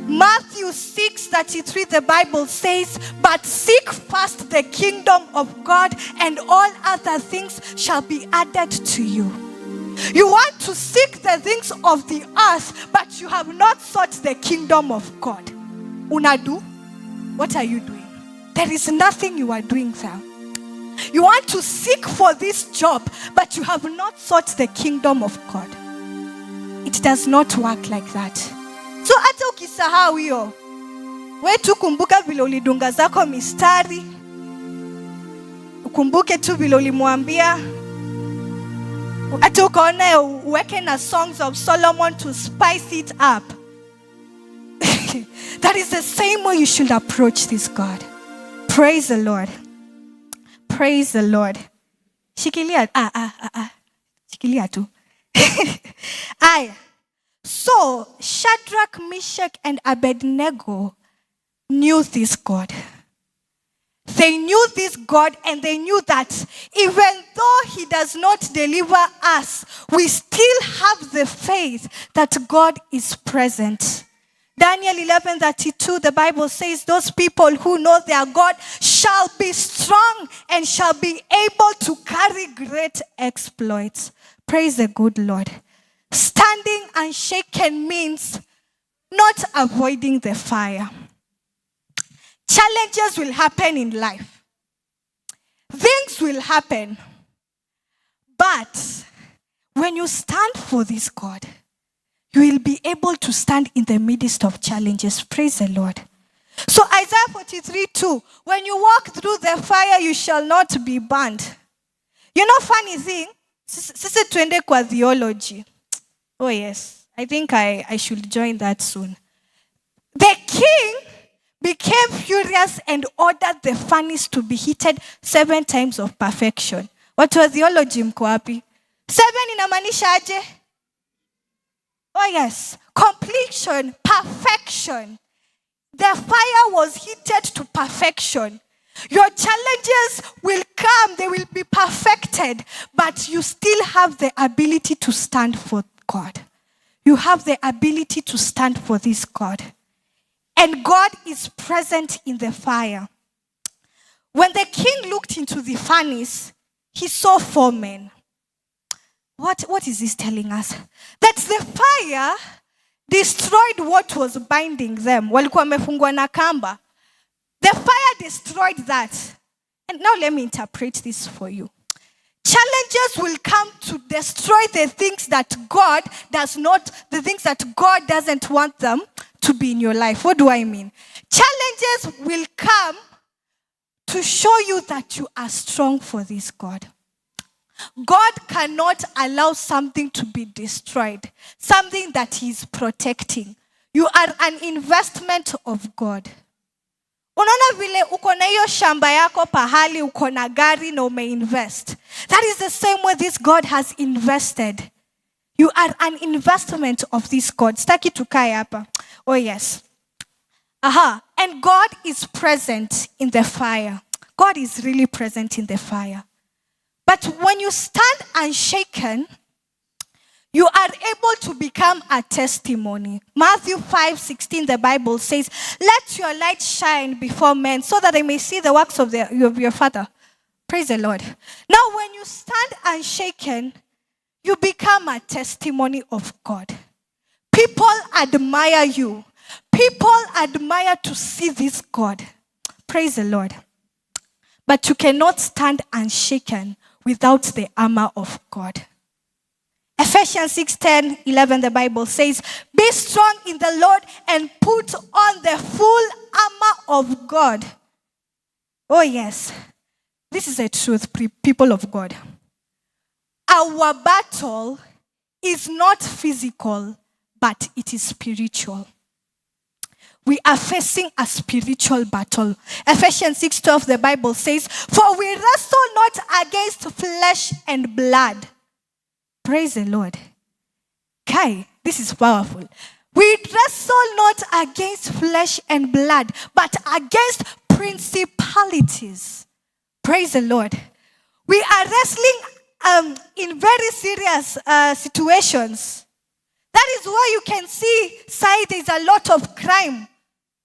Matthew 6:33, the Bible says, "But seek first the kingdom of God, and all other things shall be added to you." You want to seek the things of the earth, but you have not sought the kingdom of God. Unadu, what are you doing? There is nothing you are doing there. You want to seek for this job, but you have not sought the kingdom of God. It does not work like that. So hata ukisahau hiyo, we tu kumbuka vile ulidunga zako mistari, ukumbuke tu vile ulimwambia, hata ukaona uweke na Songs of Solomon to spice it up. That is the same way you should approach this God. Praise the Lord. Praise the Lord. Shikilia, ah, ah, ah, ah. Shikilia tu. Aya. So, Shadrach, Meshach, and Abednego knew this God. They knew this God, and they knew that even though He does not deliver us, we still have the faith that God is present. Daniel 11:32, the Bible says, those people who know their God shall be strong and shall be able to carry great exploits. Praise the good Lord. Standing unshaken means not avoiding the fire. Challenges will happen in life. Things will happen. But when you stand for this God, you will be able to stand in the midst of challenges. Praise the Lord. So Isaiah 43:2, when you walk through the fire, you shall not be burned. Funny thing, sisi tuende kwa theology. Oh yes, I think I should join that soon. The king became furious and ordered the furnace to be heated 7 times of perfection. Watu wa theology mko wapi? 7 inamaanisha aje? Oh yes, completion, perfection. The fire was heated to perfection. Your challenges will come, they will be perfected, but you still have the ability to stand for God. You have the ability to stand for this God. And God is present in the fire. When the king looked into the furnace, he saw 4 men. What is this telling us? That the fire destroyed what was binding them. Walikuwa wamefungwa na kamba. The fire destroyed that. And now let me interpret this for you. Challenges will come to destroy the things that God does not, the things that God doesn't want them to be in your life. What do I mean? Challenges will come to show you that you are strong for this God. God cannot allow something to be destroyed, something that he is protecting. You are an investment of God. Unaona vile uko na hiyo shamba yako pahali, uko na gari na umeinvest. That is the same way this God has invested. You are an investment of this God. Sitaki tukae hapa. Oh yes. Aha. And God is present in the fire. God is really present in the fire. But when you stand unshaken, you are able to become a testimony. Matthew 5:16, the Bible says, let your light shine before men so that they may see the works of your Father. Praise the Lord. Now, when you stand unshaken, you become a testimony of God. People admire you. People admire to see this God. Praise the Lord. But you cannot stand unshaken without the armor of God. Ephesians 6:10-11, the Bible says, be strong in the Lord and put on the full armor of God. Oh yes, this is a truth, people of God. Our battle is not physical, but it is spiritual. We are facing a spiritual battle. Ephesians 6:12, the Bible says, for we wrestle not against flesh and blood. Praise the Lord. Kai, this is powerful. We wrestle not against flesh and blood, but against principalities. Praise the Lord. We are wrestling in very serious situations. That is why you can see, sai, there's a lot of crime.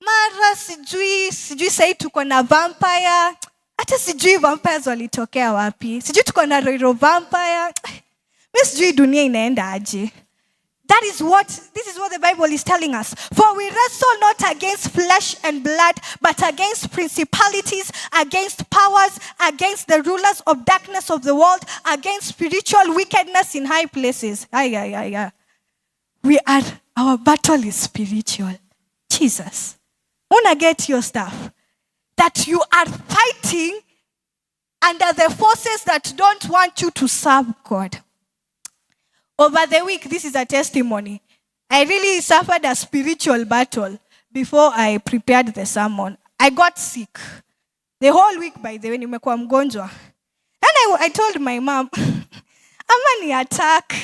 Mara, sijui sai tuko na vampire. Hata sijui vampires walitokea wapi. Sijui tuko na royal vampire. Mi sijui dunia inaenda aje. That is what, this is what the Bible is telling us. For we wrestle not against flesh and blood, but against principalities, against powers, against the rulers of darkness of the world, against spiritual wickedness in high places. Ay, ay, ay, ay. Our battle is spiritual. Jesus. Wanna get your stuff. That you are fighting under the forces that don't want you to serve God. Over the week, this is a testimony. I really suffered a spiritual battle before I prepared the sermon. I got sick. The whole week, by the way, nimekuwa mgonjwa. And I told my mom, ama ni attack.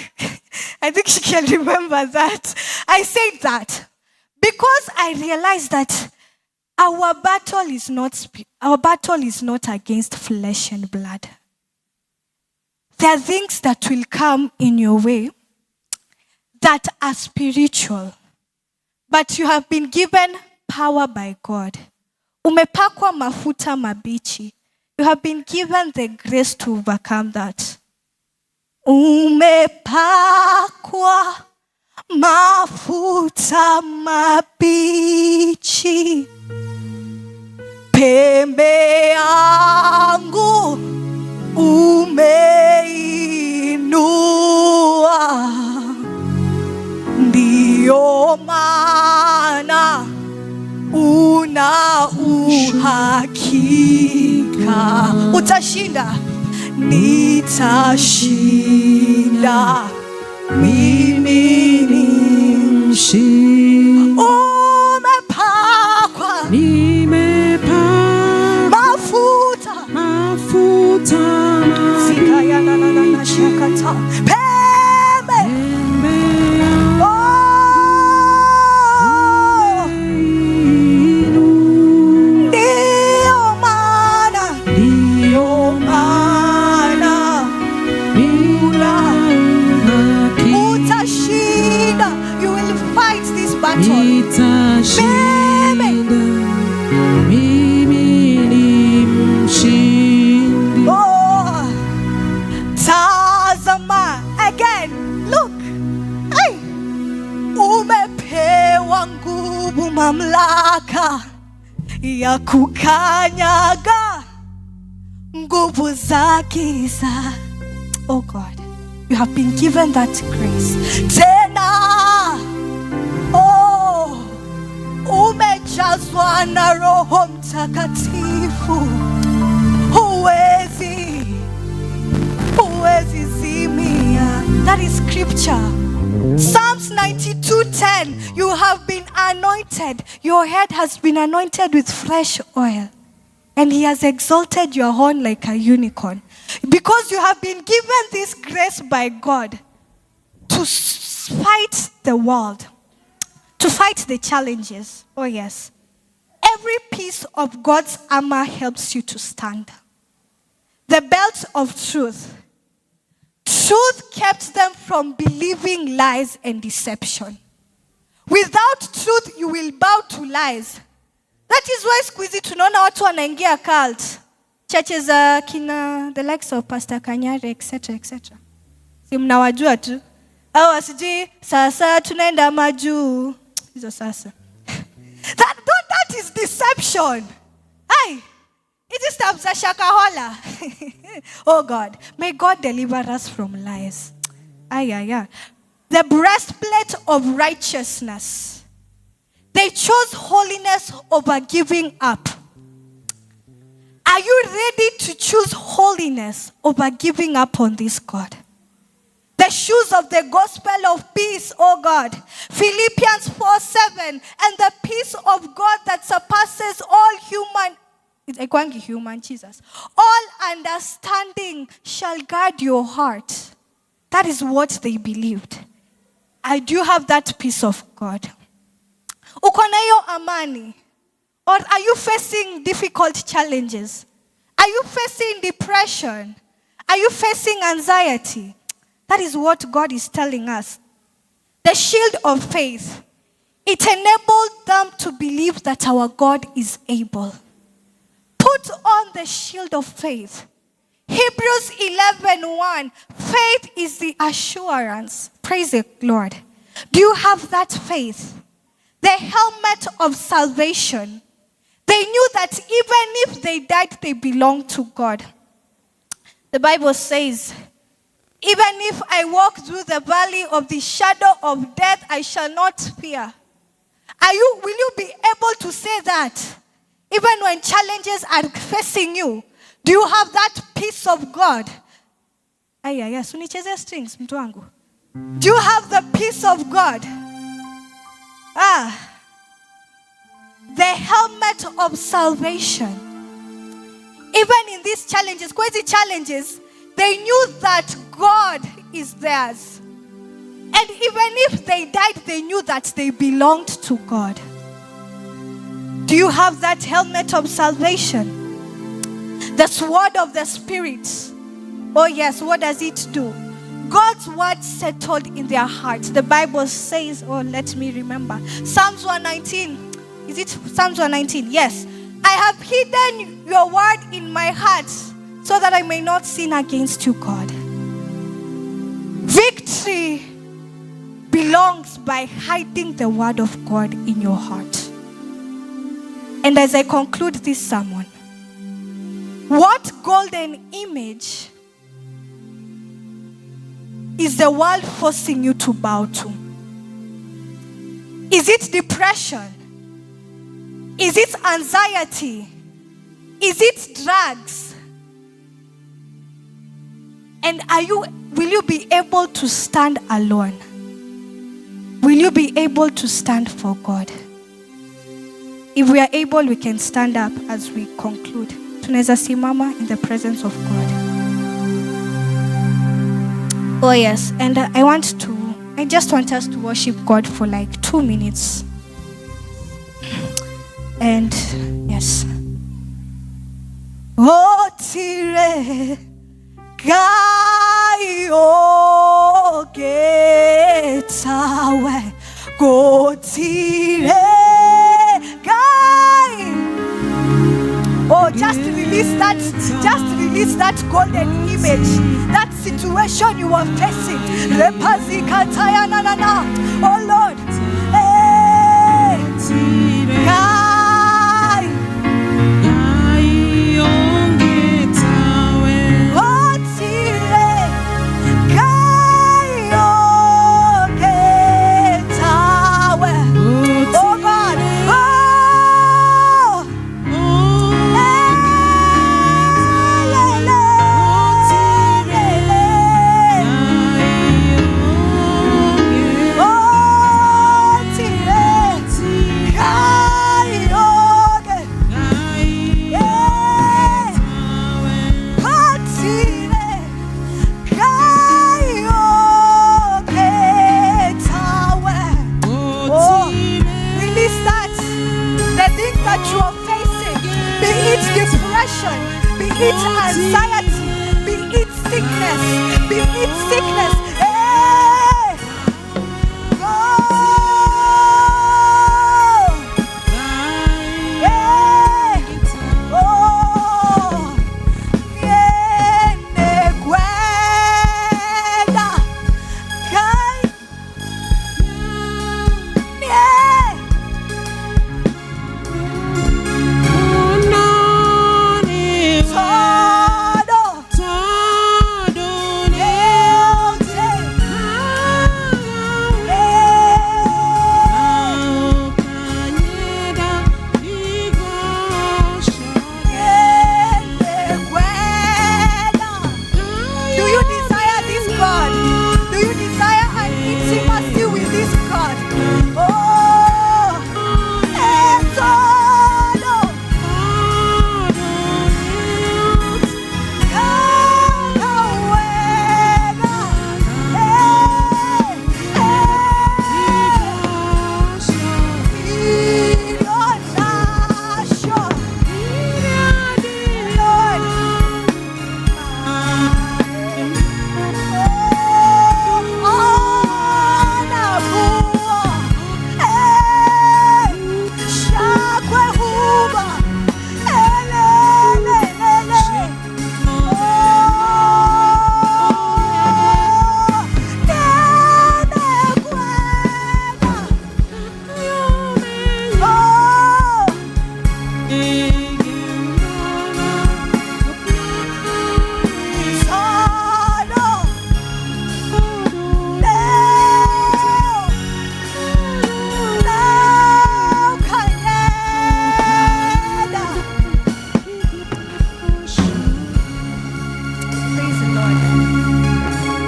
I think she can remember that. I said that because I realized that our battle is not against flesh and blood. There are things that will come in your way that are spiritual, but you have been given power by God. Umepakwa mafuta mabichi. You have been given the grace to overcome that. Umepakwa mafuta mabichi. Pembe yangu umeinua, ndiyo maana una uhakika utashinda. Nitashinda, mimi ni mshindi. Umepakwa Nimepakwa mafuta mafuta Sikaya na na na na shakata. Pembe. Oh. Ndiyo maana, ndiyo maana utashinda. You will fight this battle. Nitashinda, mimi ni mshindi. Oh, tazama again, look. Hey. Umepewa nguvu, mamlaka ya kukanyaga nguvu za giza. Oh God, you have been given that grace. Tena, oh, umejazwa na Roho Mtakatifu. Huwezi zimia. That is scripture. Psalms 92:10. You have been anointed. Your head has been anointed with fresh oil. And he has exalted your horn like a unicorn. Because you have been given this grace by God to fight the world, to fight the challenges. Oh yes. Every piece of God's armor helps you to stand. The belt of truth. Truth kept them from believing lies and deception. Without truth, you will bow to lies. That is why siku hizi tunaona watu wanaingia cult. Churches za kina the likes of Pastor Kanyari, etc., etc. Si mnawajua tu. Au sijui sasa tunaenda majuu. Hizo sasa. That is deception. Ai. It is stuff za Shakahola. Oh God, may God deliver us from lies. Ay, ay, ay. The breastplate of righteousness. They chose holiness over giving up. Are you ready to choose holiness over giving up on this God? The shoes of the gospel of peace, oh God. Philippians 4:7. And the peace of God that surpasses all human, it's ekwangi human, Jesus, all understanding shall guard your heart. That is what they believed. I do have that peace of God. Uko na hiyo amani? Or are you facing difficult challenges? Are you facing depression? Are you facing anxiety? That is what God is telling us. The shield of faith, it enabled them to believe that our God is able. Put on the shield of faith. Hebrews 11:1, faith is the assurance. Praise the Lord. Do you have that faith? The helmet of salvation. They knew that even if they died, they belonged to God. The Bible says, even if I walk through the valley of the shadow of death, I shall not fear. Will you be able to say that? Even when challenges are facing you, do you have that peace of God? Aya, yes, unicheze strings, mtu wangu. Do you have the peace of God? The helmet of salvation. Even in these challenges, crazy challenges, they knew that God is theirs. And even if they died, they knew that they belonged to God. Do you have that helmet of salvation? The sword of the Spirit. Oh yes, what does it do? God's word settled in their hearts. The Bible says, oh, let me remember. Psalms 119. Is it Psalms 119? Yes. I have hidden your word in my heart so that I may not sin against you, God. Victory belongs by hiding the word of God in your heart. And as I conclude this sermon, what golden image is the world forcing you to bow to? Is it depression? Is it anxiety? Is it drugs? And will you be able to stand alone? Will you be able to stand for God? If we are able, we can stand up as we conclude. Tunaweza simama in the presence of God. Oh yes, and I just want us to worship God for like 2 minutes. And yes. Oh, tire gayo getawe go tire gai. Oh, just release that, just release that golden image, that situation you are facing. Repazikataya na na na. Oh Lord. Hey. Gai. Oh, tire gai ogetawe. Oh God. Oh. Oh, tire gai oge. Yeah. Patire gai ogetawe. Oh, release that. The thing that you are facing, be it depression, be it anxiety, be it sickness, be it sickness. Hey! Go! Hey! Oh! Yenekwenda. Kai. Yeah. Todo.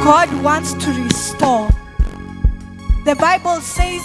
God wants to restore. The Bible says